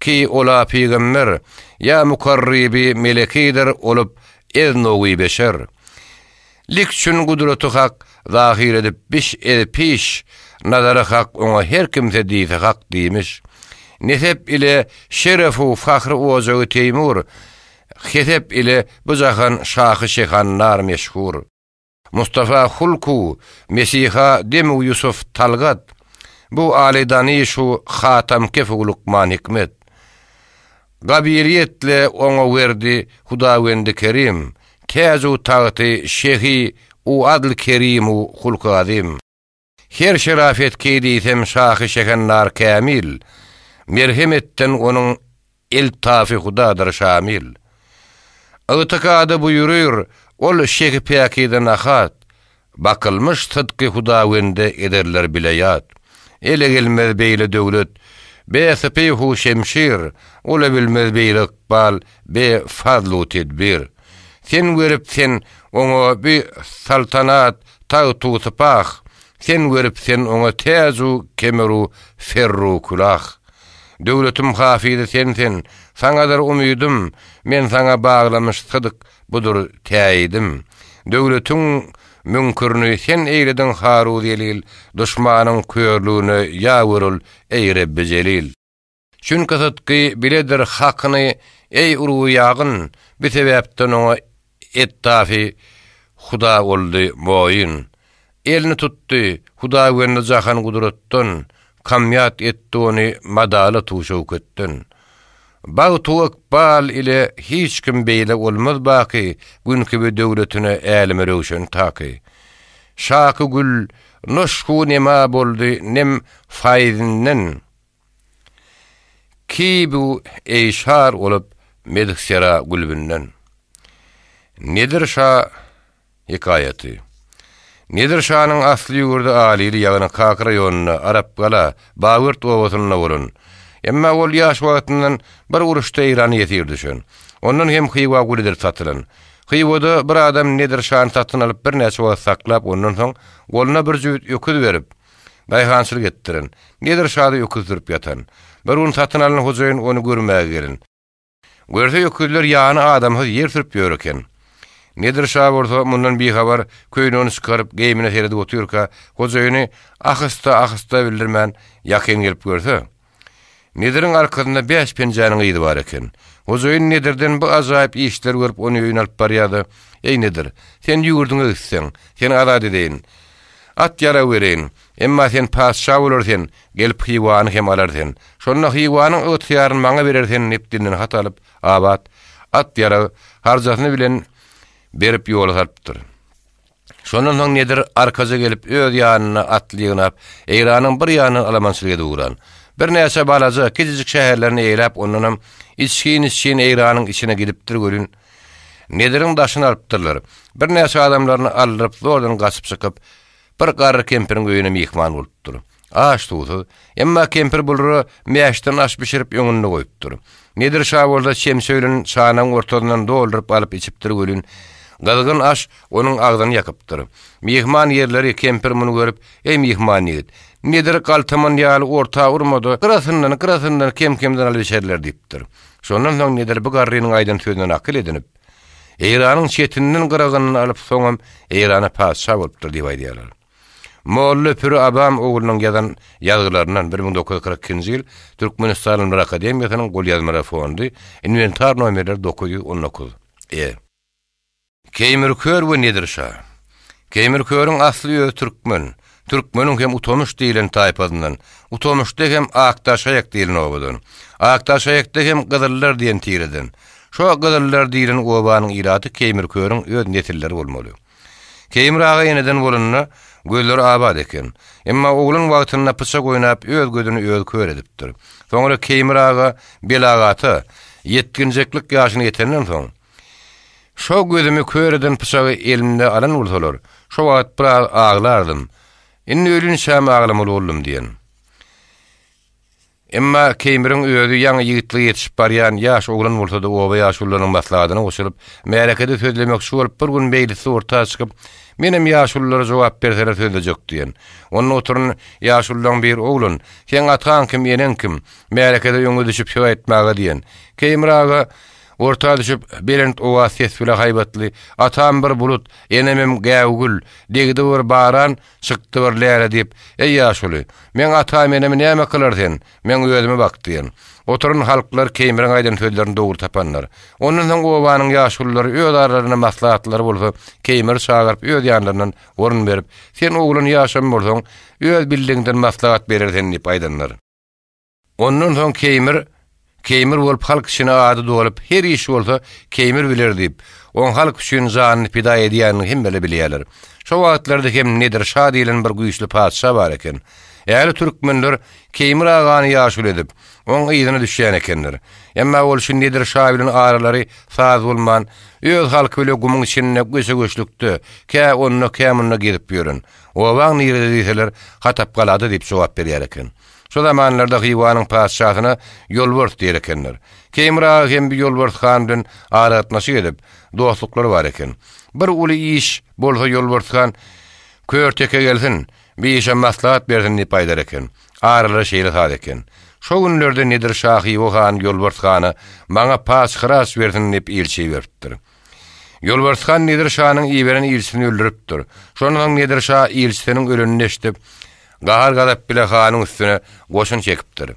ki ola pygamber, Ýa mukarryby melekidir olup ez nowy beşer. Lik çün gudraty Hak zahyr edip biş ez piş, Nazary Hak oňa her kimse diýse hak diýmiş. Nesep ile şeref-u fahry ojagy Teýmur, Hesep ile bu jahan şahy şehanlar meşhur. Mustafa hulk-u Mesiha dem-u Ýusuf talgat, Bu aly danyş-u hatam kef-u Lukman hikmet. Gabylyýetle oňa werdi Hudawendi Kerim, Täj-u tagty şehi u adl kerim-u hulky azym. Her şerafet ki diýsem şahy şehendar kämil, Merhemetden onuň eltafy hudadyr şamil. Ygtykady buýuryr, ol şehi päkize nahat, Bakylmyş sydky hudawende ederler bile ýat. Ele gelmez beýle döwlet, be sypyh-u şemşir, Ola bilmez beýle ykbal, be fazl-u tedbir. Sen werip sen oňa bi saltanat tagt-u sypah, Sen werip sen oňa täj-u kemer-u ferr-u külah. Döwletim hafyzy sen-sen, saňadyr umydym, Men saňa baglamyş sydyk budur täýidim. Döwletiň müňkürini sen eýlediň haru zelil, Duşmanyň körlügine ýa görül, eý Rebbi Jelil. Çünki sydky biledir hakyny, eý urgy ýagyn, Bi sebäpden oňa etdafy Huda boldy moýun. Elini tutdy, Hudawendi jahan gudratdan, Kamýat etdi ony madalat-u şöwketden. Bagt-u ykbal ile hiç kim beýle olmaz baky, Gün kibi döwletine äleme röwşen taky. Şaky gül, noşhu nema boldy nem faýzinden, Ki bu eýşar olup medhsera gülbünden. Nedir şa hekaýaty. Nedir şanyň asly ýurdy Alili ýagny Kaka raýonynda Arapgala, Bawert obasynda bolan. Emma ol ýaş wagtyndan bir uruşda Eýrana ýesir düşen. Ondan hem Hywa gul edilip satylan. Hywada bir adam Nedir şany satyn alyp birnäçe wagt saklap ondan soň goluna bir jübüt öküz berip, Daýhançylyk etdiren. Nedir şada öküz sürüp ýatan. Bir gün satyn alan hojaýyn ony görmäge gelen. Görse öküzler ýany adamsyz ýer sürüp ýör eken. Nedir şa bolsa mundan bihabar köýnegini çykaryp geýimine seredip otyrka, hojaýyny ahysta-ahysta bildirmän ýakyn gelip görse, Nediriň arkasynda bäş penjäniň yzy bar eken. Hojaýyn Nedirden bu ajaýyp işleri görüp ony öýüne alyp barýar-da, Eý Nedir, sen ýurduňa gitseň, seni azat edeýin. At-ýarag bereýin. Emma sen patyşa bolar sen, gelip Hywany hem alar sen. Şonda Hywanyň ygtyýaryny maňa berer sen diýip dilinden hat alyp, abat, at-ýarag, harjasyny bilen berip ýola salypdyr. Şondan soň Nedir arkaja gelip, öz ýanyna atly ýygnap, Eýranyň bir ýanyndan alamançylyk edip ugran. Birnäçe balaja, kiçijik şäherlerini eýläp, ondanam içgin-içgin Eýranyň içine gidipdir welin, Nediriň daşyny alypdyrlar. Birnäçe adamlaryny aldyryp, zordan gaçyp çykyp, bir garry kempiriň öýüne myhman bolupdyr. Aç-suwsuz. Emma kempir bulara mäşden aş bişirip öňünde goýupdyr. Nedir şa bolsa çemçe bilen çanagyň ortasyndan dolduryp alyp içipdir welin, gyzgyn aş onuň agzyny ýakypdyr. Myhman ýerleri kempir muny görüp, Eý myhman ýigit, Nedir galtaman ýaly orta urma-da, gyrasyndan, gyrasyndan kem-kemden alyp içerler diýipdir. Şondan soň Nedir bu garrynyň aýdan sözünden akyl edinip, Eýranyň çetinden gyragyndan alyp soňam Eýrana patyşa bolupdyr diýip aýdýarlar. Molla Püri Abam oglunyň ýazan ýazgylaryndan, 1942-nji ýyl, Türkmenistan Ylymlar akademiýasynyň golýazmalar fondy, inwentar nomerleri 919, e. Keýmir kör we Nedir şa. Keýmir körüň asly özi türkmen. Türkmeniň hem Utamyş diýlen taýpasyndan. Utamyşda hem Akdaşaýak diýlen obadan. Akdaşaýakda hem Gyzyllar diýen tireden. Şo Gyzyllar diýlen obanyň ilaty Keýmir körüň öz nesilleri bolmaly. Keýmir aga eneden bolanda, gözleri abat eken. Emma oglan wagtynda pyçak oýnap, öz gözüni özi kör edipdir. Soňra Keýmir aga belagata, ýetginjeklik ýaşyna ýetenden soň, Şo gözümi kör eden pyçagy elimde alan bolsalar, şo wagt biraz aglardym. Indi ölinçäm aglamaly boldum diýen. Emma Keýmiriň özi ýaňy ýigitlige ýetişip barýan ýaş oglan bolsa-da oba ýaşulularynyň maslahatyna goşulyp, märekede sözlemekçi bolup bir gün meýlisde orta çykyp, Menem ýaşululara jogap berseler sözlejek diýen. Onda oturan ýaşulularyň biri Oglan, seň ataň kim, eneň kim? Märekede öňe düşüp söz aýtmaga diýen. Keýmir aga orta düşüp, belent owaz ses bile haýbatly, Atam bir bulut, enemem gäwgül, degdi bir baran, Çykdy bir läle diýip, Eý ýaşuly, meň atam-enemi näme kylar sen, meň özüme bak diýen. Oturan halklar Keýmiriň aýdan sözlerini dogry tapanlar. Ondan soň obanyň ýaşululary öz aralarynda maslahatlary bolsa, Keýmiri çagyryp öz ýanlaryndan orun berip, Sen oglan ýaşam bolsaň, öz bildigiňden maslahat berer sen diýip aýdanlar. Ondan soň Keýmir. Keýmir bolup halk içine ady dolup, her iş bolsa Keýmir biler diýip, oň halk üçin janyny pida edýänini hemmeler bilýärler. Şo wagtlarda hem Nedir şa diýlen bir güýçli patyşa bar eken. Ähli türkmenler Keýmir agany ýaşuly edip, oň yzyna düşýän ekenler. Emma ol şu Nedir şa bilen aralary saz bolman, öz halky bile gumuň içinde göçe-göçlükde, kä onda, kä munda gezip ýören. Obaň nirede diýseler, Hatapgalada diýip jogap berýär eken. Şo zamanlarda Hywanyň patyşasyna Ýolbars diýer ekenler. Keýmir aga hem bi Ýolbars han bilen aragatnaşyk edip, dostluklary bar eken. Bir uly iş bolsa Ýolbars han, Kör teke gelsin, bi işe maslahat bersin diýip aýdar eken. Aralary şeýle saz eken. Şo günlerde Nedir şa Hywa hany Ýolbars hana maňa paç-hyraç bersin diýip ilçi iberipdir. Ýolbars han Nedir şanyň iberen ilçisini öldüripdir. Şondan soň Nedir şa ilçisiniň ölenini eşidip, gahar-gazap bile hanyň üstüne goşun çekipdir.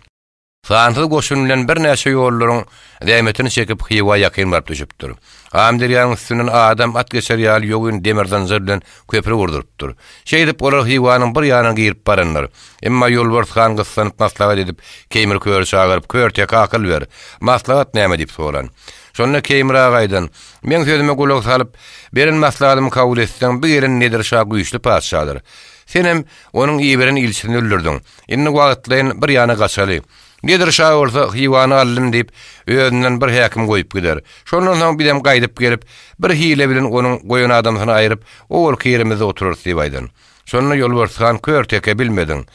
Sansyz goşun bilen birnäçe ýollaryň zähmetini çekip Hywa ýakyn baryp düşüpdir. Amyderýanyň üstünden adam, at geçer ýaly ýogyn demir zynjyr bilen köpri gurdurypdyr. Şeýdip olar Hywanyň bir ýanyna girip baranlar. Emma Ýolbars han gyssanyp maslahat edip, Keýmir köri çagyryp, Kör teke akyl ber. Maslahat näme diýip soran. Şonda Keýmir aga aýdan, Meň sözüme gulak salyp, beren maslahatymy kabul etseň, bu gelen Nedir şa güýçli patyşadyr. Senem onuň iberen ilçisini öldürdiň. Indi wagtlaýyn bir ýana gaçaly. Nedir şa bolsa Hywany aldym diýip, özünden bir häkim goýup gider. Şondan soň bizem gaýdyp gelip, bir hile bilen onuň goýan adamsyny aýryp, owalky ýerimizde oturarys diýip aýdan. Şonda Ýolbars han kör teke bilmediň.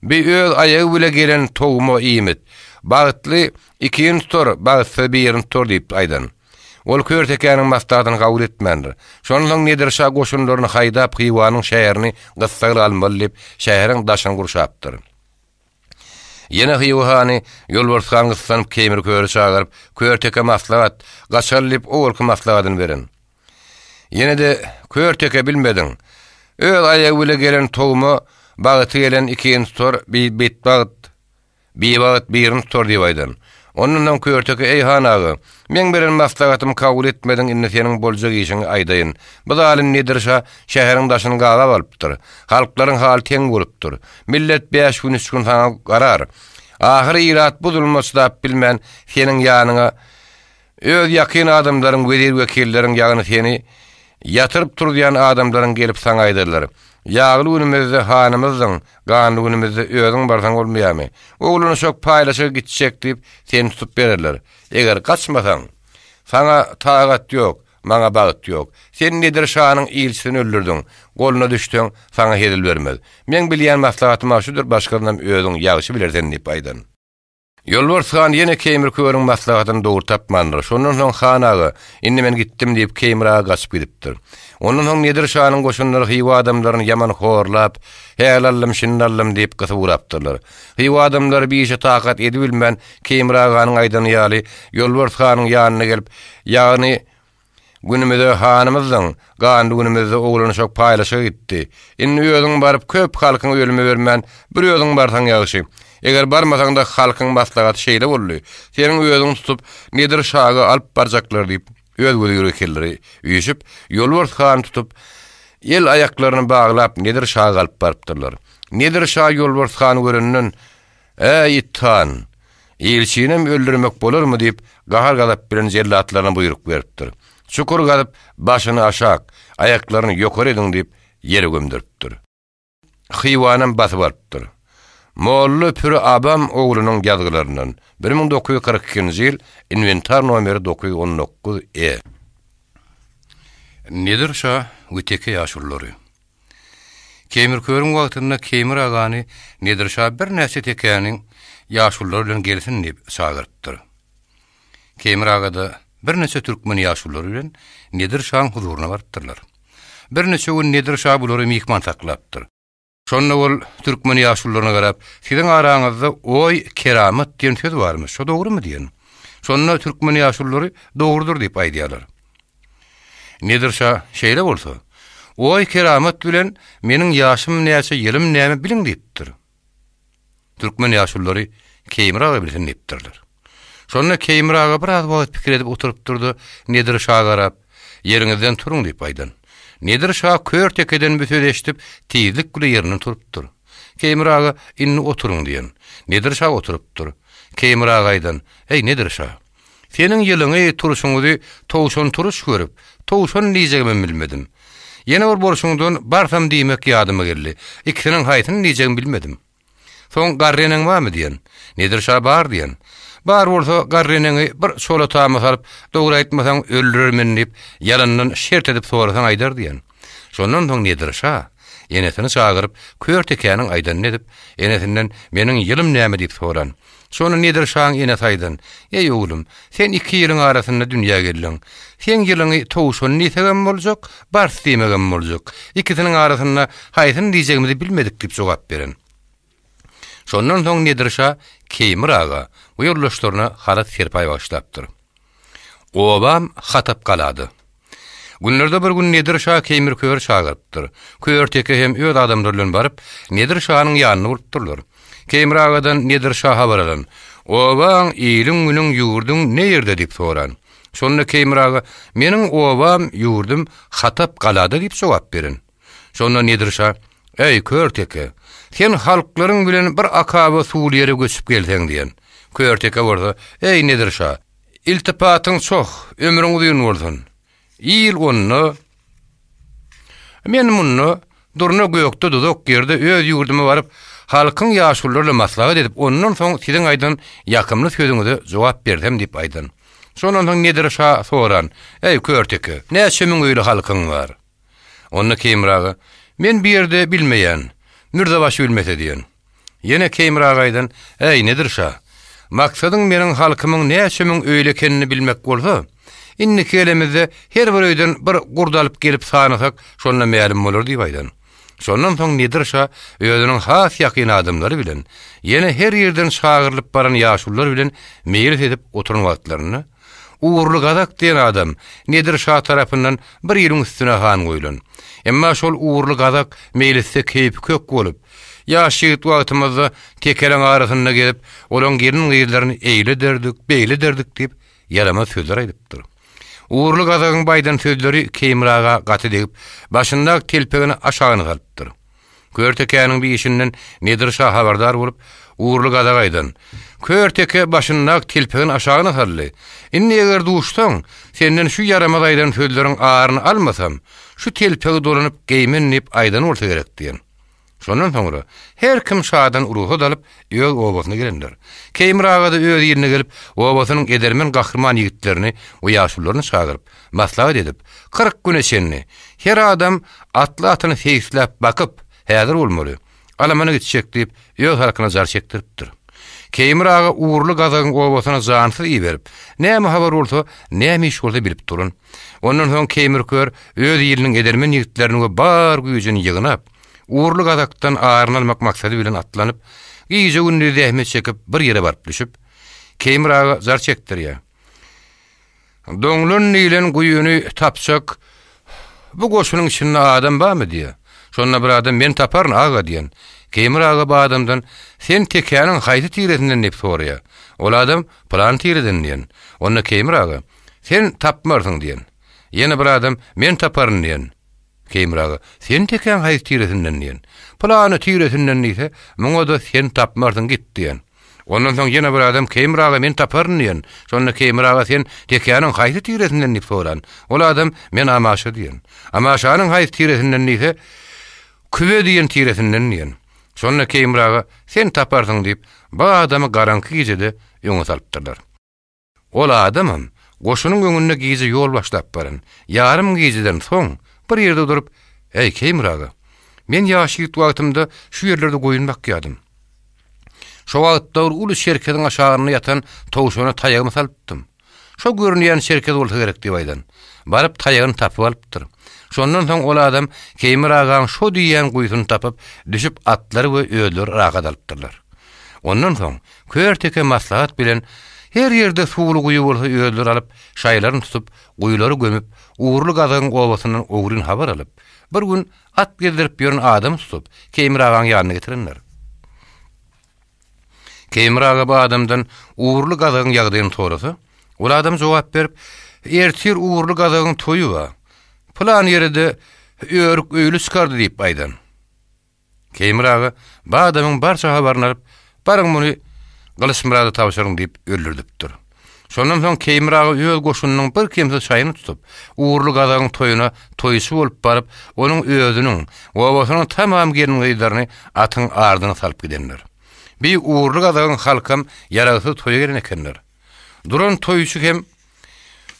Bi öz aýagy bile gelen towuma iýmit. Bagtly ikini tutar, bagtsyz birini tutar diýip aýdan. Ol kör tekäniň maslahatyny kabul etmändir. Şondan soň Nedir şa goşunlaryny haýdap Hywanyň şäherini gyssagly almaly diýip, şäheriň daşyny gurşapdyr. Ýene Hywa hany Ýolbars han gyssanyp Keýmir köri çagyryp, Kör teke maslahat, gaçaly diýip owalky maslahatyny beren. Ýene-de kör teke bilmediň. Öz aýagy bile gelen towma bagty gelen ikini tutar, bi betbagt Biwagt birini tutar diýip aýdan. Ondan soň Körteke, Eý, han aga, meň beren maslahatymy kabul etmediň, indi seniň boljak işiňi aýdaýyn. Bu zalym Nedir şa şäheriň daşyny gabap alypdyr. Halklaryň haly teň bolupdyr. Millet bäş gün, üç gün saňa garar. Ahyry ilat bu zuluma çydap bilmän, seniň ýanyňa Öz ýakyn adamlaryň, wezir-wekilleriň, ýagny seni ýatyryp turuzýan adamlaryň gelip saňa aýdarlar, Ýagly günümizde hanymyzdyň, ganly günümizde özüň barsaň bolmaýarmy? Oglan-uşak paýlaşyga gitjek diýip, seni tutup bererler. Eger gaçmasaň, saňa tagat ýok, maňa bagt ýok. Sen Nedir şanyň ilçisini öldürdiň, goluna düşseň, saňa hezil bermez. Meň bilýän maslahatym-a şudur, başgasynam özüň ýagşy biler sen diýip aýdan. Ýolbars han ýene Keýmir körüň maslahatyny dogry tapmandyr. Şondan soň han aga, Indi men gitdim diýip, Keýmir aga gaçyp gidipdir. Ondan soň Nedir şanyň goşunlary Hywa adamlaryny ýaman horlap, Häli aldym, şindi aldym diýip gysyp ugrapdyrlar. Hywa adamlary bir işe takat edibilmän, Keýmir aganyň aýdany ýaly, Ýolbars hanyň ýanyna gelip, ýagny, Günümize hanymyzdyň, ganly günümizde oglan-uşak paýlaşyga gitdi. Indi özüň baryp köp halkyňy ölüme bermän, bir özüň barsaň ýagşy. Eger barmasaň-da halkyň maslahaty şeýle boldy, seniň özüňi tutup Nedir şaga alyp barjaklar diýip, öz wezir-wekilleri üýşüp, Ýolbars hany tutup, el-aýaklaryny baglap Nedir şaga alyp barypdyrlar. Nedir şa Ýolbars hany görenden, Äý, it han! Ilçinem öldürmek bolarmy diýip, gahar-gazap bilen jellatlaryna buýruk beripdir. Çukur gazyp, başyny aşak, aýaklaryny ýokary ediň diýip, ýere gömdüripdir. Hywanam basyp alypdyr. Molla Püri Abam oglunyň ýazgylaryndan, 1942-nji ýyl, inwentar nomeri 919 E. Nedir şa we teke ýaşululary. Keýmir körüň wagtynda Keýmir agany Nedir şa birnäçe tekäniň ýaşululary bilen gelsin diýip çagyrypdyr. Keýmir aga-da birnäçe türkmen ýaşululary bilen Nedir şaň huzuryna barypdyrlar. Birnäçe gün Nedir şa bulary myhman saklapdyr. Şonda ol türkmen ýaşulularyna garap, Siziň araňyzda oý, keramat diýen söz barmyş, şo dogrumy diýen. Şonda türkmen ýaşululary dogrudyr diýip aýdýarlar. Nedir şa, Şeýle bolsa, oý keramat bilen meniň ýaşym näçe, ýylym näme biliň diýipdir. Türkmen ýaşululary Keýmir aga bilsin diýipdirler. Şonda Keýmir aga biraz wagt pikir edip oturypdyr-da, Nedir şa garap, Ýeriňizden turuň diýip aýdan. Nedir şa kör tekeden bu sözi eşidip, tizlik bile ýerinden turupdyr. Keýmir aga, Indi oturyň diýen. Nedir şa oturypdyr. Keýmir aga aýdan, Eý, Nedir şa! Seniň ýylyňy, turşuňyzy towşan turuş görüp, towşan diýjegimem bilmedim. Ýene bir bolşuňdan barsam diýmek ýadyma geldi. Ikisiniň haýsyny diýjegimi bilmedim. Soň garry eneň barmy diýen. Nedir şa bar diýen. Bar bolsa garry eneňi bir çola tama salyp, dogry aýtmasaň öldürermen diýip, ýalandan şert edip sorasaň aýdar diýen. Şondan soň Nedir şa enesini çagyryp, kör tekäniň aýdanyny edip, enesinden meniň ýylym näme diýip soran. Şonda Nedir şaň enesi aýdan, Eý oglum, sen iki ýylyň arasynda dünýä geldiň. Seň ýylyňy towşan diýsegem boljak, bars diýmegem boljak. Ikisiniň arasynda haýsyny diýjegimizi bilmedik diýip jogap beren. Şondan soň Nedir şa Keýmir aga we ýoldaşlaryna halat-serpaý bagyşlapdyr. Obam Hatap galada. Günlerde bir gün Nedir şa Keýmir Köri çagyrypdyr. Kör teke hem öz adamlary bilen baryp, Nedir şanyň ýanynda bolupdyrlar. Keýmir agadan Nedir şa habar alan, Obaň, iliň-günüň, ýurduň ne ýerde diýip soran. Şonda Keýmir aga, Meniň obam, ýurdum Hatap galada diýip jogap beren. Şonda Nedir şa, Eý, kör teke, sen halklaryň bilen bir akaba suwly ýere göçüp gelseň diýen. Kör teke bolsa, Eý, Nedir şa, iltipatyň çoh, ömrüň uzyn bolsun. Il onda, men munda, durna gökde duzak ýerde öz ýurduma baryp, halkyň ýaşululary bilen maslahat edip, ondan soň siziň aýdan ýakymly sözüňize jogap bersem diýip aýdan. Şondan soň Nedir şa soran, Eý, kör teke, näçe müň öýli halkyň bar? Onda Keýmir aga, Men bu ýerde bilmeýän, Mürzebaşy bilmese diýen. Ýene Keýmir aga aýdan, Äý, Nedir şa, maksadyň meniň halkymyň näçe müň öýli ekenini bilmek bolsa, indiki gelemizde her bir öýden bir gurt alyp gelip sanasak, şonda mälim bolar diýip aýdan. Şondan soň Nedir şa özüniň has ýakyn adamlary bilen, ýene her ýerden çagyrylyp baran ýaşulular bilen meýlis edip oturan wagtlarynda, Ugurly gazak diýen adam Nedir şa tarapyndan bir ýylyň üstüne han goýlan. Emma şol Ugurly gazak meýlisde keýpi kök bolup, Ýaş ýigit wagtymyzda tekeleň arasynda gezip, olaň gelin-gyzlaryny eýle ederdik, beýle ederdik diýip, ýaramaz sözler aýdypdyr. Ugurly gazagyň bu aýdan sözleri Keýmir aga gaty degip, başyndaky telpegini aşagyna salypdyr. Kör tekäniň bir işinden Nedir şa habardar bolup, Ugurly gazak aýdan, Kör teke başyndaky telpegini aşagyna saldy. Indi eger duşsaň, senden şu ýaramaz aýdan sözleriň aryny almasam, şu telpegi dolanyp geýmen diýip aýdan bolsa gerek diýen. Şondan soňra her kim şadan rugsat alyp, öz obasyna gelendir. Keýmir aga-da öz iline gelip, obasynyň edermen gahryman ýigitlerini we ýaşulularyny çagyryp, maslahat edip, 40 güne çenli her adam atly atyny seýisläp bakyp, häzir bolmaly, alamana gitjek diýip, öz halkyna jar çekdiripdir. Keýmir aga Ugurly gazagyň obasyna jansyz iberip, näme habar bolsa, näme iş bolsa bilip duran. Ondan soň Keýmir kör öz iliniň edermen ýigitlerini we bar güýjüni ýygnap, Ugurly gazakdan aryny almak maksady bilen atlanyp, gije-gündiz zähmet çekip bir ýere baryp düşüp, Keýmir aga jar çekdirýär. Doňlan diýlen guýyny tapjak bu goşunyň içinde adam barmy diýýär. Şonda bir adam men taparyn aga diýen. Keýmir aga bu adamdan sen tekäniň haýsy tiresinden diýip soraýar. Ol adam pylan tireden diýen. Onda Keýmir aga sen tapmarsyň diýen. Ýene bir adam men taparyn diýen. Keýmir aga, Sen tekäň haýsy tiresinden diýen. Pylany tiresinden diýse, muňa-da sen tapmarsyň git diýen. Ondan soň ýene bir adam Keýmir aga men taparyn diýen. Şonda Keýmir aga sen tekäniň haýsy tiresinden diýip soran. Ol adam men Amaşa diýen. Amaşanyň haýsy tiresinden diýse, Kübe diýen tiresinden diýen. Şonda Keýmir aga sen taparsyň diýip, bu adamy garaňky gijede öňe salypdyrlar. Ol adamam goşunyň öňünde gije ýol başlap baran. Ýarym gijeden soň bir ýerde durup, Äý, Keýmir aga, men ýaş ýigit wagtymda şu ýerlerde goýun bakýardym. Şo wagtda bir uly çerkeziň aşagynda ýatan towşana taýagymy salypdym. Şo görünýän çerkez bolsa gerek diýip aýdan. Baryp taýagyny tapyp alypdyr. Şondan soň ol adam Keýmir agaň şo diýýän guýusyny tapyp, düşüp atlary we özleri rahat alypdyrlar. Ondan soň Kör teke maslahat bilen her ýerde suwly guýy bolsa özleri alyp, şaýlaryny tutup, guýulary gömüp, Ugurly gazagyň obasyndan ogryn habar alyp, bir gün at gezdirip ýören adamy tutup, Keýmir agaň ýanyna getirenler. Keýmir aga bu adamdan Ugurly gazagyň ýagdaýyny sorasa, ol adam jogap berip, Ertir Ugurly gazagyň toýy bar. Pylan ýere-de örük öýli çykardy diýip aýdan. Keýmir aga bu adamyň barça habaryny alyp, Baryň muny Gylyçmyrada tabşyryň diýip öldürdipdir. Şondan soň Keýmir aga öz goşunynyň birkemsiz şaýyny tutup, Ugurly gazagyň toýuna toýçy bolup baryp, onuň özüniň, obasynyň tamam gelin-gyzlaryny atyň ardyna salyp gidenler. Bi Ugurly gazagyň halkam ýaragsyz toýa gelen ekenler. Duran toýçy hem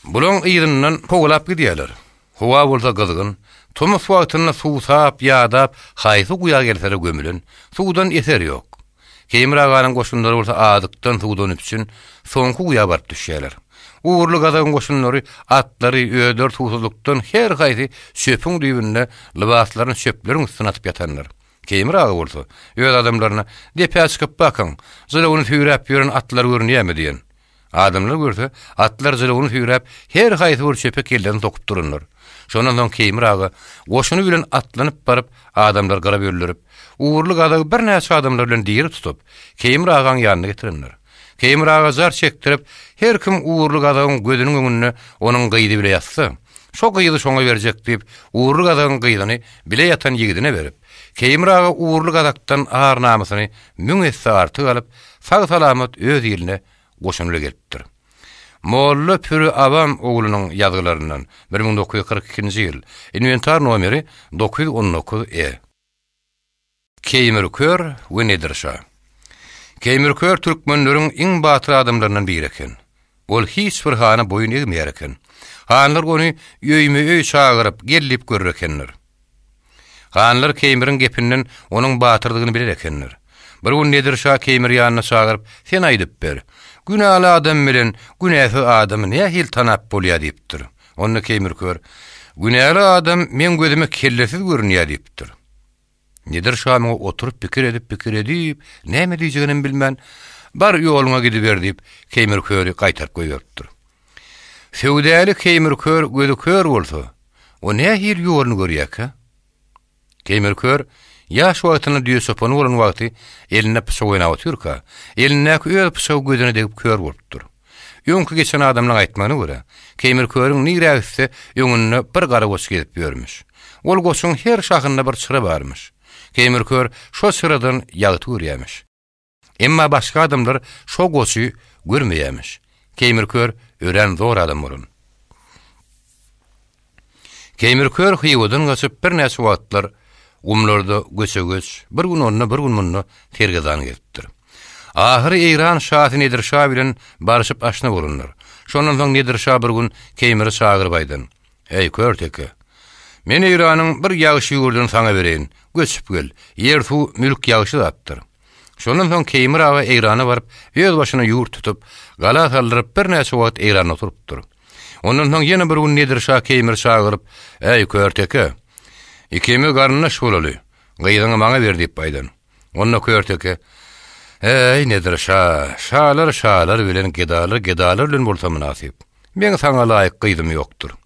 bulaň yzyndan kowalap gidýärler. Howa bolsa gyzgyn. Tomus wagtynda suwsap, ýadap, haýsy guýa gelsele gömülen. Suwdan eser ýok. Keýmir aganyň goşunlary bolsa azykdan, suwdan üpjün, soňky guýa baryp düşýärler. Ugurly gazagyň goşunlary atlary, özleri suwsuzlykdan her haýsy çöpüň düýbünde lybaslaryny çöpleriň üstüne atyp ýatanlar. Keýmir aga bolsa, öz adamlaryna, Depä çykyp bakyň, jylawyny süýräp ýören atlar görünýärmi diýen. Adamlar görse, atlar jylawyny süýräp, her haýsy bir çöpe kellesini sokup duranlar. Şondan soň Keýmir aga goşuny bilen atlanyp baryp, adamlary gyra böldürip, Ugurly gazagy birnäçe adamlar bilen diri tutup, Keýmir agaň ýanyna getirenler. Keýmir aga jar çekdirip, her kim Ugurly gazagyň gözüniň öňünde onuň gyzy bile ýatsa, şo gyzy şoňa berjek diýip, Ugurly gazagyň gyzyny bile ýatan ýigidine berip, Keýmir aga Ugurly gazakdan ar-namysyny müň esse artyk alyp, sag-salamat öz iline goşuny gelipdir. Molla Püri Abam oglunyň ýazgylaryndan, 1942-nji ýyl, inwentar nomeri 919 E. Keýmir kör we Nedir şa. Keýmir kör türkmenleriň iň batyr adamlaryndan biri eken. Ol hiç bir hana boýun egmeýär eken. Hanlar ony öýme-öý çagyryp, gel diýip görür ekenler. Hanlar Keýmiriň gepinden onuň batyrdygyny biler ekenler. Bir gün Nedir şa Keýmiri ýanyna çagyryp, Sen aýdyp ber, günäli adam bilen günäsiz adamy nähili tanap bolýar diýipdir. Onda Keýmir kör, Günäli adam meň gözüme kellesiz görünýär diýipdir. Nedir şa muňa oturyp pikir edip, pikir edip, näme diýjeginem bilmän, Bar, ýoluňa gidiber diýip, Keýmir köri gaýtaryp goýberipdir. Söwdäli Keýmir kör gözi kör bolsa, o nähili ýoluny görýärkä? Keýmir kör ýaş wagtynda düýe çopany bolan wagty elinde pyçak oýnap otyrka, elindäki öz pyçagy gözüne degip kör bolupdyr. Öňki geçen adamlaň aýtmagyna görä, Keýmir körüň nirä gitse, öňünde bir gara goç gezip ýörmüş. Ol goçuň her şahynda bir çyra barmyş. Keýmir kör şo çyradan ýagty görýämiş. Emma başga adamlar şo goçy görmeýämiş. Keýmir kör örän zor adam bolan. Keýmir kör Hywadan gaçyp birnäçe wagtlar gumlarda göçe-göç, bir gün onda, bir gün munda sergezdan gezipdir. Ahyry Eýran şasy Nedir şa bilen barşyp aşna bolanlar. Şondan soň Nedir şa bir gün Keýmiri çagyryp aýdan, Eý, kör teke! Men Eýranyň bir ýagşy ýurduny saňa bereýin, göçüp gel, ýer-suw, mülk ýagşy zatdyr. Şondan soň Keýmir aga Eýrana baryp, öz başyna ýurt tutup, gala saldyryp, birnäçe wagt Eýranda oturypdyr. Ondan soň ýene bir gün Nedir şa Keýmiri çagyryp, Äý, kör teke! Ikimiz garyndaş bolaly, gyzyňy maňa ber diýip aýdan. Onda kör teke, Äý, Nedir şa, şalar şalar bilen, gedalar gedalar bilen bolsa mynasyp. Meň saňa laýyk gyzym ýokdur.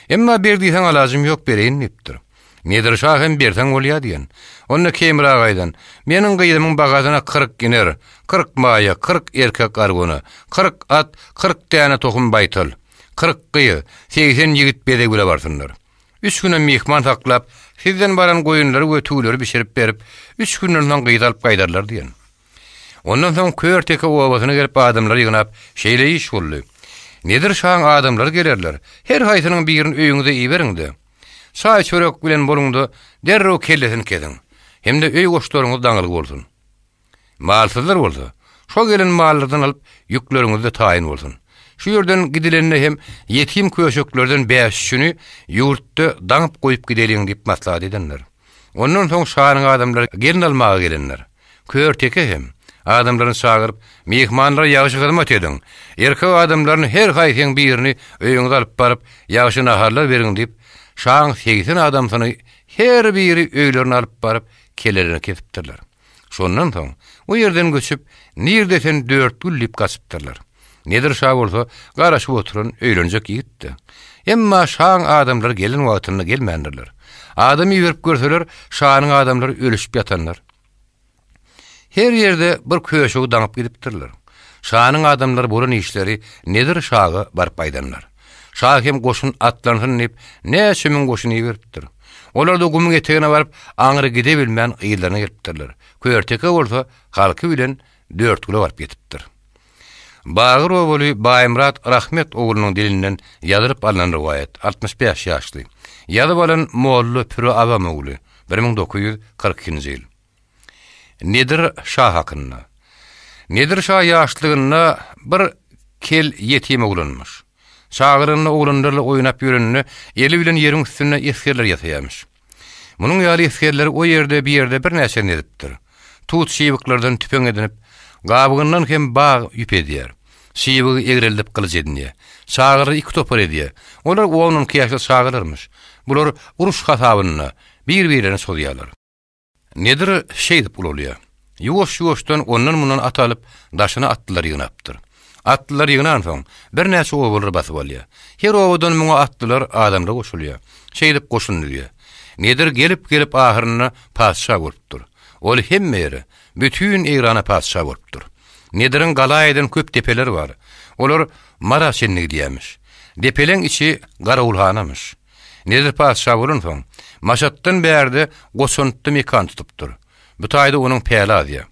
Emma ber diýseň alajym ýok, bereýin diýipdir. Nedir şa hem berseň bolýa diýen. Onda Keýmir aga aýdan, Meniň gyzymyň bagasyna 40 iner, 40 maýa, 40 erkek argona, 40 at, 40 däne tohum baýtal, 40 gyz, 80 ýigit bezeg bile barsynlar. Üç günem myhman saklap, sizden baran goýunlary we tüwleri bişirip berip, üç günden soň gyzy alyp gaýdarlar diýen. Ondan soň Kör teke obasyna gelip adamlary ýygnap, şeýle iş boldy. Nedir şaň adamlary gelerler, her haýsynyň birini öýüňize iberiň-de, çaý-çörek bilen boluň-da, derrew kellesini kesiň. Hem-de öý goşlaryňyz daňylgy bolsun. Malsyzlar bolsa, şo gelen mallardan alyp, ýükleriňiz-de taýyn bolsun. Şu ýerden gidilende hem ýetim köşeklerden bäş-üçüni ýurtda daňyp goýup gideliň diýip maslahat edenler. Ondan soň şanyň adamlary gelin almaga gelenler. Kör teke hem, adamlaryny çagyryp, Myhmanlara ýagşy hyzmat ediň, erkek adamlaryny her haýsyň birini öýüňize alyp baryp, ýagşy naharlar beriň diýip, şaň 80 adamsyny her biri öýlerine alyp baryp, kellelerini kesipdirler. Şondan soň, o ýerden göçüp, Nirde sen Dörtgül diýip gaçypdyrlar. Nedir şa bolsa garaşyp oturan öýlenjek ýigitdi. Emma şaň adamlary gelen wagtynda gelmändirler. Adam iberip görseler, şanyň adamlary ölüşip ýatanlar. Her ýerde bir köşegi daňyp gidipdirler. Şanyň adamlary bolan işleri Nedir şaga baryp aýdanlar. Şa hem goşun atlansyn diýip, näçe müň goşun iberipdir. Olar-da gumuň etegine baryp, aňry gidebilmän yzlaryna gelipdirler. Körteke bolsa halky bilen Dörtgüle baryp ýetipdir. Bagyr obaly Baýmyrat Rahmet oglunyň dilinden ýazylyp alnan rowaýat, 65 ýaşly. Ýazyp alan Molla Püre Abam ogly, 1942-nji ýyl. Nedir şa hakynda. Nedir şa ýaşlygynda bir kel ýetim oglanmyş. Çagalygynda oglanlarla oýnap ýöreninde eli bilen ýeriň üstünde esgerler ýasaýarmyş. Munuň ýaly esgerleri o ýerde bir ýerde birnäçesini edipdir. Tut şybyklardan tüpeň edinip, gabygyndan hem bag ýüp edýär. Şybygy egreldip gylyç edinýär. Çagalary iki topar edýär. Olar on-onki ýaşly çagalarmyş. Bular uruş hasabynda bir-birlerine çozýarlar. Nedir şeýdip ulalýar. Ýuwaş-ýuwaşdan ondan-mundan at alyp, daşyna atlylar ýygnapdyr. Atlylar ýygnansoň, birnäçe obalary basyp alýar. Her obadan muňa atlylar, adamlar goşulýar. Şeýdip goşun düzýär. Nedir gelip-gelip ahyrynda patyşa bolupdyr. Ol hemme ýere, bütin Eýrana patyşa bolupdyr. Nediriň gala eden köp depeleri bar. Olar Mara çenli gidýärmiş. Depeleň içi garawulhanamyş. Nedir patyşa bolansoň, Maşatdan bärde Goçantda mekan tutupdyr. Bu taýda onuň päli azýa.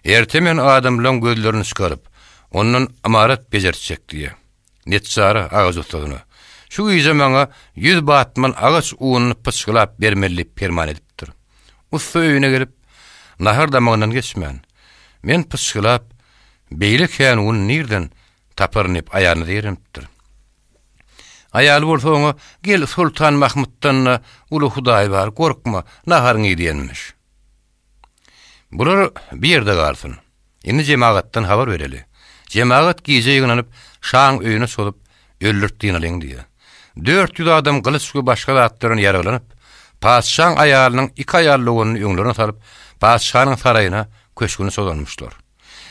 Erte men adamlaň gözlerini çykaryp, ondan ymarat bejertjek diýýä. Neçjara, agaç ussasyna, Şu gije maňa ýüz batman agaç ununy pyçgylap bermeli diýip perman edipdir. Ussa öýüne gelip, nahar damagyndan geçmän, Men pyçgylap, beýle kän un nirden taparyn diýip aýalyna zeýrenipdir. Aýaly bolsa oňa, Gel, Soltan Mahmytdan-da uly Hudaý bar, gorkma, naharyňy iý diýenmiş. Bular bir ýerde galsyn. Indi jemagatdan habar bereli. Jemagat gije ýygnanyp, şaň öýüne çozup, öldürip dynalyň diýýär. 400 adam gylyç we başga zatlar bilen ýaraglanyp, patyşaň aýalynyň iki aýal doganyny öňlerine salyp, patyşanyň saraýyna, köşgüne çozanmyşlar.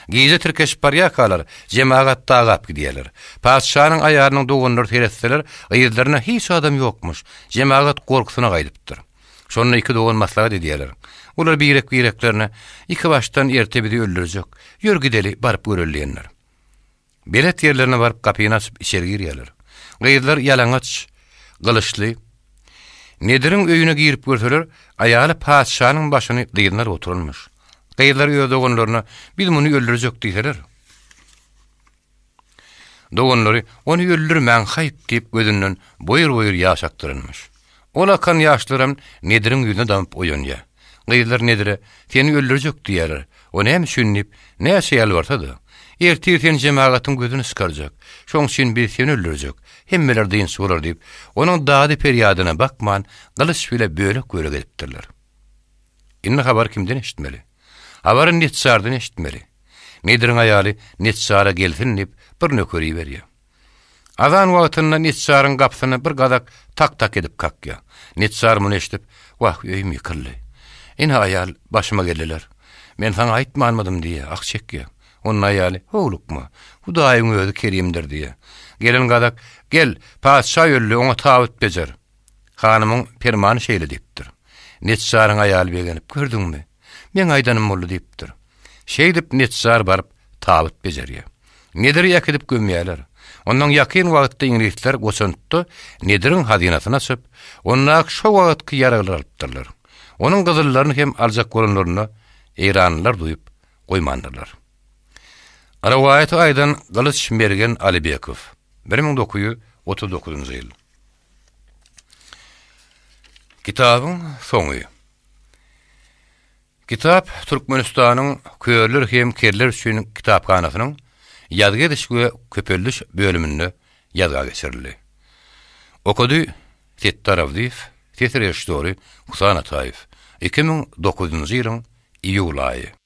Gije tirkeşip barýarkalar, jemagat dagap gidýärler. Patyşanyň aýalynyň doganlary seretseler, yzlarynda hiç adam ýokmuş. Jemagat gorkusyna gaýdypdyr. Şonda iki dogan maslahat edýärler. Olar birek-bireklerine, Ikibaşdan erte bizi öldürjek. Ýör gideli, baryp göreli diýenler. Belet ýerlerine baryp gapyny açyp içeri girýärler. Gyzlar ýalaňaç, gylyçly. Nediriň öýüne girip görseler, aýaly patyşanyň başyny dyzyna alyp oturanmyş. Gyzlar öz doganlaryna, Biz muny öldürjek diýseler. Doganlary, Ony öldürmäň, haýp diýip gözünden boýur-boýur ýaş akdyranmyş. Ol akan ýaşlaram Nediriň ýüzüne damyp oýanýar. Gyzlar Nedire, Seni öldürjek diýýärler. O näme üçin diýip, näçe ýalbarsa-da, Ertir sen jemagatyň gözüni çykarjak. Şoň üçin biz seni öldürjek. Hemmeler dynç bolar diýip, onuň dady-perýadyna bakman, gylyç bile bölek-bölek edipdirler. Indi habary kimden eşitmeli? Habary neçjardan eşitmeli. Nediriň aýaly neçjara gelsin diýip, bir nöker iberýär. Azan wagtynda neçjaryň gapysyny bir gazak tak-tak edip kakýar. Neçjar muny eşidip, Wah, öýüm ýykyldy. Ine, aýal, başyma geldiler. Men saňa aýtmanmydym diýýär, ah çekýär. Onda aýaly, Howlukma, Hudaýyň özi kerimdir diýýär. Gelen gazak, Gel, patyşa öldi, oňa tabyt bejer. Hanymyň permany şeýle diýipdir. Neçjaryň aýaly begenip, Gördüňmi, meň aýdanym boldy diýipdir. Şeýdip neçjar baryp tabyt bejerýär. Nediri äkidip gömýärler. Ondan ýakyn wagtda iňlisler Goçantda Nediriň hazynasyny açyp, ondaky şo wagtky ýaraglary alypdyrlar. Onuň gyzyllaryny hem aljak bolanlarynda eýranlylar duýup goýmandyrlar. Rowaýaty aýdan Gylyç Mergen Alybekow, 1939-njy ýyl. Kitabyň soňy. Kitap Türkmenistanyň Körler hem kerler üçin kitaphanasynyň Ýazgy ediş we köpeldiş bölüminde ýazga geçirildi. Okady Setdar Abdyýew, ses režissýory Husan Ataýew, 2009-njy ýylyň iýul aýy.